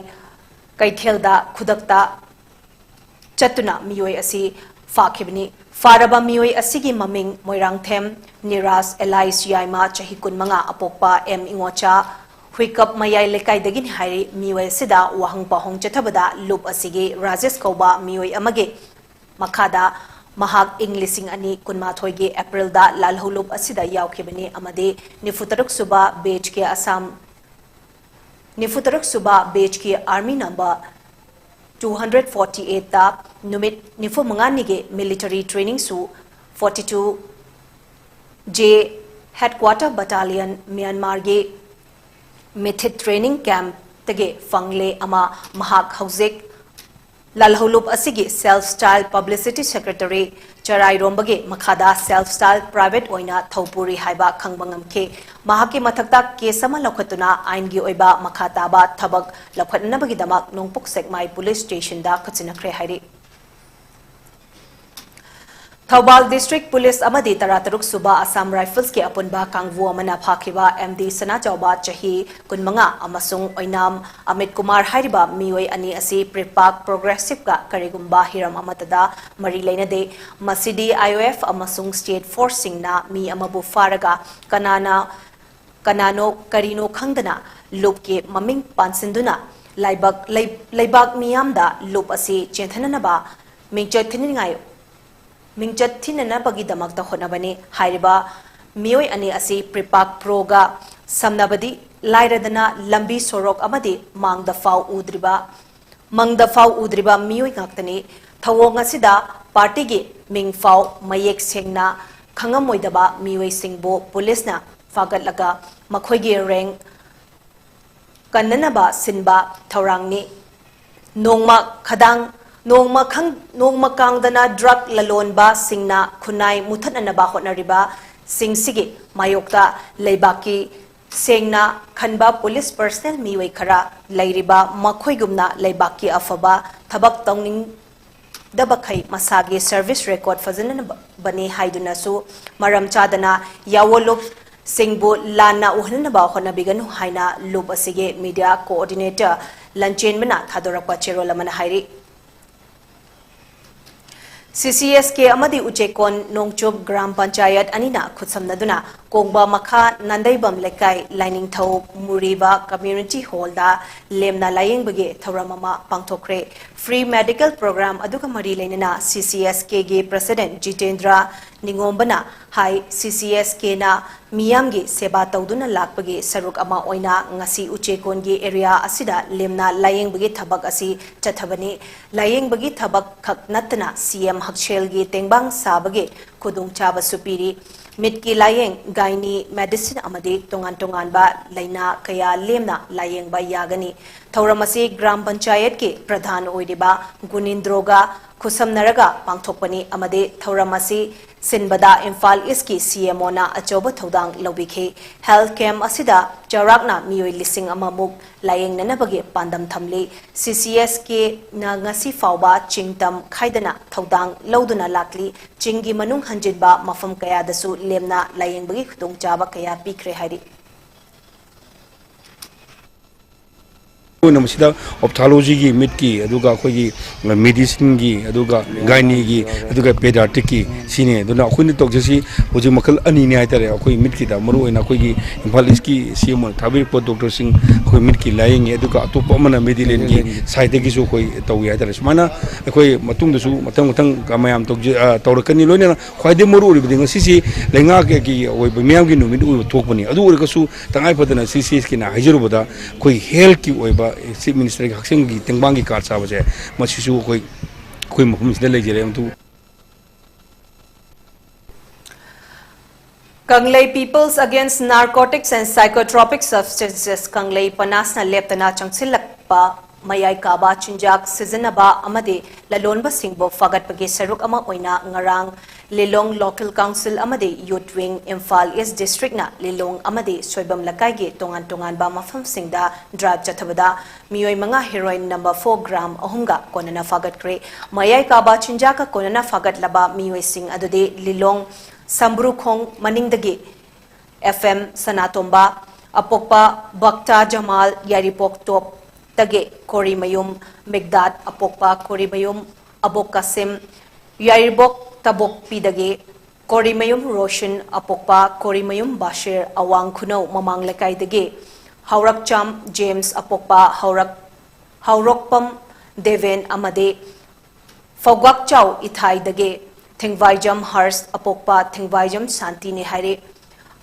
ꯀꯩꯊꯦꯜꯗ ꯈꯨꯗꯛꯇ ꯆꯠꯇꯨꯅ ꯃꯤꯑꯣꯏ ꯑꯁꯤ ꯐꯥꯈꯤꯕꯅꯤ꯫ ꯐꯥꯔꯕ ꯃꯤꯑꯣꯏ ꯑꯁꯤꯒꯤ ꯃꯃꯤꯡ ꯃꯣꯏꯔꯥꯡꯊꯦꯝ ꯅꯤꯔꯥꯖ alias ꯌꯥꯏꯃ, ꯆꯍꯤ ꯀꯨꯟꯃꯉꯥ, ꯑꯄꯣꯛꯄ M ꯏꯉꯣꯆꯥ, ꯍꯨꯏꯀꯞ ꯃꯌꯥꯏ ꯂꯩꯀꯥꯏꯗꯒꯤꯅꯤ ꯍꯥꯏꯔꯤ꯫ ꯃꯤꯑꯣꯏ ꯑꯁꯤꯗ ꯋꯥꯍꯪ ꯄꯥꯎꯍꯪ ꯆꯠꯊꯕꯗ ꯂꯨꯞ ꯑꯁꯤꯒꯤ ꯔꯥꯖꯦꯁ ꯀꯧꯕ ꯃꯤꯑꯣꯏ ꯑꯃꯒꯤ ꯃꯈꯥꯗ ꯃꯍꯥꯛ ꯏꯪ ꯂꯤꯁꯤꯡ ꯑꯅꯤ ꯀꯨꯟꯃꯥꯊꯣꯏꯒꯤ April ꯗ ꯂꯥꯜꯍꯧꯂꯨꯞ ꯑꯁꯤꯗ ꯌꯥꯎꯈꯤꯕꯅꯤ ꯑꯃꯗꯤ ꯅꯤꯐꯨꯇꯔꯨꯛ ꯁꯨꯕ batch ꯀꯤ Assam, ꯅꯤꯐꯨꯇꯔꯨꯛ ꯁꯨꯕ batch ꯀꯤ army number two hundred forty eight ꯇ ꯅꯨꯃꯤꯠ ꯅꯤꯐꯨ ꯃꯉꯥꯅꯤꯒꯤ military training ꯁꯨ forty two J headquarter battalion Myanmar ꯒꯤ ꯃꯤꯊꯤꯠ training camp ꯇꯒꯤ ꯐꯪꯂꯦ ꯑꯃ ꯃꯍꯥꯛ ꯍꯧꯖꯤꯛ ꯂꯥꯜꯍꯧꯂꯨꯞ ꯑꯁꯤꯒꯤ Self Style Publicity Secretary ꯆꯔꯥꯏꯔꯣꯝꯕꯒꯤ ꯃꯈꯥꯗ Self Style Private ꯑꯣꯏꯅ ꯊꯧꯄꯨꯔꯤ ꯍꯥꯏꯕ ꯈꯪꯕ ꯉꯝꯈꯤ꯫ ꯃꯍꯥꯛꯀꯤ ꯃꯊꯛꯇ case ꯑꯃ ꯂꯧꯈꯠꯇꯨꯅ ꯑꯥꯏꯟꯒꯤ ꯑꯣꯏꯕ ꯃꯈꯥ ꯇꯥꯕ ꯊꯕꯛ ꯂꯧꯈꯠꯅꯕꯒꯤꯗꯃꯛ ꯅꯣꯡꯄꯣꯛ ꯁꯦꯛꯃꯥꯏ Police Station ꯗ ꯈꯨꯠꯁꯤꯟꯅꯈ꯭ꯔꯦ ꯍꯥꯏꯔꯤ꯫ ꯊꯧꯕꯥꯜ District Police ꯑꯃꯗꯤ ꯇꯔꯥꯇꯔꯨꯛ ꯁꯨꯕ Assam Rifles ꯀꯤ ꯑꯄꯨꯟꯕ ꯀꯥꯡꯕꯨ ꯑꯃꯅ ꯐꯥꯈꯤꯕ M D ꯁꯅꯥꯆꯥꯎꯕ ꯆꯍꯤ ꯀꯨꯟꯃꯉꯥ ꯑꯃꯁꯨꯡ ꯑꯣꯏꯅꯥꯝ ꯑꯃꯤꯠ ꯀꯨꯃꯥꯔ ꯍꯥꯏꯔꯤꯕ ꯃꯤꯑꯣꯏ ꯑꯅꯤ ꯑꯁꯤ ꯄ꯭ꯔꯤꯄꯥꯛ Progressive ꯀ ꯀꯔꯤꯒꯨꯝꯕ ꯍꯤꯔꯝ ꯑꯃꯠꯇꯗ ꯃꯔꯤ ꯂꯩꯅꯗꯦ꯫ ꯃꯁꯤꯗꯤ I O F ꯑꯃꯁꯨꯡ state force ꯁꯤꯡꯅ ꯃꯤ ꯑꯃꯕꯨ ꯐꯥꯔꯒ ꯀꯅꯥꯅ ꯀꯅꯥꯅꯣ ꯀꯔꯤꯅꯣ ꯈꯪꯗꯅ ꯂꯨꯞꯀꯤ ꯃꯃꯤꯡ ꯄꯥꯟꯁꯤꯟꯗꯨꯅ ꯂꯥꯏꯕꯛ-, ꯂꯩ-, ꯂꯩꯕꯥꯛ ꯃꯤꯌꯥꯝꯗ ꯂꯨꯞ ꯑꯁꯤ ꯆꯦꯟꯊꯅꯅꯕ ꯃꯤꯡꯆꯠ ꯊꯤꯅꯤꯡꯉꯥꯏ, ꯃꯤꯡꯆꯠ ꯊꯤꯅꯅꯕꯒꯤꯗꯃꯛꯇ ꯍꯣꯠꯅꯕꯅꯤ꯫ ꯍꯥꯏꯔꯤꯕ ꯃꯤꯑꯣꯏ ꯑꯅꯤ ꯑꯁꯤ ꯄ꯭ꯔꯤꯄꯥꯛ ꯄ꯭ꯔꯣꯒ ꯁꯝꯅꯕꯗꯤ ꯂꯥꯏꯔꯗꯅ ꯂꯝꯕꯤ ꯁꯣꯔꯣꯛ ꯑꯃꯗꯤ ꯃꯥꯡꯗ ꯐꯥꯎ ꯎꯗ꯭ꯔꯤꯕ, ꯃꯪꯗ ꯐꯥꯎ ꯎꯗ꯭ꯔꯤꯕ ꯃꯤꯑꯣꯏ ꯉꯥꯛꯇꯅꯤ꯫ ꯊꯧꯑꯣꯡ ꯑꯁꯤꯗ ꯄꯥꯔꯇꯤꯒꯤ ꯃꯤꯡ ꯐꯥꯎ ꯃꯌꯦꯛ ꯁꯦꯡꯅ ꯈꯪꯉꯝꯃꯣꯏꯗꯕ ꯃꯤꯑꯣꯏꯁꯤꯡꯕꯨ ꯄꯨꯂꯤꯁꯅ ꯐꯥꯒꯠꯂꯒ ꯃꯈꯣꯏꯒꯤ rank ꯀꯟꯅꯅꯕ ꯁꯤꯟꯕ ꯊꯧꯔꯥꯡꯅꯤ꯫ ꯅꯣꯡꯃ ꯈꯗꯥꯡ, ꯅꯣꯡꯃ ꯈꯪ-, ꯅꯣꯡꯃ ꯀꯥꯡꯗꯅ drug ꯂꯂꯣꯟꯕꯁꯤꯡꯅ ꯈꯨꯟꯅꯥꯏ ꯃꯨꯊꯠꯅꯅꯕ ꯍꯣꯠꯅꯔꯤꯕꯁꯤꯡꯁꯤꯒꯤ ꯃꯥꯌꯣꯛꯇ ꯂꯩꯕꯥꯛꯀꯤ ꯁꯦꯡꯅ ꯈꯟꯕ police personnel ꯃꯤꯑꯣꯏ ꯈꯔ ꯂꯩꯔꯤꯕ ꯃꯈꯣꯏꯒꯨꯝꯅ ꯂꯩꯕꯥꯛꯀꯤ ꯑꯐꯕ ꯊꯕꯛ ꯇꯧꯅꯤꯡ-, ꯗꯕꯈꯩ ꯃꯁꯥꯒꯤ service record ꯐꯖꯅꯕꯅꯤ ꯍꯥꯏꯗꯨꯅꯁꯨ ꯃꯔꯝ ꯆꯥꯗꯅ ꯌꯥꯋꯣꯂꯨꯞꯁꯤꯡꯕꯨ ꯂꯥꯟꯅ ꯎꯍꯟꯅꯕ ꯍꯣꯠꯅꯕꯤꯒꯅꯨ ꯍꯥꯏꯅ ꯂꯨꯞ ꯑꯁꯤꯒꯤ media coordinator ꯂꯟꯆꯦꯟꯕꯅ ꯊꯥꯗꯣꯔꯛꯄ ꯆꯦꯔꯣꯜ ꯑꯃꯅ ꯍꯥꯏꯔꯤ꯫ C C S K ꯑꯃꯗꯤ ꯎꯆꯦꯀꯣꯟ ꯅꯣꯡꯆꯨꯞ ꯒ꯭ꯔꯥꯝ ꯄꯟꯆꯥꯌꯠ ꯑꯅꯤꯅ ꯈꯨꯠꯁꯝꯅꯗꯨꯅ ꯀꯣꯡꯕ ꯃꯈꯥ ꯅꯥꯟꯗꯩꯕꯝ ꯂꯩꯀꯥꯏ ꯂꯥꯏꯅꯤꯡꯊꯧ ꯃꯨꯔꯤꯕ community hall ꯗ ꯂꯦꯝꯅ ꯂꯥꯌꯦꯡꯕꯒꯤ ꯊꯧꯔꯝ ꯑꯃ ꯄꯥꯡꯊꯣꯛꯈ꯭ꯔꯦ꯫ Free medical program ꯑꯗꯨꯒ ꯃꯔꯤ ꯂꯩꯅꯅ C C S K ꯒꯤ president ꯖꯤꯇꯦꯟꯗ꯭ꯔ ꯅꯤꯉꯣꯝꯕꯅ ꯍꯥꯏ, C C S K ꯅ ꯃꯤꯌꯥꯝꯒꯤ ꯁꯦꯕꯥ ꯇꯧꯗꯨꯅ ꯂꯥꯛꯄꯒꯤ ꯁꯔꯨꯛ ꯑꯃ ꯑꯣꯏꯅ ꯉꯁꯤ ꯎꯆꯦꯀꯣꯟꯒꯤ area ꯑꯁꯤꯗ ꯂꯦꯝꯅ ꯂꯥꯌꯦꯡꯕꯒꯤ ꯊꯕꯛ ꯑꯁꯤ ꯆꯠꯊꯕꯅꯤ꯫ ꯂꯥꯌꯦꯡꯕꯒꯤ ꯊꯕꯛ ꯈꯛ ꯅꯠꯇꯅ C M ꯍꯛꯁꯦꯜꯒꯤ ꯇꯦꯡꯕꯥꯡ ꯁꯥꯕꯒꯤ ꯈꯨꯗꯣꯡꯆꯥꯕꯁꯨ ꯄꯤꯔꯤ꯫ ꯃꯤꯠꯀꯤ ꯂꯥꯌꯦꯡ, ꯒꯥꯏꯅꯤ, ꯃꯦꯗꯤꯁꯤꯟ ꯑꯃꯗꯤ ꯇꯣꯉꯥꯟ ꯇꯣꯉꯥꯟꯕ ꯂꯥꯏꯅꯥ ꯀꯌꯥ ꯂꯦꯝꯅ ꯂꯥꯌꯦꯡꯕ ꯌꯥꯒꯅꯤ꯫ ꯊꯧꯔꯝ ꯑꯁꯤ ꯒ꯭ꯔꯥꯝ ꯄꯟꯆꯥꯌꯠꯀꯤ ꯄ꯭ꯔꯙꯥꯟ ꯑꯣꯏꯔꯤꯕ ꯒꯨꯅꯤꯟꯗ꯭ꯔꯣꯒ ꯈꯨꯠꯁꯝꯅꯔꯒ ꯄꯥꯡꯊꯣꯛꯄꯅꯤ ꯑꯃꯗꯤ ꯊꯧꯔꯝ ꯑꯁꯤ ꯁꯤꯟꯕꯗ ꯏꯝꯐꯥꯜ ꯏꯁꯀꯤ ꯁꯤ ꯑꯦꯝ ꯑꯣꯅ ꯑꯆꯧꯕ ꯊꯧꯗꯥꯡ ꯂꯧꯕꯤꯈꯤ꯫ ꯍꯦꯜꯊ ꯀꯦꯝꯞ ꯑꯁꯤꯗ ꯆꯥꯎꯔꯥꯛꯅ ꯃꯤꯑꯣꯏ ꯂꯤꯁꯤꯡ ꯑꯃꯃꯨꯛ ꯂꯥꯌꯦꯡꯅꯅꯕꯒꯤ ꯄꯥꯟꯗꯝ ꯊꯝꯂꯤ꯫ ꯁꯤ ꯁꯤ ꯑꯦꯁ ꯀꯦꯅ ꯉꯁꯤ ꯐꯥꯎꯕ ꯆꯤꯡ ꯇꯝ ꯈꯥꯏꯗꯅ ꯊꯧꯗꯥꯡ ꯂꯧꯗꯨꯅ ꯂꯥꯛꯂꯤ꯫ ꯆꯤꯡꯒꯤ ꯃꯅꯨꯡ ꯍꯟꯖꯤꯟꯕ ꯃꯐꯝ ꯀꯌꯥꯗꯁꯨ ꯂꯦꯝꯅ ꯂꯥꯌꯦꯡꯕꯒꯤ ꯈꯨꯗꯣꯡꯆꯥꯕ ꯀꯌꯥ ꯄꯤꯈ꯭ꯔꯦ ꯍꯥꯏꯔꯤ꯫ ꯑꯩꯈꯣꯏꯅ ꯃꯁꯤꯗ ꯑꯣꯞꯊꯥꯂꯣꯖꯤꯒꯤ, ꯃꯤꯠꯀꯤ, ꯑꯗꯨꯒ ꯑꯩꯈꯣꯏꯒꯤ ꯃꯦꯗꯤꯁꯤꯟꯒꯤ, ꯑꯗꯨꯒ ꯒꯥꯏꯅꯤꯒꯤ, ꯑꯗꯨꯒ ꯄꯦꯗꯥꯇ꯭ꯔꯤꯛꯀꯤ, ꯁꯤꯅꯤ꯫ ꯑꯗꯨꯅ ꯑꯩꯈꯣꯏꯅ ꯇꯧꯖꯩꯁꯤ ꯍꯧꯖꯤꯛ ꯃꯈꯜ ꯑꯅꯤꯅꯤ ꯍꯥꯏꯇꯥꯔꯦ꯫ ꯑꯩꯈꯣꯏ ꯃꯤꯠꯀꯤꯗ ꯃꯔꯨꯑꯣꯏꯅ ꯑꯩꯈꯣꯏꯒꯤ ꯏꯝꯐꯥꯜ ꯏꯁꯀꯤ ꯁꯤ ꯑꯦꯝ ꯑꯣꯅ ꯊꯥꯕꯤꯔꯛꯄ ꯗꯣꯛꯇꯔꯁꯤꯡ ꯑꯩꯈꯣꯏ ꯃꯤꯠꯀꯤ ꯂꯥꯌꯦꯡꯉꯤ, ꯑꯗꯨꯒ ꯑꯇꯣꯞꯄ ꯑꯃꯅ ꯃꯦꯗꯤꯂꯦꯟꯒꯤ ꯁꯥꯏꯠꯇꯒꯤꯁꯨ ꯑꯩꯈꯣꯏ ꯇꯧꯏ ꯍꯥꯏꯇꯥꯔꯦ꯫ ꯁꯨꯃꯥꯏꯅ ꯑꯩꯈꯣꯏ ꯃꯇꯨꯡꯗꯁꯨ ꯃꯊꯪ ꯃꯊꯪ ꯃꯌꯥꯝ ꯇꯧꯖ-, ꯑ, ꯇꯧꯔꯛꯀꯅꯤ꯫ ꯂꯣꯏꯅꯅ ꯈ꯭ꯋꯥꯏꯗꯒꯤ ꯃꯔꯨ ꯑꯣꯏꯔꯤꯕꯗꯤ ꯉꯁꯤꯁꯤ ꯂꯩꯉꯥꯛꯀꯤ ꯑꯣꯏꯕ ꯃꯤꯌꯥꯝꯒꯤ ꯅꯨꯃꯤꯠ ꯑꯣꯏꯕ ꯊꯣꯛꯄꯅꯤ꯫ ꯑꯗꯨ ꯑꯣꯏꯔꯒꯁꯨ ꯇꯉꯥꯏ ꯐꯗꯅ ꯁꯤ ꯁꯤ ꯑꯦꯁ ꯀꯤꯅ ꯍꯥꯏꯖꯔꯨꯕꯗ ꯑꯩꯈꯣꯏ ꯍꯦꯜꯊꯀꯤ ꯑꯣꯏꯕ ꯆꯤꯐ ꯃꯤꯅꯤꯁꯇꯔꯒꯤ ꯍꯛꯁꯦꯜꯒꯤ ꯇꯦꯡꯕꯥꯡꯒꯤ ꯀꯥꯔꯗ ꯆꯥꯕꯁꯦ ꯃꯁꯤꯁꯨ ꯑꯩꯈꯣꯏ, ꯑꯩꯈꯣꯏ ꯃꯐꯝꯁꯤꯗ ꯂꯩꯖꯔꯦ꯫ ꯑꯗꯨ ꯀꯪꯂꯩ People's Against Narcotics and Psychotropic Substances, ꯀꯪꯂꯩ ꯄꯅꯥꯁꯅ ꯂꯦꯞꯇꯅ ꯆꯪꯁꯤꯜꯂꯛꯄ ꯃꯌꯥꯏ ꯀꯥꯕ ꯆꯤꯟꯖꯥꯛ ꯁꯤꯖꯤꯟꯅꯕ ꯑꯃꯗꯤ ꯂꯂꯣꯟꯕꯁꯤꯡꯕꯨ ꯐꯥꯒꯠꯄꯒꯤ ꯁꯔꯨꯛ ꯑꯃ ꯑꯣꯏꯅ ꯉꯔꯥꯡ ꯂꯤꯂꯣꯡ Local Council ꯑꯃꯗꯤ Youth Wing Imphal East District ꯅ ꯂꯤꯂꯣꯡ ꯑꯃꯗꯤ ꯁꯣꯏꯕꯝ ꯂꯩꯀꯥꯏꯒꯤ ꯇꯣꯉꯥꯟ ꯇꯣꯉꯥꯟꯕ ꯃꯐꯝꯁꯤꯡꯗ ꯗ꯭ꯔꯥꯏꯚ ꯆꯠꯊꯕꯗ ꯃꯤꯑꯣꯏ ꯃꯉꯥ ꯍꯦꯔꯣꯏꯟ ꯅꯝꯕꯔ ꯐꯣꯔ ꯒ꯭ꯔꯥꯝ ꯑꯍꯨꯝꯒ ꯀꯣꯟꯅꯅ ꯐꯥꯒꯠꯈ꯭ꯔꯦ꯫ ꯃꯌꯥꯏ ꯀꯥꯕ ꯆꯤꯟꯖꯥꯛꯀ ꯀꯣꯟꯅꯅ ꯐꯥꯒꯠꯂꯕ ꯃꯤꯑꯣꯏꯁꯤꯡ ꯑꯗꯨꯗꯤ ꯂꯤꯂꯣꯡ ꯁꯝꯕ꯭ꯔꯨꯈꯣꯡ ꯃꯅꯤꯡꯗꯒꯤ ꯑꯦꯐ ꯑꯦꯝ ꯁꯅꯥꯇꯣꯝꯕ, ꯑꯄꯣꯛꯄ ꯕꯛꯇꯥ ꯖꯃꯥꯜ, ꯌꯥꯏꯔꯤꯄꯣꯛ ꯇꯣꯞꯇꯒꯤ ꯀꯣꯔꯤꯃꯌꯨꯝ ꯃꯤꯛꯗꯥꯠ, ꯑꯄꯣꯛꯄ ꯀꯣꯔꯤꯃꯌꯨꯝ ꯑꯕꯣꯛ ꯀꯥꯁꯤꯝ, ꯌꯥꯏꯔꯤꯄꯣꯛ ꯇꯕꯣꯛꯄꯤꯗꯒꯤ ꯀꯣꯔꯤꯃꯌꯨꯝ ꯔꯣꯁꯟ, ꯑꯄꯣꯛꯄ ꯀꯣꯔꯤꯃꯌꯨꯝ ꯕꯥꯁꯤꯔ, ꯑꯋꯥꯡ ꯈꯨꯅꯧ ꯃꯃꯥꯡ ꯂꯩꯀꯥꯏꯗꯒꯤ ꯍꯧꯔꯛꯆꯥꯝ ꯖꯦꯝꯁ, ꯑꯄꯣꯛꯄ ꯍꯧꯔꯛ-, ꯍꯧꯔꯣꯛꯄꯝ ꯗꯦꯕꯦꯟ ꯑꯃꯗꯤ ꯐꯧꯒꯥꯛꯆꯥꯎ ꯏꯊꯥꯏꯗꯒꯤ ꯊꯦꯡꯕꯥꯏꯖꯝ ꯍꯔꯁ, ꯑꯄꯣꯛꯄ ꯊꯦꯡꯕꯥꯏꯖꯝ ꯁꯥꯟꯇꯤꯅꯤ ꯍꯥꯏꯔꯤ꯫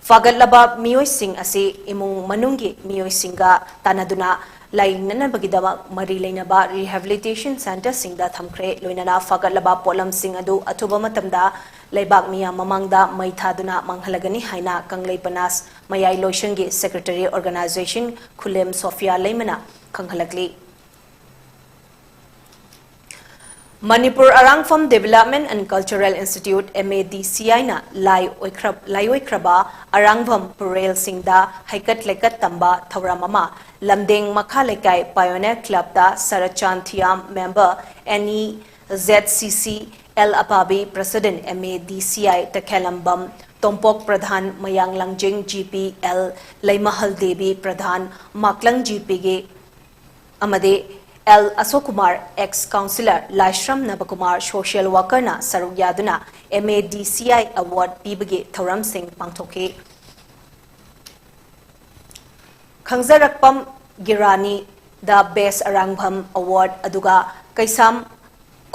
ꯐꯥꯒꯠꯂꯕ ꯃꯤꯑꯣꯏꯁꯤꯡ ꯑꯁꯤ ꯏꯃꯨꯡ ꯃꯅꯨꯡꯒꯤ ꯃꯤꯑꯣꯏꯁꯤꯡꯒ ꯇꯥꯟꯅꯗꯨꯅ ꯂꯥꯌꯦꯡꯅꯅꯕꯒꯤꯗꯃꯛ ꯃꯔꯤ ꯂꯩꯅꯕ rehabilitation centreꯁꯤꯡꯗ ꯊꯝꯈ꯭ꯔꯦ꯫ ꯂꯣꯏꯅꯅ ꯐꯒꯠꯂꯕ ꯄꯣꯠꯂꯝꯁꯤꯡ ꯑꯗꯨ ꯑꯊꯨꯕ ꯃꯇꯝꯗ ꯂꯩꯕꯥꯛ ꯃꯤꯌꯥꯝ ꯃꯃꯥꯡꯗ ꯃꯩ ꯊꯥꯗꯨꯅ ꯃꯥꯡꯍꯜꯂꯒꯅꯤ ꯍꯥꯏꯅ ꯀꯪꯂꯩꯄꯅꯥꯁ ꯃꯌꯥꯏ ꯂꯣꯏꯁꯪꯒꯤ secretary organization ꯈꯨꯂꯦꯝ Sophia ꯂꯩꯃꯅ ꯈꯪꯍꯜꯂꯛꯂꯤ꯫ Manipur ꯑꯔꯥꯡꯐꯝ Development and Cultural Institute, MADCIꯅ ꯂꯥꯏ ꯑꯣꯏꯈ꯭ꯔ-, ꯂꯥꯏꯑꯣꯏꯈ꯭ꯔꯕ ꯑꯔꯥꯡꯐꯝ ꯄꯨꯔꯦꯜꯁꯤꯡꯗ ꯍꯩꯀꯠ ꯂꯩꯀꯠ ꯇꯝꯕ ꯊꯧꯔꯝ ꯑꯃ ꯂꯝꯗꯦꯡ ꯃꯈꯥ ꯂꯩꯀꯥꯏ Pioneer Clubꯇ Sarchan Thiyam member, NEZCC, L Apabi president, MADCI Takhellambam Tompok pradhan, Mayang Langjing GP, L Leimahal Devi pradhan, Maklang GPꯒꯤ ꯑꯃꯗꯤ L Ashok Kumar, ex councillor Laishram Nabakumar social workerꯅ ꯁꯔꯨꯛ ꯌꯥꯗꯨꯅ MADCI award ꯄꯤꯕꯒꯤ ꯊꯧꯔꯝꯁꯤꯡ ꯄꯥꯡꯊꯣꯛꯈꯤ꯫ ꯈꯪꯖꯔꯛꯄꯝ ꯒꯤꯔꯥꯅꯤꯗ best ꯑꯔꯥꯡꯐꯝ award, ꯑꯗꯨꯒ ꯀꯩꯁꯥꯝ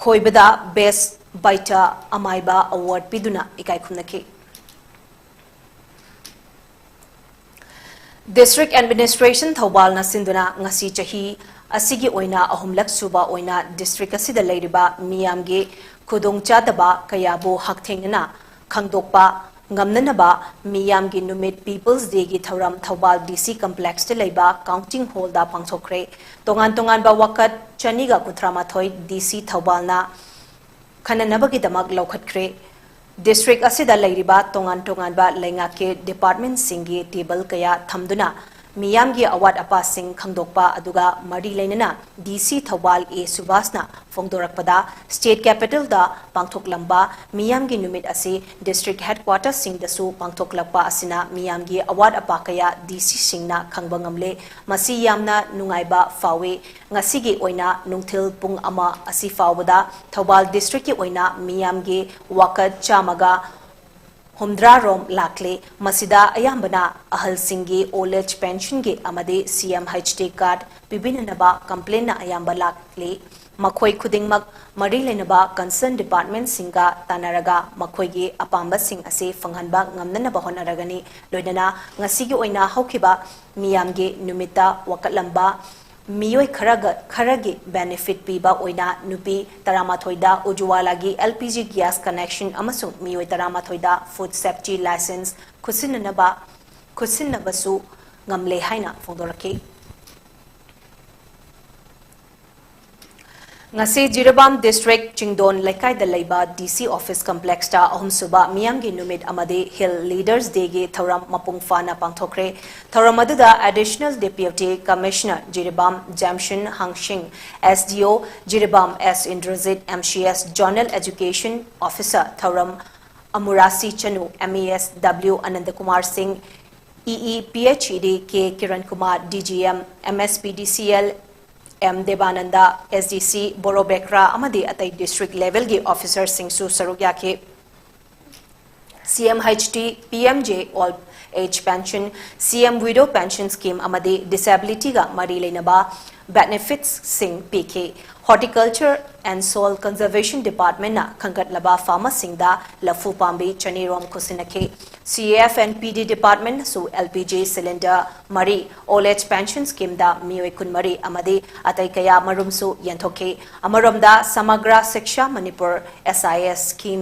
ꯈꯣꯏꯕꯗ best ꯕꯥꯏꯇ ꯑꯃꯥꯏꯕ award ꯄꯤꯗꯨꯅ ꯏꯀꯥꯏ ꯈꯨꯝꯅꯈꯤ꯫ District Administration ꯊꯧꯕꯥꯜꯅ ꯁꯤꯟꯗꯨꯅ ꯉꯁꯤ ꯆꯍꯤ ꯑꯁꯤꯒꯤ ꯑꯣꯏꯅ ꯑꯍꯨꯝꯂꯛ ꯁꯨꯕ ꯑꯣꯏꯅ district ꯑꯁꯤꯗ ꯂꯩꯔꯤꯕ ꯃꯤꯌꯥꯝꯒꯤ ꯈꯨꯗꯣꯡꯆꯥꯗꯕ ꯀꯌꯥꯕꯨ ꯍꯛꯊꯦꯡꯅꯅ ꯈꯪꯗꯣꯛꯄ ꯉꯝꯅꯅꯕ ꯃꯤꯌꯥꯝꯒꯤ ꯅꯨꯃꯤꯠ People's Dayꯒꯤ ꯊꯧꯔꯝ ꯊꯧꯕꯥꯜ DC Complexꯇ ꯂꯩꯕ Counting Hallꯗ ꯄꯥꯡꯊꯣꯛꯈ꯭ꯔꯦ꯫ ꯇꯣꯉꯥꯟ ꯇꯣꯉꯥꯟꯕ ꯋꯥꯀꯠ ꯆꯅꯤꯒ ꯀꯨꯟꯊ꯭ꯔꯥ ꯃꯥꯊꯣꯏ DC ꯊꯧꯕꯥꯜꯅ ꯈꯟꯅꯅꯕꯒꯤꯗꯃꯛ ꯂꯧꯈꯠꯈ꯭ꯔꯦ꯫ District ꯑꯁꯤꯗ ꯂꯩꯔꯤꯕ ꯇꯣꯉꯥꯟ ꯇꯣꯉꯥꯟꯕ ꯂꯩꯉꯥꯛꯀꯤ departmentꯁꯤꯡꯒꯤ table ꯀꯌꯥ ꯊꯝꯗꯨꯅ ꯃꯤꯌꯥꯝꯒꯤ ꯑꯋꯥꯠ ꯑꯄꯥꯁꯤꯡ ꯈꯪꯗꯣꯛꯄ, ꯑꯗꯨꯒ ꯃꯔꯤ ꯂꯩꯅꯅ DC ꯊꯧꯕꯥꯜ ꯑꯦ ꯁꯨꯕꯥꯁꯅ ꯐꯣꯡꯗꯣꯔꯛꯄꯗ, state capitalꯗ ꯄꯥꯡꯊꯣꯛꯂꯝꯕ ꯃꯤꯌꯥꯝꯒꯤ ꯅꯨꯃꯤꯠ ꯑꯁꯤ district headquarterꯁꯤꯡꯗꯁꯨ ꯄꯥꯡꯊꯣꯛꯂꯛꯄ ꯑꯁꯤꯅ ꯃꯤꯌꯥꯝꯒꯤ ꯑꯋꯥꯠ ꯑꯄꯥ ꯀꯌꯥ DCꯁꯤꯡꯅ ꯈꯪꯕ ꯉꯝꯂꯦ꯫ ꯃꯁꯤ ꯌꯥꯝꯅ ꯅꯨꯡꯉꯥꯏꯕ ꯐꯥꯎꯏ꯫ ꯉꯁꯤꯒꯤ ꯑꯣꯏꯅ ꯅꯨꯡꯊꯤꯜ ꯄꯨꯡ ꯑꯃ ꯑꯁꯤ ꯐꯥꯎꯕꯗ ꯊꯧꯕꯥꯜ districtꯀꯤ ꯑꯣꯏꯅ ꯃꯤꯌꯥꯝꯒꯤ ꯋꯥꯀꯠ ꯆꯥꯝꯃꯒ ꯍꯨꯝꯗ꯭ꯔꯥ ꯔꯣꯝ ꯂꯥꯛꯂꯦ꯫ ꯃꯁꯤꯗ ꯑꯌꯥꯝꯕꯅ ꯑꯍꯜꯁꯤꯡꯒꯤ old age pensionꯒꯤ ꯑꯃꯗꯤ CMHT card ꯄꯤꯕꯤꯅꯅꯕ complaintꯅ ꯑꯌꯥꯝꯕ ꯂꯥꯛꯂꯤ꯫ ꯃꯈꯣꯏ ꯈꯨꯗꯤꯡꯃꯛ ꯃꯔꯤ ꯂꯩꯅꯕ concern departmentꯁꯤꯡꯒ ꯇꯥꯟꯅꯔꯒ ꯃꯈꯣꯏꯒꯤ ꯑꯄꯥꯝꯕꯁꯤꯡ ꯑꯁꯤ ꯐꯪꯍꯟꯕ ꯉꯝꯅꯅꯕ ꯍꯣꯠꯅꯔꯒꯅꯤ꯫ ꯂꯣꯏꯅꯅ ꯉꯁꯤꯒꯤ ꯑꯣꯏꯅ ꯍꯧꯈꯤꯕ ꯃꯤꯌꯥꯝꯒꯤ ꯅꯨꯃꯤꯠꯇ ꯋꯥꯀꯠꯂꯝꯕ ꯃꯤꯑꯣꯏ ꯈꯔꯒ ꯈꯔꯒꯤ ꯕꯦꯅꯤꯐꯤꯠ ꯄꯤꯕ ꯑꯣꯏꯅ ꯅꯨꯄꯤ ꯇꯔꯥꯃꯥꯊꯣꯏꯗ ꯎꯖꯋꯥꯂꯥꯒꯤ L P G gas connection ꯑꯃꯁꯨꯡ ꯃꯤꯑꯣꯏ ꯇꯔꯥꯃꯥꯊꯣꯏꯗ ꯐꯨꯗ ꯁꯦꯐꯇꯤ ꯂꯥꯏꯁꯦꯟꯁ ꯈꯨꯠꯁꯤꯟꯅꯅꯕ ꯈꯨꯠꯁꯤꯟꯅꯕꯁꯨ ꯉꯝꯂꯦ ꯍꯥꯏꯅ ꯐꯣꯡꯗꯣꯔꯛꯈꯤ꯫ ꯉꯁꯤ ꯖꯤꯔꯤꯕꯥꯝ ꯗꯤꯁꯇ꯭ꯔꯤꯛ ꯆꯤꯡꯗꯣꯟ ꯂꯩꯀꯥꯏꯗ ꯂꯩꯕ ꯗꯤ ꯁꯤ ꯑꯣꯐꯤꯁ ꯀꯝꯄ꯭ꯂꯦꯛꯁꯇ ꯑꯍꯨꯝꯁꯨꯕ ꯃꯤꯌꯥꯝꯒꯤ ꯅꯨꯃꯤꯠ ꯑꯃꯗꯤ ꯍꯤꯜ ꯂꯤꯗꯔꯁ ꯗꯦꯒꯤ ꯊꯧꯔꯝ ꯃꯄꯨꯡ ꯐꯥꯅ ꯄꯥꯡꯊꯣꯛꯈ꯭ꯔꯦ꯫ ꯊꯧꯔꯝ ꯑꯗꯨꯗ additional deputy commissioner Jiribam Jamson Hangshing, S D O Jiribam ꯑꯦꯁ Indrajit, M C S zonal education officer ꯊꯧꯔꯝ ꯑꯃꯨꯔꯥꯁꯤ Chanu, M E S W Anandkumar ꯁꯤꯡ, E E P H E D K Kiran Kumar, D G M, M S P D C L, M ꯗꯦꯕꯥꯅꯟꯗ, S D ꯁꯤ ꯕꯣꯔꯣꯕꯦꯀ꯭ꯔꯥ ꯑꯃꯗꯤ ꯑꯇꯩ district ꯂꯦꯚꯦꯜꯒꯤ ꯑꯣꯐꯤꯁꯔꯁꯤꯡꯁꯨ ꯁꯔꯨꯛ ꯌꯥꯈꯤ꯫ C M H T, P M J old age pension, C M widow pension scheme ꯑꯃꯗꯤ ꯗꯤꯁꯦꯕꯤꯂꯤꯇꯤꯒ ꯃꯔꯤ ꯂꯩꯅꯕ ꯕꯦꯅꯤꯐꯤꯠꯁꯁꯤꯡ ꯄꯤꯈꯤ꯫ ꯍꯣꯔꯇꯤꯀꯜꯆꯔ ꯑꯦꯟ ꯁꯣꯏꯜ ꯀꯟꯖꯔꯕꯦꯁꯟ ꯗꯤꯄꯥꯔꯠꯃꯦꯟꯅ ꯈꯟꯒꯠꯂꯕ ꯐꯥꯔꯃꯔꯁꯤꯡꯗ ꯂꯐꯨ ꯄꯥꯝꯕꯤ ꯆꯅꯤꯔꯣꯝ ꯈꯨꯠꯁꯤꯟꯅꯈꯤ꯫ C F and P D ꯗꯤꯄꯥꯔꯠꯃꯦꯟꯅꯁꯨ ꯑꯦꯜ ꯄꯤ ꯖꯤ ꯁꯤꯂꯤꯟꯗꯔ ꯃꯔꯤ, ꯑꯣꯜ ꯑꯦꯖ ꯄꯦꯟꯁꯟ ꯁ꯭ꯀꯤꯝꯗ ꯃꯤꯑꯣꯏ ꯀꯨꯟꯃꯔꯤ ꯑꯃꯗꯤ ꯑꯇꯩ ꯀꯌꯥ ꯃꯔꯨꯝꯁꯨ ꯌꯦꯟꯊꯣꯛꯈꯤ꯫ ꯑꯃꯔꯣꯝꯗ Samagra Shiksha Manipur, S I S scheme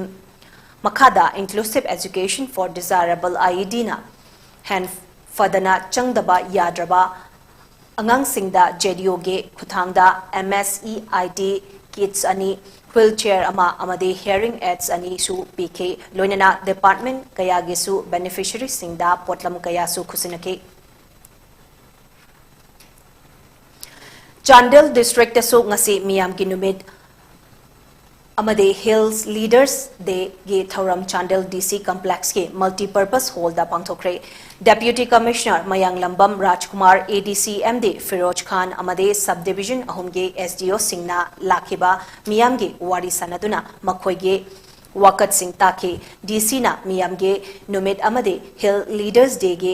ꯃꯈꯥꯗ Inclusive Education for Desirable I E ꯗꯤꯅ hand ꯐꯗꯅ ꯆꯪꯗꯕ ꯌꯥꯗ꯭ꯔꯕ ꯑꯉꯥꯡꯁꯤꯡꯗ ꯖꯦ ꯗꯤ ꯑꯣꯒꯤ ꯈꯨꯠꯊꯥꯡꯗ ꯑꯦꯝ ꯑꯦꯁ ꯏ ꯑꯥꯏ ꯇꯤ ꯀꯤꯠꯁ ꯑꯅꯤ, ꯋꯤꯜ ꯆꯦꯌꯔ ꯑꯃ ꯑꯃꯗꯤ ꯍꯤꯌꯔꯤꯡ ꯑꯦꯗꯁ ꯑꯅꯤꯁꯨ ꯄꯤꯈꯤ꯫ ꯂꯣꯏꯅꯅ ꯗꯤꯄꯥꯔꯠꯃꯦꯟ ꯀꯌꯥꯒꯤꯁꯨ ꯕꯦꯅꯤꯐꯤꯁꯔꯤꯁꯤꯡꯗ ꯄꯣꯠꯂꯝ ꯀꯌꯥꯁꯨ ꯈꯨꯠꯁꯤꯟꯅꯈꯤ꯫ ꯆꯥꯟꯗꯦꯜ ꯗꯤꯁꯇ꯭ꯔꯤꯛꯇꯁꯨ ꯉꯁꯤ ꯃꯤꯌꯥꯝꯒꯤ ꯅꯨꯃꯤꯠ ꯑꯃꯗꯤ ꯍꯤꯜꯁ ꯂꯤꯗꯔꯁ ꯗꯦꯒꯤ ꯊꯧꯔꯝ ꯆꯥꯟꯗꯦꯜ ꯗꯤ ꯁꯤ ꯀꯝꯄ꯭ꯂꯦꯛꯁꯀꯤ ꯃꯜꯇꯤꯄꯔꯄꯁ ꯍꯣꯜꯗ ꯄꯥꯡꯊꯣꯛꯈ꯭ꯔꯦ꯫ ꯗꯦꯄ꯭ꯌꯨꯇꯤ ꯀꯃꯤꯁꯅꯔ ꯃꯌꯥꯡꯂꯝꯕꯝ ꯔꯥꯖꯀꯨꯃꯥꯔ, ꯑꯦ ꯗꯤ ꯁꯤ ꯑꯦꯝ ꯗꯤ ꯐꯤꯔꯣꯖ ꯈꯥꯟ ꯑꯃꯗꯤ ꯁꯕ ꯗꯤꯕꯤꯖꯟ ꯑꯍꯨꯝꯒꯤ ꯑꯦꯁ ꯗꯤ ꯑꯣꯁꯤꯡꯅ ꯂꯥꯛꯈꯤꯕ ꯃꯤꯌꯥꯝꯒꯤ ꯋꯥꯔꯤ ꯁꯥꯅꯗꯨꯅ ꯃꯈꯣꯏꯒꯤ ꯋꯥꯀꯠꯁꯤꯡ ꯇꯥꯈꯤ꯫ ꯗꯤ ꯁꯤꯅ ꯃꯤꯌꯥꯝꯒꯤ ꯅꯨꯃꯤꯠ ꯑꯃꯗꯤ ꯍꯤꯜ ꯂꯤꯗꯔꯁ ꯗꯦꯒꯤ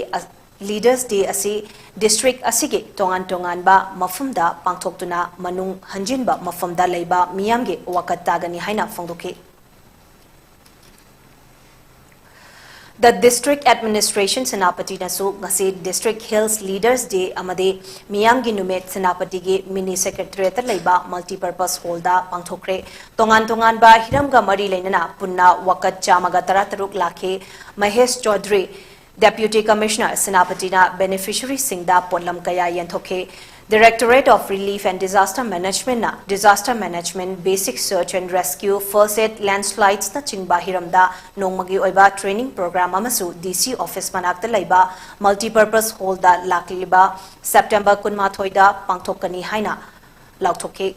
ꯂꯤꯗꯔꯁ ꯗꯦ ꯑꯁꯤ ꯗꯤꯁꯇ꯭ꯔꯤꯛ ꯑꯁꯤꯒꯤ ꯇꯣꯉꯥꯟ ꯇꯣꯉꯥꯟꯕ ꯃꯐꯝꯗ ꯄꯥꯡꯊꯣꯛꯇꯨꯅ ꯃꯅꯨꯡ ꯍꯟꯖꯤꯟꯕ ꯃꯐꯝꯗ ꯂꯩꯕ ꯃꯤꯌꯥꯝꯒꯤ ꯋꯥꯀꯠ ꯇꯥꯒꯅꯤ ꯍꯥꯏꯅ ꯐꯣꯡꯗꯣꯛꯈꯤ꯫ The District Administration ꯁꯦꯅꯥꯄꯇꯤꯅꯁꯨ ꯉꯁꯤ District Hills Leaders Day ꯑꯃꯗꯤ ꯃꯤꯌꯥꯝꯒꯤ ꯅꯨꯃꯤꯠ ꯁꯦꯅꯥꯄꯇꯤꯒꯤ Mini Secretariat ꯇ ꯂꯩꯕ Multipurpose Hall ꯗ ꯄꯥꯡꯊꯣꯛꯈ꯭ꯔꯦ꯫ ꯇꯣꯉꯥꯟ ꯇꯣꯉꯥꯟꯕ ꯍꯤꯔꯝꯒ ꯃꯔꯤ ꯂꯩꯅꯅ ꯄꯨꯟꯅ ꯋꯥꯀꯠ ꯆꯥꯝꯃꯒ ꯇꯔꯥꯇꯔꯨꯛ ꯂꯥꯛꯈꯤ꯫ Mahesh Chaudhry, Deputy Commissioner, ꯁꯦꯅꯥꯄꯇꯤꯅ beneficiary ꯁꯤꯡꯗ ꯄꯣꯠꯂꯝ ꯀꯌꯥ ꯌꯦꯟꯊꯣꯛꯈꯤ꯫ Directorate of Relief and Disaster Management ꯅ Disaster Management, Basic Search and Rescue, First Aid, Landslides ꯅꯆꯤꯡꯕ ꯍꯤꯔꯝꯗ ꯅꯣꯡꯃꯒꯤ ꯑꯣꯏꯕ training program ꯑꯃꯁꯨ D C office ꯃꯅꯥꯛꯇ ꯂꯩꯕ Multipurpose Hall ꯗ ꯂꯥꯛꯂꯤꯕ September ꯀꯨꯟꯃꯥꯊꯣꯏꯗ ꯄꯥꯡꯊꯣꯛꯀꯅꯤ ꯍꯥꯏꯅ ꯂꯥꯎꯊꯣꯛꯈꯤ꯫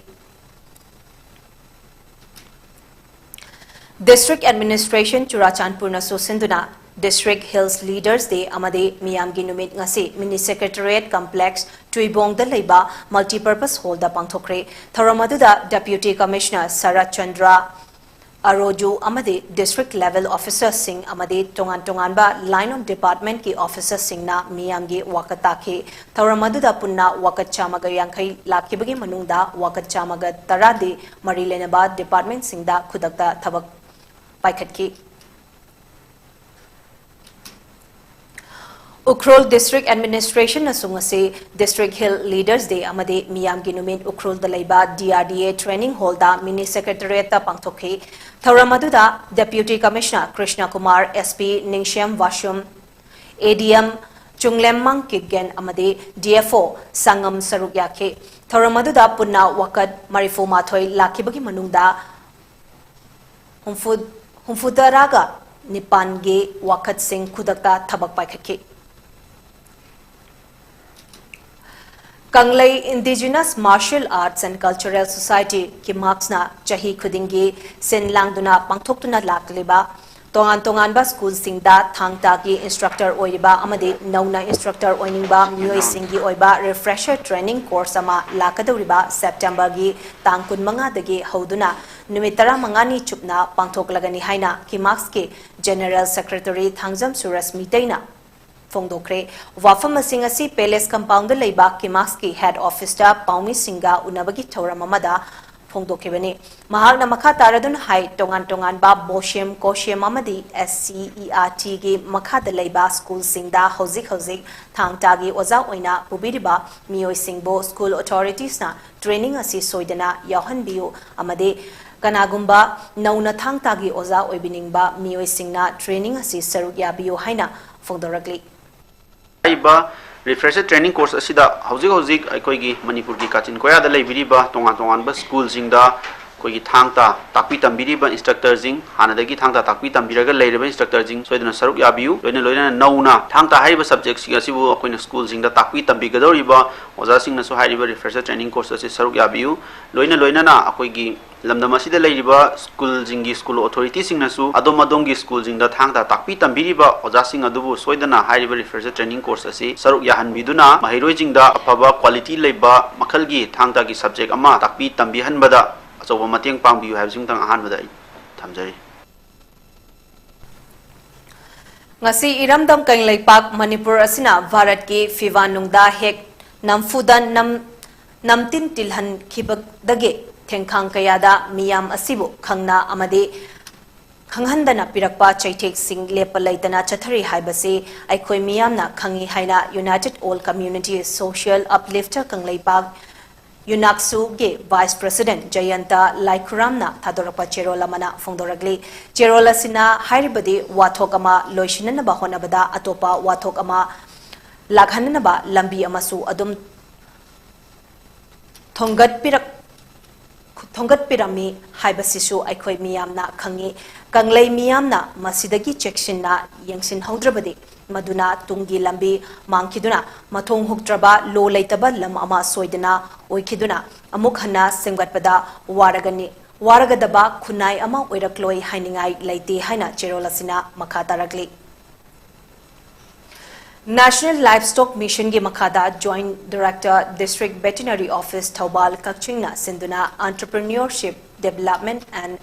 District Administration ꯆꯨꯔꯥꯆꯥꯟꯄꯨꯔꯅꯁꯨ ꯁꯤꯟꯗꯨꯅ District Hills Leaders Day ꯑꯃꯗꯤ ꯃꯤꯌꯥꯝꯒꯤ ꯅꯨꯃꯤꯠ ꯉꯁꯤ Mini Secretariat Complex, ꯇꯨꯏꯕꯣꯡꯗ ꯂꯩꯕ Multipurpose Hall ꯗ ꯄꯥꯡꯊꯣꯛꯈ꯭ꯔꯦ꯫ ꯊꯧꯔꯝ ꯑꯗꯨꯗ Deputy Commissioner ꯁꯔꯠ ꯆꯟꯗ꯭ꯔ ꯑꯔꯣꯖꯨ ꯑꯃꯗꯤ District Level Officer ꯁꯤꯡ ꯑꯃꯗꯤ ꯇꯣꯉꯥꯟ ꯇꯣꯉꯥꯟꯕ Line of Department ꯀꯤ officer ꯁꯤꯡꯅ ꯃꯤꯌꯥꯝꯒꯤ ꯋꯥꯀꯠ ꯇꯥꯈꯤ꯫ ꯊꯧꯔꯝ ꯑꯗꯨꯗ ꯄꯨꯟꯅ ꯋꯥꯀꯠ ꯆꯥꯝꯃꯒ ꯌꯥꯡꯈꯩ ꯂꯥꯛꯈꯤꯕꯒꯤ ꯃꯅꯨꯡꯗ ꯋꯥꯀꯠ ꯆꯥꯝꯃꯒ ꯇꯔꯥꯗꯤ ꯃꯔꯤ ꯂꯩꯅꯕ department ꯁꯤꯡꯗ ꯈꯨꯗꯛꯇ ꯊꯕꯛ ꯄꯥꯏꯈꯠꯈꯤ꯫ ꯎꯈ꯭ꯔꯨꯜ District Administration ꯅꯁꯨ ꯉꯁꯤ District Hill Leaders Day ꯑꯃꯗꯤ ꯃꯤꯌꯥꯝꯒꯤ ꯅꯨꯃꯤꯠ ꯎꯈ꯭ꯔꯨꯜꯗ ꯂꯩꯕ D R D A Training Hall the Mini Secretariat ꯇ ꯄꯥꯡꯊꯣꯛꯈꯤ꯫ ꯊꯧꯔꯝ ꯑꯗꯨꯗ Deputy Commissioner Krishna Kumar, S P ꯅꯤꯡꯁꯦꯝ ꯋꯥꯁꯨꯝ, A D M ꯆꯨꯡꯂꯦꯝꯃꯥꯡ ꯀꯤꯛꯒꯦꯟ ꯑꯃꯗꯤ D F O ꯁꯪꯉꯝ ꯁꯔꯨꯛ ꯌꯥꯈꯤ꯫ ꯊꯧꯔꯝ ꯑꯗꯨꯗ ꯄꯨꯟꯅ ꯋꯥꯀꯠ ꯃꯔꯤꯐꯨ ꯃꯥꯊꯣꯏ ꯂꯥꯛꯈꯤꯕꯒꯤ ꯃꯅꯨꯡꯗ ꯍꯨꯝꯐꯨ, ꯍꯨꯝꯐꯨꯇꯔꯥꯒ ꯅꯤꯄꯥꯟꯒꯤ ꯋꯥꯀꯠꯁꯤꯡ ꯈꯨꯗꯛꯇ ꯊꯕꯛ ꯄꯥꯏꯈꯠꯈꯤ꯫ ꯀꯪꯂꯩ Indigenous Martial Arts and Cultural Society, ꯀꯤꯃꯥꯛꯁꯅ ꯆꯍꯤ ꯈꯨꯗꯤꯡꯒꯤ ꯁꯤꯟ ꯂꯥꯡꯗꯨꯅ ꯄꯥꯡꯊꯣꯛꯇꯨꯅ ꯂꯥꯛꯂꯤꯕ ꯇꯣꯉꯥꯟ ꯇꯣꯉꯥꯟꯕ ꯁ꯭ꯀꯨꯜꯁꯤꯡꯗ ꯊꯥꯡ ꯇꯥꯒꯤ instructor ꯑꯣꯏꯔꯤꯕ ꯑꯃꯗꯤ ꯅꯧꯅ instructor ꯑꯣꯏꯅꯤꯡꯕ ꯃꯤꯑꯣꯏꯁꯤꯡꯒꯤ ꯑꯣꯏꯕ refresher training course ꯑꯃ ꯂꯥꯛꯀꯗꯧꯔꯤꯕ September ꯒꯤ ꯇꯥꯡ ꯀꯨꯟꯃꯉꯥꯗꯒꯤ ꯍꯧꯗꯨꯅ ꯅꯨꯃꯤꯠ ꯇꯔꯥꯃꯉꯥꯅꯤ ꯆꯨꯞꯅ ꯄꯥꯡꯊꯣꯛꯂꯒꯅꯤ ꯍꯥꯏꯅ ꯀꯤꯃꯥꯛꯁꯀꯤ General Secretary ꯊꯥꯡꯖꯝ ꯁꯨꯔꯁ ꯃꯤꯇꯩꯅ ꯐꯣꯡꯗꯣꯛꯈ꯭ꯔꯦ꯫ ꯋꯥꯐꯝꯁꯤꯡ ꯑꯁꯤ Palace Compound ꯗ ꯂꯩꯕ ꯀꯤꯃꯥꯛꯁꯀꯤ head office ꯇ ꯄꯥꯎꯃꯤꯁꯤꯡꯒ ꯎꯅꯕꯒꯤ ꯊꯧꯔꯝ ꯑꯃꯗ ꯐꯣꯡꯗꯣꯛꯈꯤꯕꯅꯤ꯫ ꯃꯍꯥꯛꯅ ꯃꯈꯥ ꯇꯥꯔꯗꯨꯅ ꯍꯥꯏ, ꯇꯣꯉꯥꯟ ꯇꯣꯉꯥꯟꯕ ꯕꯣꯁꯦꯝ, ꯀꯣꯁꯦꯝ ꯑꯃꯗꯤ S C E R T ꯒꯤ ꯃꯈꯥꯗ ꯂꯩꯕ ꯁ꯭ꯀꯨꯜꯁꯤꯡꯗ ꯍꯧꯖꯤꯛ ꯍꯧꯖꯤꯛ ꯊꯥꯡ ꯇꯥꯒꯤ ꯑꯣꯖꯥ ꯑꯣꯏꯅ ꯄꯨꯕꯤꯔꯤꯕ ꯃꯤꯑꯣꯏꯁꯤꯡꯕꯨ ꯁ꯭ꯀꯨꯜ ꯑꯣꯊꯣꯔꯤꯇꯤꯁꯅ ꯇ꯭ꯔꯦꯅꯤꯡ ꯑꯁꯤ ꯁꯣꯏꯗꯅ ꯌꯥꯎꯍꯟꯕꯤꯌꯨ ꯑꯃꯗꯤ ꯀꯅꯥꯒꯨꯝꯕ ꯅꯧꯅ ꯊꯥꯡ ꯇꯥꯒꯤ ꯑꯣꯖꯥ ꯑꯣꯏꯕꯤꯅꯤꯡꯕ ꯃꯤꯑꯣꯏꯁꯤꯡꯅ ꯇ꯭ꯔꯦꯅꯤꯡ ꯑꯁꯤ ꯁꯔꯨꯛ ꯌꯥꯕꯤꯌꯨ ꯍꯥꯏꯅ ꯐꯣꯡꯗꯣꯔꯛꯂꯤ꯫ ꯍꯥꯏꯔꯤꯕ ꯔꯤꯐ꯭ꯔꯦꯁꯔ ꯇ꯭ꯔꯦꯅꯤꯡ ꯀꯣꯔꯁ ꯑꯁꯤꯗ ꯍꯧꯖꯤꯛ ꯍꯧꯖꯤꯛ ꯑꯩꯈꯣꯏꯒꯤ ꯃꯅꯤꯄꯨꯔꯒꯤ ꯀꯥꯆꯤꯟ ꯀꯣꯌꯥꯗ ꯂꯩꯕꯤꯔꯤꯕ ꯇꯣꯉꯥꯟ ꯇꯣꯉꯥꯟꯕ ꯁ꯭ꯀꯨꯜꯁꯤꯡꯗ ꯑꯩꯈꯣꯏꯒꯤ ꯊꯥꯡ ꯇꯥ ꯇꯥꯛꯄꯤ ꯇꯝꯕꯤꯔꯤꯕ ꯏꯟꯁꯇ꯭ꯔꯛꯇꯔꯁꯤꯡ, ꯍꯥꯟꯅꯗꯒꯤ ꯊꯥꯡ ꯇꯥ ꯇꯥꯛꯄꯤ ꯇꯝꯕꯤꯔꯒ ꯂꯩꯔꯤꯕ ꯏꯟꯁꯇ꯭ꯔꯛꯇꯔꯁꯤꯡ ꯁꯣꯏꯗꯅ ꯁꯔꯨꯛ ꯌꯥꯕꯤꯌꯨ꯫ ꯂꯣꯏꯅ ꯂꯣꯏꯅꯅ ꯅꯧꯅ ꯊꯥꯡ ꯇꯥ ꯍꯥꯏꯔꯤꯕ ꯁꯕꯖꯦꯛꯁꯤꯡ ꯑꯁꯤꯕꯨ ꯑꯩꯈꯣꯏꯅ ꯁ꯭ꯀꯨꯜꯁꯤꯡꯗ ꯇꯥꯛꯄꯤ ꯇꯝꯕꯤꯒꯗꯧꯔꯤꯕ ꯑꯣꯖꯥꯁꯤꯡꯅꯁꯨ ꯍꯥꯏꯔꯤꯕ ꯔꯤꯐ꯭ꯔꯦꯁꯔ ꯇ꯭ꯔꯦꯅꯤꯡ ꯀꯣꯔꯁ ꯑꯁꯤ ꯁꯔꯨꯛ ꯌꯥꯕꯤꯌꯨ꯫ ꯂꯣꯏꯅ ꯂꯣꯏꯅꯅ ꯑꯩꯈꯣꯏꯒꯤ ꯂꯝꯗꯝ ꯑꯁꯤꯗ ꯂꯩꯔꯤꯕ ꯁ꯭ꯀꯨꯜꯁꯤꯡꯒꯤ ꯁ꯭ꯀꯨꯜ ꯑꯣꯊꯣꯔꯤꯇꯤꯁꯤꯡꯅꯁꯨ ꯑꯗꯣꯝ ꯑꯗꯣꯝꯒꯤ ꯁ꯭ꯀꯨꯜꯁꯤꯡꯗ ꯊꯥꯡ ꯇꯥ ꯇꯥꯛꯄꯤ ꯇꯝꯕꯤꯔꯤꯕ ꯑꯣꯖꯥꯁꯤꯡ ꯑꯗꯨꯕꯨ ꯁꯣꯏꯗꯅ ꯍꯥꯏꯔꯤꯕ ꯔꯤꯐ꯭ꯔꯦꯁꯔ ꯇ꯭ꯔꯦꯅꯤꯡ ꯀꯣꯔꯁ ꯑꯁꯤ ꯁꯔꯨꯛ ꯌꯥꯍꯟꯕꯤꯗꯨꯅ ꯃꯍꯩꯔꯣꯏꯁꯤꯡꯗ ꯑꯐꯕ ꯀ꯭ꯋꯥꯂꯤꯇꯤ ꯂꯩꯕ ꯃꯈꯜꯒꯤ ꯊꯥꯡ ꯇꯥꯒꯤ ꯁꯕꯖꯦꯛ ꯑꯃ ꯇꯥꯛꯄꯤ ꯇꯝꯕꯤꯍꯟꯕꯗ ꯑꯆꯧꯕ ꯃꯇꯦꯡ ꯄꯥꯡꯕꯤꯌꯨ ꯍꯥꯏꯕꯁꯤꯃꯇꯪ ꯑꯍꯥꯟꯕꯗ ꯑꯩ ꯊꯝꯖꯔꯤ꯫ ꯉꯁꯤ ꯏꯔꯝꯗꯝ ꯀꯪꯂꯩꯄꯥꯛ ꯃꯅꯤꯄꯨꯔ ꯑꯁꯤꯅ ꯚꯥꯔꯠꯀꯤ ꯐꯤꯕꯥ ꯅꯨꯡꯗ ꯍꯦꯛ ꯅꯝꯐꯨꯗ ꯅꯝ-, ꯅꯝꯇꯤꯟ ꯇꯤꯜꯍꯟꯈꯤꯕꯗꯒꯤ ꯊꯦꯡꯈꯥꯡ ꯀꯌꯥꯗ ꯃꯤꯌꯥꯝ ꯑꯁꯤꯕꯨ ꯈꯪꯅ ꯑꯃꯗꯤ ꯈꯪꯍꯟꯗꯅ ꯄꯤꯔꯛꯄ ꯆꯩꯊꯦꯛꯁꯤꯡ ꯂꯦꯞꯄ ꯂꯩꯇꯅ ꯆꯠꯊꯔꯤ ꯍꯥꯏꯕꯁꯤ ꯑꯩꯈꯣꯏ ꯃꯤꯌꯥꯝꯅ ꯈꯪꯏ ꯍꯥꯏꯅ United All Community Social Uplifter ꯀꯪꯂꯩꯄꯥꯛ, ꯌꯨꯅꯥꯛꯁꯨꯒꯤ ꯚꯥꯏꯁ ꯄ꯭ꯔꯁꯤꯗꯦꯟꯠ ꯖꯌꯟꯇ ꯂꯥꯏꯈꯨꯔꯥꯝꯅ ꯊꯥꯗꯣꯔꯛꯄ ꯆꯦꯔꯣꯜ ꯑꯃꯅ ꯐꯣꯡꯗꯣꯔꯛꯂꯤ꯫ ꯆꯦꯔꯣꯜ ꯑꯁꯤꯅ ꯍꯥꯏꯔꯤꯕꯗꯤ ꯋꯥꯊꯣꯛ ꯑꯃ ꯂꯣꯏꯁꯤꯟꯅꯅꯕ ꯍꯣꯠꯅꯕꯗ ꯑꯇꯣꯞꯄ ꯋꯥꯊꯣꯛ ꯑꯃ ꯂꯥꯛꯍꯟꯅꯅꯕ ꯂꯝꯕꯤ ꯑꯃꯁꯨ ꯑꯗꯨꯝ ꯊꯣꯡꯒꯠꯄꯤꯔꯛ-, ꯊꯣꯡꯒꯠꯄꯤꯔꯝꯃꯤ ꯍꯥꯏꯕꯁꯤꯁꯨ ꯑꯩꯈꯣꯏ ꯃꯤꯌꯥꯝꯅ ꯈꯪꯏ꯫ ꯀꯪꯂꯩ ꯃꯤꯌꯥꯝꯅ ꯃꯁꯤꯗꯒꯤ ꯆꯦꯛꯁꯤꯟꯅ ꯌꯦꯡꯁꯤꯟꯍꯧꯗ꯭ꯔꯕꯗꯤ ꯃꯗꯨꯅ ꯇꯨꯡꯒꯤ ꯂꯝꯕꯤ ꯃꯥꯡꯈꯤꯗꯨꯅ ꯃꯊꯣꯡ ꯍꯨꯛꯇ꯭ꯔꯕ ꯂꯣ ꯂꯩꯇꯕ ꯂꯝ ꯑꯃ ꯁꯣꯏꯗꯅ ꯑꯣꯏꯈꯤꯗꯨꯅ ꯑꯃꯨꯛ ꯍꯟꯅ ꯁꯦꯝꯒꯠꯄꯗ ꯋꯥꯔꯒꯅꯤ, ꯋꯥꯔꯒꯗꯕ ꯈꯨꯟꯅꯥꯏ ꯑꯃ ꯑꯣꯏꯔꯛꯂꯣꯏ ꯍꯥꯏꯅꯤꯡꯉꯥꯏ ꯂꯩꯇꯦ ꯍꯥꯏꯅ ꯆꯦꯔꯣꯜ ꯑꯁꯤꯅ ꯃꯈꯥ ꯇꯥꯔꯛꯂꯤ꯫ National Livestock Mission ꯒꯤ ꯃꯈꯥꯗ Joint Director District Veterinary Office Thoubal ꯀꯛꯆꯤꯡꯅ ꯁꯤꯟꯗꯨꯅ Entrepreneurship Development and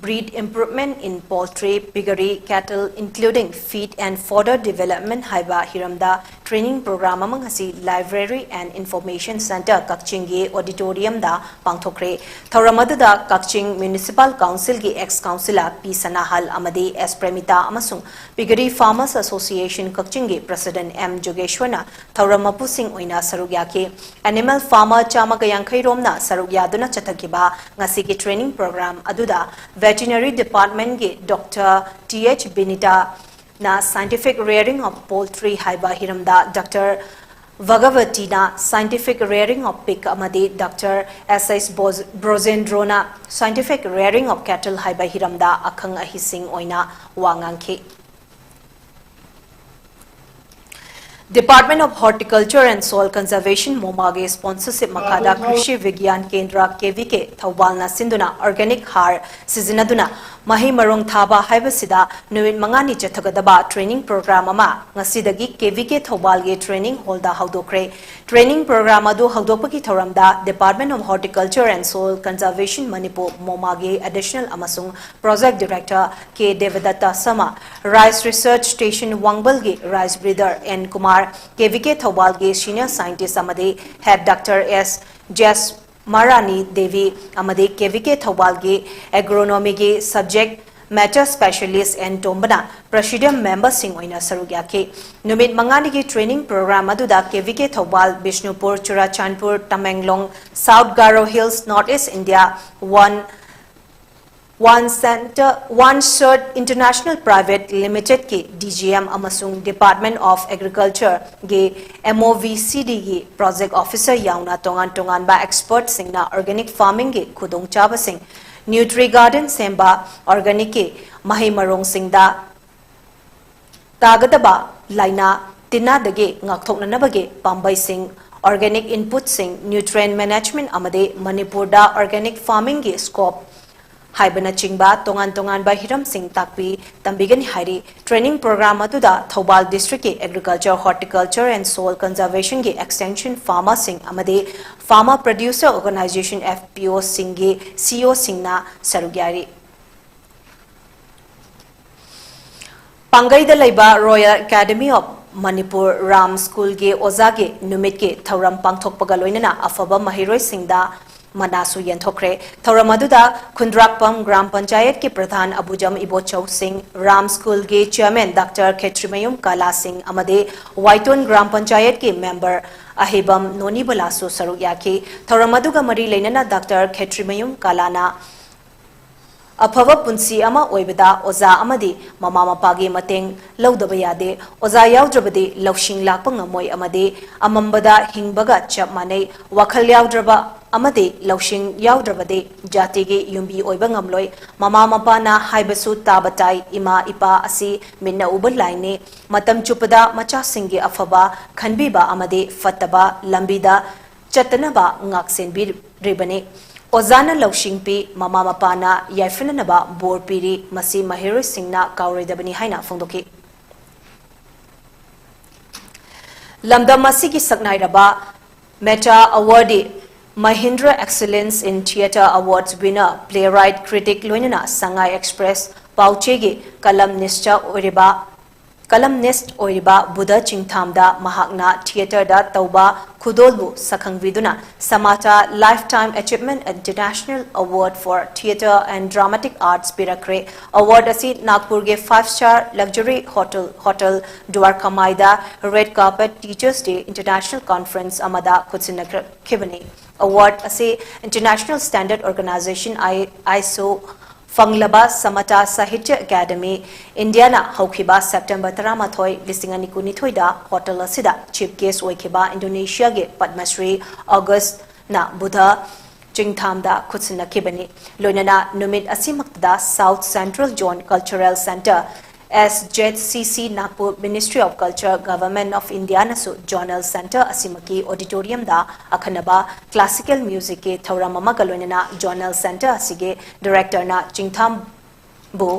Breed Improvement in Poultry, Piggery, Cattle, including Feed and Fodder Development ꯍꯥꯏꯕ ꯍꯤꯔꯝꯗ training program ꯑꯃ ꯉꯁꯤ Library and Information Center ꯀꯛꯆꯤꯡꯒꯤ auditoriumꯗ ꯄꯥꯡꯊꯣꯛꯈ꯭ꯔꯦ꯫ ꯊꯧꯔꯝ ꯑꯗꯨꯗ ꯀꯛꯆꯤꯡ Municipal Councilꯒꯤ ex councillor P ꯁꯅꯥꯍꯜ ꯑꯃꯗꯤ S ꯄ꯭ꯔꯦꯃꯤꯇꯥ ꯑꯃꯁꯨꯡ Piggery Farmers Association ꯀꯛꯆꯤꯡꯒꯤ President M ꯖꯣꯒꯦꯁ꯭ꯋꯔꯅ ꯊꯧꯔꯝ ꯃꯄꯨꯁꯤꯡ ꯑꯣꯏꯅ ꯁꯔꯨꯛ ꯌꯥꯈꯤ꯫ Animal farmer ꯆꯥꯝꯃꯒ ꯌꯥꯡꯈꯩ ꯔꯣꯝꯅ ꯁꯔꯨꯛ ꯌꯥꯗꯨꯅ ꯆꯠꯊꯈꯤꯕ ꯉꯁꯤꯒꯤ training program ꯑꯗꯨꯗ Veterinary Departmentꯀꯤ Doctor T H ꯕꯤꯅꯤꯇꯥꯅ Scientific Rearing of Poultry ꯍꯥꯏꯕ ꯍꯤꯔꯝꯗ, Doctor ꯚꯒꯕꯇꯤꯅ Scientific Rearing of Pig ꯑꯃꯗꯤ Doctor S S ꯕꯣꯖ-, ꯕ꯭ꯔꯣꯖꯦꯟꯗ꯭ꯔꯣꯅ Scientific Rearing of Cattle ꯍꯥꯏꯕ ꯍꯤꯔꯝꯗ ꯑꯈꯪ ꯑꯍꯩꯁꯤꯡ ꯑꯣꯏꯅ ꯋꯥ ꯉꯥꯡꯈꯤ꯫ Department of Horticulture and Soil Conservation, ꯃꯣꯃꯥꯒꯤ sponsorship ꯃꯈꯥꯗ ꯀ꯭ꯔꯤꯁꯤ ꯕꯤꯒ꯭ꯌꯥꯟ ꯀꯦꯟꯗ꯭ꯔ, K V K, ꯊꯧꯕꯥꯜꯅ ꯁꯤꯟꯗꯨꯅ organic ꯍꯥꯔ ꯁꯤꯖꯤꯟꯅꯗꯨꯅ ꯃꯍꯩ ꯃꯔꯣꯡ ꯊꯥꯕ ꯍꯥꯏꯕꯁꯤꯗ ꯅꯨꯃꯤꯠ ꯃꯉꯥꯅꯤ ꯆꯠꯊꯒꯗꯕ training program ꯑꯃ ꯉꯁꯤꯗꯒꯤ K V K ꯊꯧꯕꯥꯜꯒꯤ training hallꯗ ꯍꯧꯗꯣꯛꯈ꯭ꯔꯦ꯫ Training program ꯑꯗꯨ ꯍꯧꯗꯣꯛꯄꯒꯤ ꯊꯧꯔꯝꯗ Department of Horticulture and Soil Conservation Manipur, ꯃꯣꯃꯥꯒꯤ additional ꯑꯃꯁꯨꯡ Project Director K ꯗꯦꯕꯗꯠꯇ ꯁꯃꯥ, Rice Research Station ꯋꯥꯡꯕꯜꯒꯤ rice breeder N Kumar, K V K ꯊꯧꯕꯥꯜꯒꯤ senior scientist ꯑꯃꯗꯤ head Doctor S ꯖꯦꯁꯃꯥꯔꯥꯅꯤ ꯗꯦꯕꯤ ꯑꯃꯗꯤ K V K ꯊꯧꯕꯥꯜꯒꯤ agronomyꯒꯤ subject matter specialist N ꯇꯣꯝꯕꯅ presidium memberꯁꯤꯡ ꯑꯣꯏꯅ ꯁꯔꯨꯛ ꯌꯥꯈꯤ꯫ ꯅꯨꯃꯤꯠ ꯃꯉꯥꯅꯤꯒꯤ training program ꯑꯗꯨꯗ K V K Thoubal, Bishnupur, Churachandpur, Tamenglong, South Garo Hills, North East India, One One Center, One Shirt International Private Limitedꯀꯤ D G M ꯑꯃꯁꯨꯡ Department of Agricultureꯒꯤ M O V C Dꯒꯤ project officer ꯌꯥꯎꯅ ꯇꯣꯉꯥꯟ ꯇꯣꯉꯥꯟꯕ expertꯁꯤꯡꯅ organic farmingꯒꯤ ꯈꯨꯗꯣꯡꯆꯥꯕꯁꯤꯡ, Nutri Garden ꯁꯦꯝꯕ, organicꯀꯤ ꯃꯍꯩ ꯃꯔꯣꯡꯁꯤꯡꯗ ꯇꯥꯒꯗꯕ ꯂꯥꯏꯅꯥ ꯇꯤꯟꯅꯗꯒꯤ ꯉꯥꯛꯊꯣꯛꯅꯅꯕꯒꯤ ꯄꯥꯝꯕꯩꯁꯤꯡ, organic inputꯁꯤꯡ, nutrient management ꯑꯃꯗꯤ ꯃꯅꯤꯄꯨꯔꯗ organic farmingꯒꯤ scope ꯍꯥꯏꯕꯅꯆꯤꯡꯕ ꯇꯣꯉꯥꯟ ꯇꯣꯉꯥꯟꯕ ꯍꯤꯔꯝꯁꯤꯡ ꯇꯥꯛꯄꯤ ꯇꯝꯕꯤꯒꯅꯤ ꯍꯥꯏꯔꯤ꯫ Training program ꯑꯗꯨꯗ Thoubal districtꯀꯤ Agriculture, Horticulture and Soil Conservationꯒꯤ extension farmerꯁꯤꯡ ꯑꯃꯗꯤ Farmer Producer Organization, F P Oꯁꯤꯡꯒꯤ C Eoꯁꯤꯡꯅ ꯁꯔꯨꯛ ꯌꯥꯔꯤ꯫ ꯄꯥꯡꯒꯩꯗ ꯂꯩꯕ Royal Academy of Manipur Ram ꯁ꯭ꯀꯨꯜꯒꯤ ꯑꯣꯖꯥꯒꯤ ꯅꯨꯃꯤꯠꯀꯤ ꯊꯧꯔꯝ ꯄꯥꯡꯊꯣꯛꯄꯒ ꯂꯣꯏꯅꯅ ꯑꯐꯕ ꯃꯍꯩꯔꯣꯏꯁꯤꯡꯗ ꯃꯅꯥꯁꯨ ꯌꯦꯟꯊꯣꯛꯈ꯭ꯔꯦ꯫ ꯊꯧꯔꯝ ꯑꯗꯨꯗ ꯈꯨꯟꯗ꯭ꯔꯥꯛꯄꯝ ꯒ꯭ꯔꯥꯝ ꯄꯟꯆꯥꯌꯠꯀꯤ ꯄ꯭ꯔꯙꯥꯟ ꯑꯕꯨꯖꯝ ꯏꯕꯣꯆꯧ ꯁꯤꯡ, ꯔꯥꯝ ꯁ꯭ꯀꯨꯜꯒꯤ ꯆꯤꯌꯔꯃꯦꯟ ꯗꯥꯛꯇꯔ ꯈꯦꯇ꯭ꯔꯤꯃꯌꯨꯝ ꯀꯥꯂꯥ ꯁꯤꯡ ꯑꯃꯗꯤ ꯋꯥꯏꯇꯣꯟ ꯒ꯭ꯔꯥꯝ ꯄꯟꯆꯥꯌꯠꯀꯤ ꯃꯦꯝꯕꯔ ꯑꯍꯩꯕꯝ ꯅꯣꯅꯤꯕꯂꯥꯁꯨ ꯁꯔꯨꯛ ꯌꯥꯈꯤ꯫ ꯊꯧꯔꯝ ꯑꯗꯨꯒ ꯃꯔꯤ ꯂꯩꯅꯅ ꯗꯥꯛꯇꯔ ꯈꯦꯇ꯭ꯔꯤꯃꯌꯨꯝ ꯀꯥꯂꯥꯅ ꯑꯐꯕ ꯄꯨꯟꯁꯤ ꯑꯃ ꯑꯣꯏꯕꯗ ꯑꯣꯖꯥ ꯑꯃꯗꯤ ꯃꯃꯥ ꯃꯄꯥꯒꯤ ꯃꯇꯦꯡ ꯂꯧꯗꯕ ꯌꯥꯗꯦ꯫ ꯑꯣꯖꯥ ꯌꯥꯎꯗ꯭ꯔꯕꯗꯤ ꯂꯧꯁꯤꯡ ꯂꯥꯛꯄ ꯉꯝꯃꯣꯏ ꯑꯃꯗꯤ ꯑꯃꯝꯕꯗ ꯍꯤꯡꯕꯒ ꯆꯞ ꯃꯥꯟꯅꯩ꯫ ꯋꯥꯈꯜ ꯌꯥꯎꯗ꯭ꯔꯕ ꯑꯃꯗꯤ ꯂꯧꯁꯤꯡ ꯌꯥꯎꯗ꯭ꯔꯕꯗꯤ ꯖꯥꯇꯤꯒꯤ ꯌꯨꯝꯕꯤ ꯑꯣꯏꯕ ꯉꯝꯂꯣꯏ꯫ ꯃꯃꯥ ꯃꯄꯥꯅ ꯍꯥꯏꯕꯁꯨ ꯇꯥꯕ ꯇꯥꯏ꯫ ꯏꯃꯥ ꯏꯄꯥ ꯑꯁꯤ ꯃꯤꯠꯅ ꯎꯕ ꯂꯥꯏꯅꯤ꯫ ꯃꯇꯝ ꯆꯨꯞꯄꯗ ꯃꯆꯥꯁꯤꯡꯒꯤ ꯑꯐꯕ ꯈꯟꯕꯤꯕ ꯑꯃꯗꯤ ꯐꯠꯇꯕ ꯂꯝꯕꯤꯗ ꯆꯠꯇꯅꯕ ꯉꯥꯛꯁꯦꯟꯕꯤꯔꯤꯕꯅꯤ꯫ ꯑꯣꯖꯥꯅ ꯂꯧꯁꯤꯡ ꯄꯤ, ꯃꯃꯥ ꯃꯄꯥꯅ ꯌꯥꯏꯐꯅꯅꯕ ꯕꯣꯔ ꯄꯤꯔꯤ꯫ ꯃꯁꯤ ꯃꯍꯩꯔꯣꯏꯁꯤꯡꯅ ꯀꯥꯎꯔꯣꯏꯗꯕꯅꯤ ꯍꯥꯏꯅ ꯐꯣꯡꯗꯣꯛꯈꯤ꯫ ꯂꯝꯗꯝ ꯑꯁꯤꯒꯤ ꯁꯛꯅꯥꯏꯔꯕ ꯃꯦꯇꯥ ꯑꯦꯋꯥꯔꯗꯤ Mahindra Excellence in Theatre Awards winner, playwright, critic ꯂꯣꯏꯅꯅ ꯁꯉꯥꯏ ꯑꯦꯛꯁꯄ꯭ꯔꯦꯁ ꯄꯥꯎꯆꯦꯒꯤ ꯀꯂꯝꯅꯤꯁ꯭ꯠ ꯑꯣꯏꯔꯤꯕ ꯀꯂꯝꯅꯤꯁ꯭ꯠ ꯑꯣꯏꯔꯤꯕ ꯕꯨꯙ ꯆꯤꯡꯊꯥꯝꯗ ꯃꯍꯥꯛꯅ ꯊꯤꯌꯦꯇꯔꯗ ꯇꯧꯕ ꯈꯨꯗꯣꯜꯕꯨ ꯁꯛꯈꯪꯕꯤꯗꯨꯅ Samata Lifetime Achievement International Award for Theatre and Dramatic Arts ꯄꯤꯔꯛꯈ꯭ꯔꯦ꯫ ꯑꯦꯋꯥꯔꯗ ꯑꯁꯤ ꯅꯥꯒꯄꯨꯔꯒꯤ five star luxury hotel, Hotel Dwarka Maida red carpet Teachers Day International Conference ꯑꯃꯗ ꯈꯨꯠꯁꯤꯟꯅꯈꯤꯕꯅꯤ꯫ Award ꯑꯁꯤ International Standard Organization, ISO, ꯐꯪꯂꯕ Samata Sahitya Academy, ꯏꯟꯗꯤꯌꯥꯅ ꯍꯧꯈꯤꯕ September ꯇꯔꯥꯃꯥꯊꯣꯏ, ꯂꯤꯁꯤꯡ ꯑꯅꯤ ꯀꯨꯟꯅꯤꯊꯣꯏꯗ ꯍꯣꯇꯦꯜ ꯑꯁꯤꯗ ꯆꯤꯐ ꯒꯦꯁ꯭ꯠ ꯑꯣꯏꯈꯤꯕ ꯏꯟꯗꯣꯅꯦꯁꯤꯌꯥꯒꯤ ꯄꯗꯃꯁ꯭ꯔꯤ ꯑꯣꯒꯁꯅ ꯕꯨꯙ ꯆꯤꯡꯊꯥꯝꯗ ꯈꯨꯠꯁꯤꯟꯅꯈꯤꯕꯅꯤ꯫ ꯂꯣꯏꯅꯅ ꯅꯨꯃꯤꯠ ꯑꯁꯤꯃꯛꯇꯗ South Central Zone Cultural Centre, SZCC, Nagpur Ministry of Culture, Government of Indiaꯅꯁꯨ Zonal Centre ꯑꯁꯤꯃꯛꯀꯤ auditoriumꯗ ꯑꯈꯟꯅꯕ classical musicꯀꯤ ꯊꯧꯔꯝ ꯑꯃꯒ ꯂꯣꯏꯅꯅ Zonal Centre ꯑꯁꯤꯒꯤ directorꯅ ꯆꯤꯡꯊꯥꯝꯕꯨ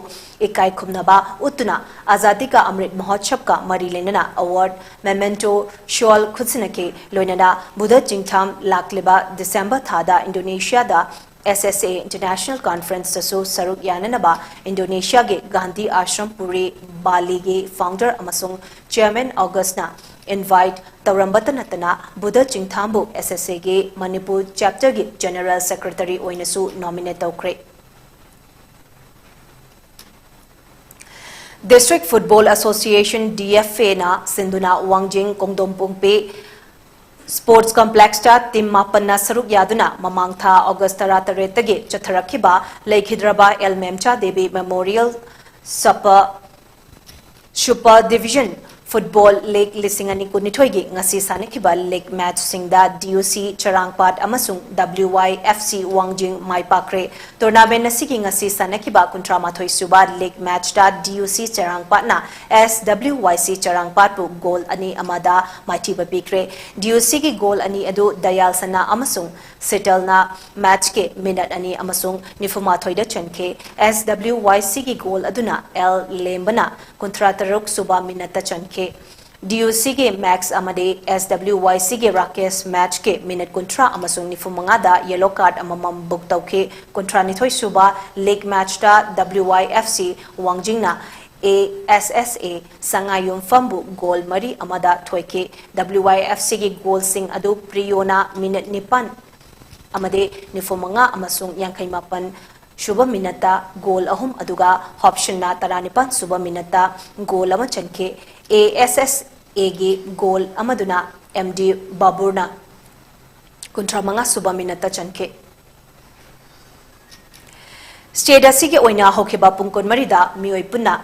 ꯏꯀꯥꯏ ꯈꯨꯝꯅꯕ ꯎꯠꯇꯨꯅ Azadi Ka Amrit Mahotsavꯀ ꯃꯔꯤ ꯂꯩꯅꯅ award memento shawl ꯈꯨꯠꯁꯤꯟꯅꯈꯤ꯫ ꯂꯣꯏꯅꯅ ꯕꯨꯙ ꯆꯤꯡꯊꯥꯝ ꯂꯥꯛꯂꯤꯕ ꯗꯤꯁꯦꯝꯕꯔ ꯊꯥꯗ ꯏꯟꯗꯣꯅꯦꯁꯤꯌꯥꯗ S S A International Conference ꯇꯁꯨ ꯁꯔꯨꯛ ꯌꯥꯅꯅꯕ ꯏꯟꯗꯣꯅꯦꯁꯤꯌꯥꯒꯤ ꯒꯥꯟꯙꯤ ꯑꯥꯁ꯭ꯔꯝ ꯄꯨꯔꯤ ꯕꯥꯂꯤꯒꯤ founder ꯑꯃꯁꯨꯡ chairman August ꯅ invite ꯇꯧꯔꯝꯕꯇ ꯅꯠꯇꯅ ꯕꯨꯙ ꯆꯤꯡꯊꯥꯝꯕꯨ S S A ꯒꯤ ꯃꯅꯤꯄꯨꯔ chapter ꯒꯤ general secretary ꯑꯣꯏꯅꯁꯨ nominate ꯇꯧꯈ꯭ꯔꯦ꯫ District Football Association, D F A ꯅ ꯁꯤꯟꯗꯨꯅ ꯋꯥꯡꯖꯤꯡ ꯀꯣꯡꯗꯣꯝꯄꯣꯡꯄꯤ Sports Complex ꯇ team ꯃꯥꯄꯟꯅ ꯁꯔꯨꯛ ꯌꯥꯗꯨꯅ ꯃꯃꯥꯡ ꯊꯥ August ꯇꯔꯥꯇꯔꯦꯠꯇꯒꯤ ꯆꯠꯊꯔꯛꯈꯤꯕ ꯂꯩꯈꯤꯗ꯭ꯔꯕ L Memcha Devi Memorial Super, Super Division Football League ꯂꯤꯁꯤꯡ ꯑꯅꯤ ꯀꯨꯟꯅꯤꯊꯣꯏꯒꯤ ꯉꯁꯤ ꯁꯥꯟꯅꯈꯤꯕ league match ꯁꯤꯡꯗ D U C ꯆꯔꯥꯡꯄꯥꯠ ꯑꯃꯁꯨꯡ W Y F C ꯋꯥꯡꯖꯤꯡ ꯃꯥꯏ ꯄꯥꯛꯈ꯭ꯔꯦ꯫ Tournament ꯑꯁꯤꯒꯤ ꯉꯁꯤ ꯁꯥꯟꯅꯈꯤꯕ ꯀꯨꯟꯊ꯭ꯔꯥ ꯃꯥꯊꯣꯏ ꯁꯨꯕ league match ꯇ D U C ꯆꯔꯥꯡꯄꯥꯠꯅ S W Y C ꯆꯔꯥꯡꯄꯥꯠꯄꯨ goal ꯑꯅꯤ ꯑꯃꯗ ꯃꯥꯏꯊꯤꯕ ꯄꯤꯈ꯭ꯔꯦ꯫ D U C ꯒꯤ goal ꯑꯅꯤ ꯑꯗꯨ ꯗꯌꯥꯜ ꯁꯅꯥ ꯑꯃꯁꯨꯡ ꯁꯤꯇꯜꯅ match ꯀꯤ minute ꯑꯅꯤ ꯑꯃꯁꯨꯡ ꯅꯤꯐꯨ ꯃꯥꯊꯣꯏꯗ ꯆꯟꯈꯤ꯫ S W Y C ꯒꯤ goal ꯑꯗꯨꯅ L ꯂꯦꯝꯕꯅ ꯀꯨꯟꯊ꯭ꯔꯥ ꯇꯔꯨꯛ ꯁꯨꯕ minute ꯇ ꯆꯟꯈꯤ꯫ D U C ꯒꯤ Max ꯑꯃꯗꯤ S W Y C ꯒꯤ ꯔꯥꯀꯦꯁ match ꯀꯤ minute ꯀꯨꯟꯊ꯭ꯔꯥ ꯑꯃꯁꯨꯡ ꯅꯤꯐꯨ ꯃꯉꯥꯗ yellow card ꯑꯃꯃꯝ book ꯇꯧꯈꯤ꯫ ꯀꯨꯟꯊ꯭ꯔꯥ ꯅꯤꯊꯣꯏ ꯁꯨꯕ league match ꯇ W Y F C ꯋꯥꯡꯖꯤꯡꯅ A S S A ꯁꯉꯥꯏꯌꯨꯝꯐꯝꯕꯨ goal ꯃꯔꯤ ꯑꯃꯗ ꯊꯣꯏꯈꯤ꯫ W Y F C ꯒꯤ goal ꯁꯤꯡ ꯑꯗꯨ ꯄ꯭ꯔꯤꯌꯣꯅ minute ꯅꯤꯄꯥꯟ ꯑꯃꯗꯤ ꯅꯤꯐꯨ ꯃꯉꯥ ꯑꯃꯁꯨꯡ ꯌꯥꯡꯈꯩ ꯃꯥꯄꯟ ꯁꯨꯕ minute ꯇ goal ꯑꯍꯨꯝ, ꯑꯗꯨꯒ ꯍꯣꯞꯁꯟꯅ ꯇꯔꯥꯅꯤꯄꯥꯟ ꯁꯨꯕ minute ꯇ goal ꯑꯃ ꯆꯟꯈꯤ꯫ A S S A ꯒꯤ goal ꯑꯃꯗꯨꯅ M D ꯕꯥꯕꯨꯔꯅ ꯀꯨꯟꯊ꯭ꯔꯥ ꯃꯉꯥ ꯁꯨꯕ minute ꯇ ꯆꯟꯈꯤ꯫ State ꯑꯁꯤꯒꯤ ꯑꯣꯏꯅ ꯍꯧꯈꯤꯕ ꯄꯨꯡ ꯀꯨꯟꯃꯔꯤꯗ ꯃꯤꯑꯣꯏ ꯄꯨꯟꯅ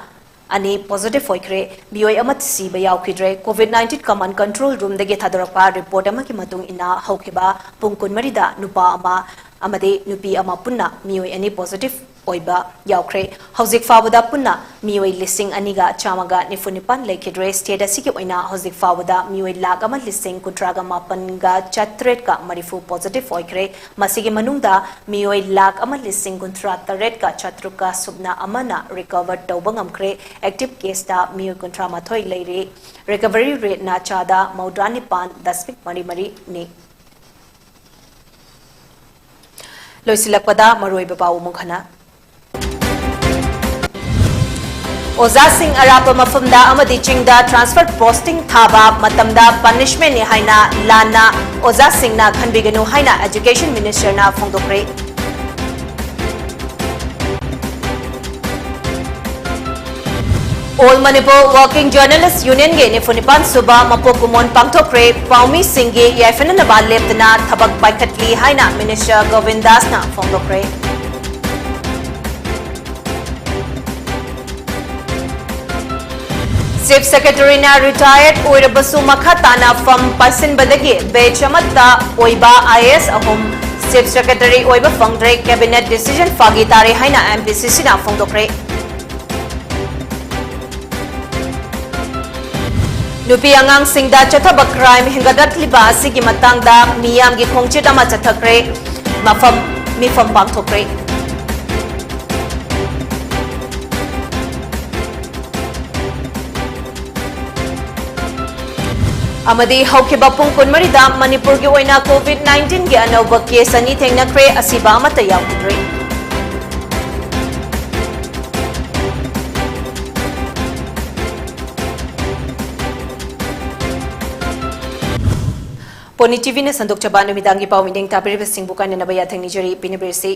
ꯑꯅꯤ positive ꯑꯣꯏꯈ꯭ꯔꯦ꯫ ꯃꯤꯑꯣꯏ ꯑꯃꯠꯇ ꯁꯤꯕ ꯌꯥꯎꯈꯤꯗ꯭ꯔꯦ꯫ COVID nineteen command control room ꯗꯒꯤ ꯊꯥꯗꯣꯔꯛꯄ report ꯑꯃꯒꯤ ꯃꯇꯨꯡ ꯏꯟꯅ, ꯍꯧꯈꯤꯕ ꯄꯨꯡ ꯀꯨꯟꯃꯔꯤꯗ ꯅꯨꯄꯥ ꯑꯃ ꯑꯃꯗꯤ ꯅꯨꯄꯤ ꯑꯃ ꯄꯨꯟꯅ ꯃꯤꯑꯣꯏ ꯑꯅꯤ positive ꯑꯣꯏꯕ ꯌꯥꯎꯈ꯭ꯔꯦ꯫ ꯍꯧꯖꯤꯛ ꯐꯥꯎꯕꯗ ꯄꯨꯟꯅ ꯃꯤꯑꯣꯏ ꯂꯤꯁꯤꯡ ꯑꯅꯤꯒ ꯆꯥꯝꯃꯒ ꯅꯤꯐꯨ ꯅꯤꯄꯥꯟ ꯂꯩꯈꯤꯗ꯭ꯔꯦ꯫ State ꯑꯁꯤꯒꯤ ꯑꯣꯏꯅ ꯍꯧꯖꯤꯛ ꯐꯥꯎꯕꯗ ꯃꯤꯑꯣꯏ ꯂꯥꯈ ꯑꯃ ꯂꯤꯁꯤꯡ ꯀꯨꯟꯊ꯭ꯔꯥꯒ ꯃꯥꯄꯟꯒ ꯆꯥꯇ꯭ꯔꯦꯠꯀ ꯃꯔꯤꯐꯨ positive ꯑꯣꯏꯈ꯭ꯔꯦ꯫ ꯃꯁꯤꯒꯤ ꯃꯅꯨꯡꯗ ꯃꯤꯑꯣꯏ ꯂꯥꯈ ꯑꯃ ꯂꯤꯁꯤꯡ ꯀꯨꯟꯊ꯭ꯔꯥ ꯇꯔꯦꯠꯀ ꯆꯥꯇ꯭ꯔꯨꯛꯀ ꯁꯨꯞꯅ ꯑꯃꯅ recover ꯇꯧꯕ ꯉꯝꯈ꯭ꯔꯦ꯫ Active case ꯇ ꯃꯤꯑꯣꯏ ꯀꯨꯟꯊ꯭ꯔꯥ ꯃꯥꯊꯣꯏ ꯂꯩꯔꯤ꯫ Recovery rate ꯅ ꯆꯥꯗ ꯃꯧꯗ꯭ꯔꯥ ꯅꯤꯄꯥꯟ ꯗꯁꯃꯤꯛ ꯃꯔꯤ ꯃꯔꯤꯅꯤ꯫ ꯂꯣꯏꯁꯤꯜꯂꯛꯄꯗ ꯃꯔꯨꯑꯣꯏꯕ ꯄꯥꯎ ꯑꯃꯨꯛ ꯍꯟꯅ꯫ ꯑꯣꯖꯥꯁꯤꯡ ꯑꯔꯥꯞꯄ ꯃꯐꯝꯗ ꯑꯃꯗꯤ ꯆꯤꯡꯗ transfer posting ꯊꯥꯕ ꯃꯇꯝꯗ punishment ꯅꯤ ꯍꯥꯏꯅ ꯂꯥꯟꯅ ꯑꯣꯖꯥꯁꯤꯡꯅ ꯈꯟꯕꯤꯒꯅꯨ ꯍꯥꯏꯅ Education Minister ꯅ ꯐꯣꯡꯗꯣꯛꯈ꯭ꯔꯦ꯫ All Manipur Working Journalist Union ꯒꯤ ꯅꯤꯐꯨ ꯅꯤꯄꯥꯟ ꯁꯨꯕ ꯃꯄꯣꯛ ꯀꯨꯝꯑꯣꯟ ꯄꯥꯡꯊꯣꯛꯈ꯭ꯔꯦ꯫ ꯄꯥꯎꯃꯤꯁꯤꯡꯒꯤ ꯌꯥꯏꯐꯅꯅꯕ ꯂꯦꯞꯇꯅ ꯊꯕꯛ ꯄꯥꯏꯈꯠꯂꯤ ꯍꯥꯏꯅ Minister ꯒꯣꯕꯤꯟ ꯗꯥꯁꯅ ꯐꯣꯡꯗꯣꯛꯈ꯭ꯔꯦ꯫ Chief Secretary ꯅ retired ꯑꯣꯏꯔꯕꯁꯨ ꯃꯈꯥ ꯇꯥꯅ ꯐꯝ ꯄꯥꯏꯁꯤꯟꯕꯗꯒꯤ batch ꯑꯃꯠꯇ ꯑꯣꯏꯕ I A S ꯑꯍꯨꯝ Chief Secretary ꯑꯣꯏꯕ ꯐꯪꯗ꯭ꯔꯦ꯫ Cabinet decision ꯐꯥꯒꯤ ꯇꯥꯔꯦ ꯍꯥꯏꯅ M P C C ꯅ ꯐꯣꯡꯗꯣꯛꯈ꯭ꯔꯦ꯫ ꯅꯨꯄꯤ ꯑꯉꯥꯡꯁꯤꯡꯗ ꯆꯠꯊꯕ crime ꯍꯦꯟꯒꯠꯂꯛꯂꯤꯕ ꯑꯁꯤꯒꯤ ꯃꯇꯥꯡꯗ ꯃꯤꯌꯥꯝꯒꯤ ꯈꯣꯡꯆꯠ ꯑꯃ ꯆꯠꯊꯈ꯭ꯔꯦ꯫ ꯃꯐꯝ, ꯃꯤꯐꯝ ꯄꯥꯡꯊꯣꯛꯈ꯭ꯔꯦ꯫ ꯑꯃꯗꯤ ꯍꯧꯈꯤꯕ ꯄꯨꯡ ꯀꯨꯟꯃꯔꯤꯗ ꯃꯅꯤꯄꯨꯔꯒꯤ ꯑꯣꯏꯅ COVID nineteen ꯒꯤ ꯑꯅꯧꯕ case ꯑꯅꯤ ꯊꯦꯡꯅꯈ꯭ꯔꯦ, ꯑꯁꯤꯕ ꯑꯃꯠꯇ ꯌꯥꯎꯈꯤꯗ꯭ꯔꯦ꯫ ꯄꯣꯅꯤ T V ꯅ ꯁꯟꯗꯣꯛꯆꯕ ꯅꯨꯃꯤꯗꯥꯡꯒꯤ ꯄꯥꯎ ꯃꯤꯠꯌꯦꯡ ꯇꯥꯕꯤꯔꯤꯕꯁꯤꯡꯕꯨ ꯀꯥꯏꯅꯅꯕ ꯌꯥꯊꯪ ꯅꯤꯖꯔꯤ꯫ ꯄꯤꯅꯕꯤꯔꯁꯤ꯫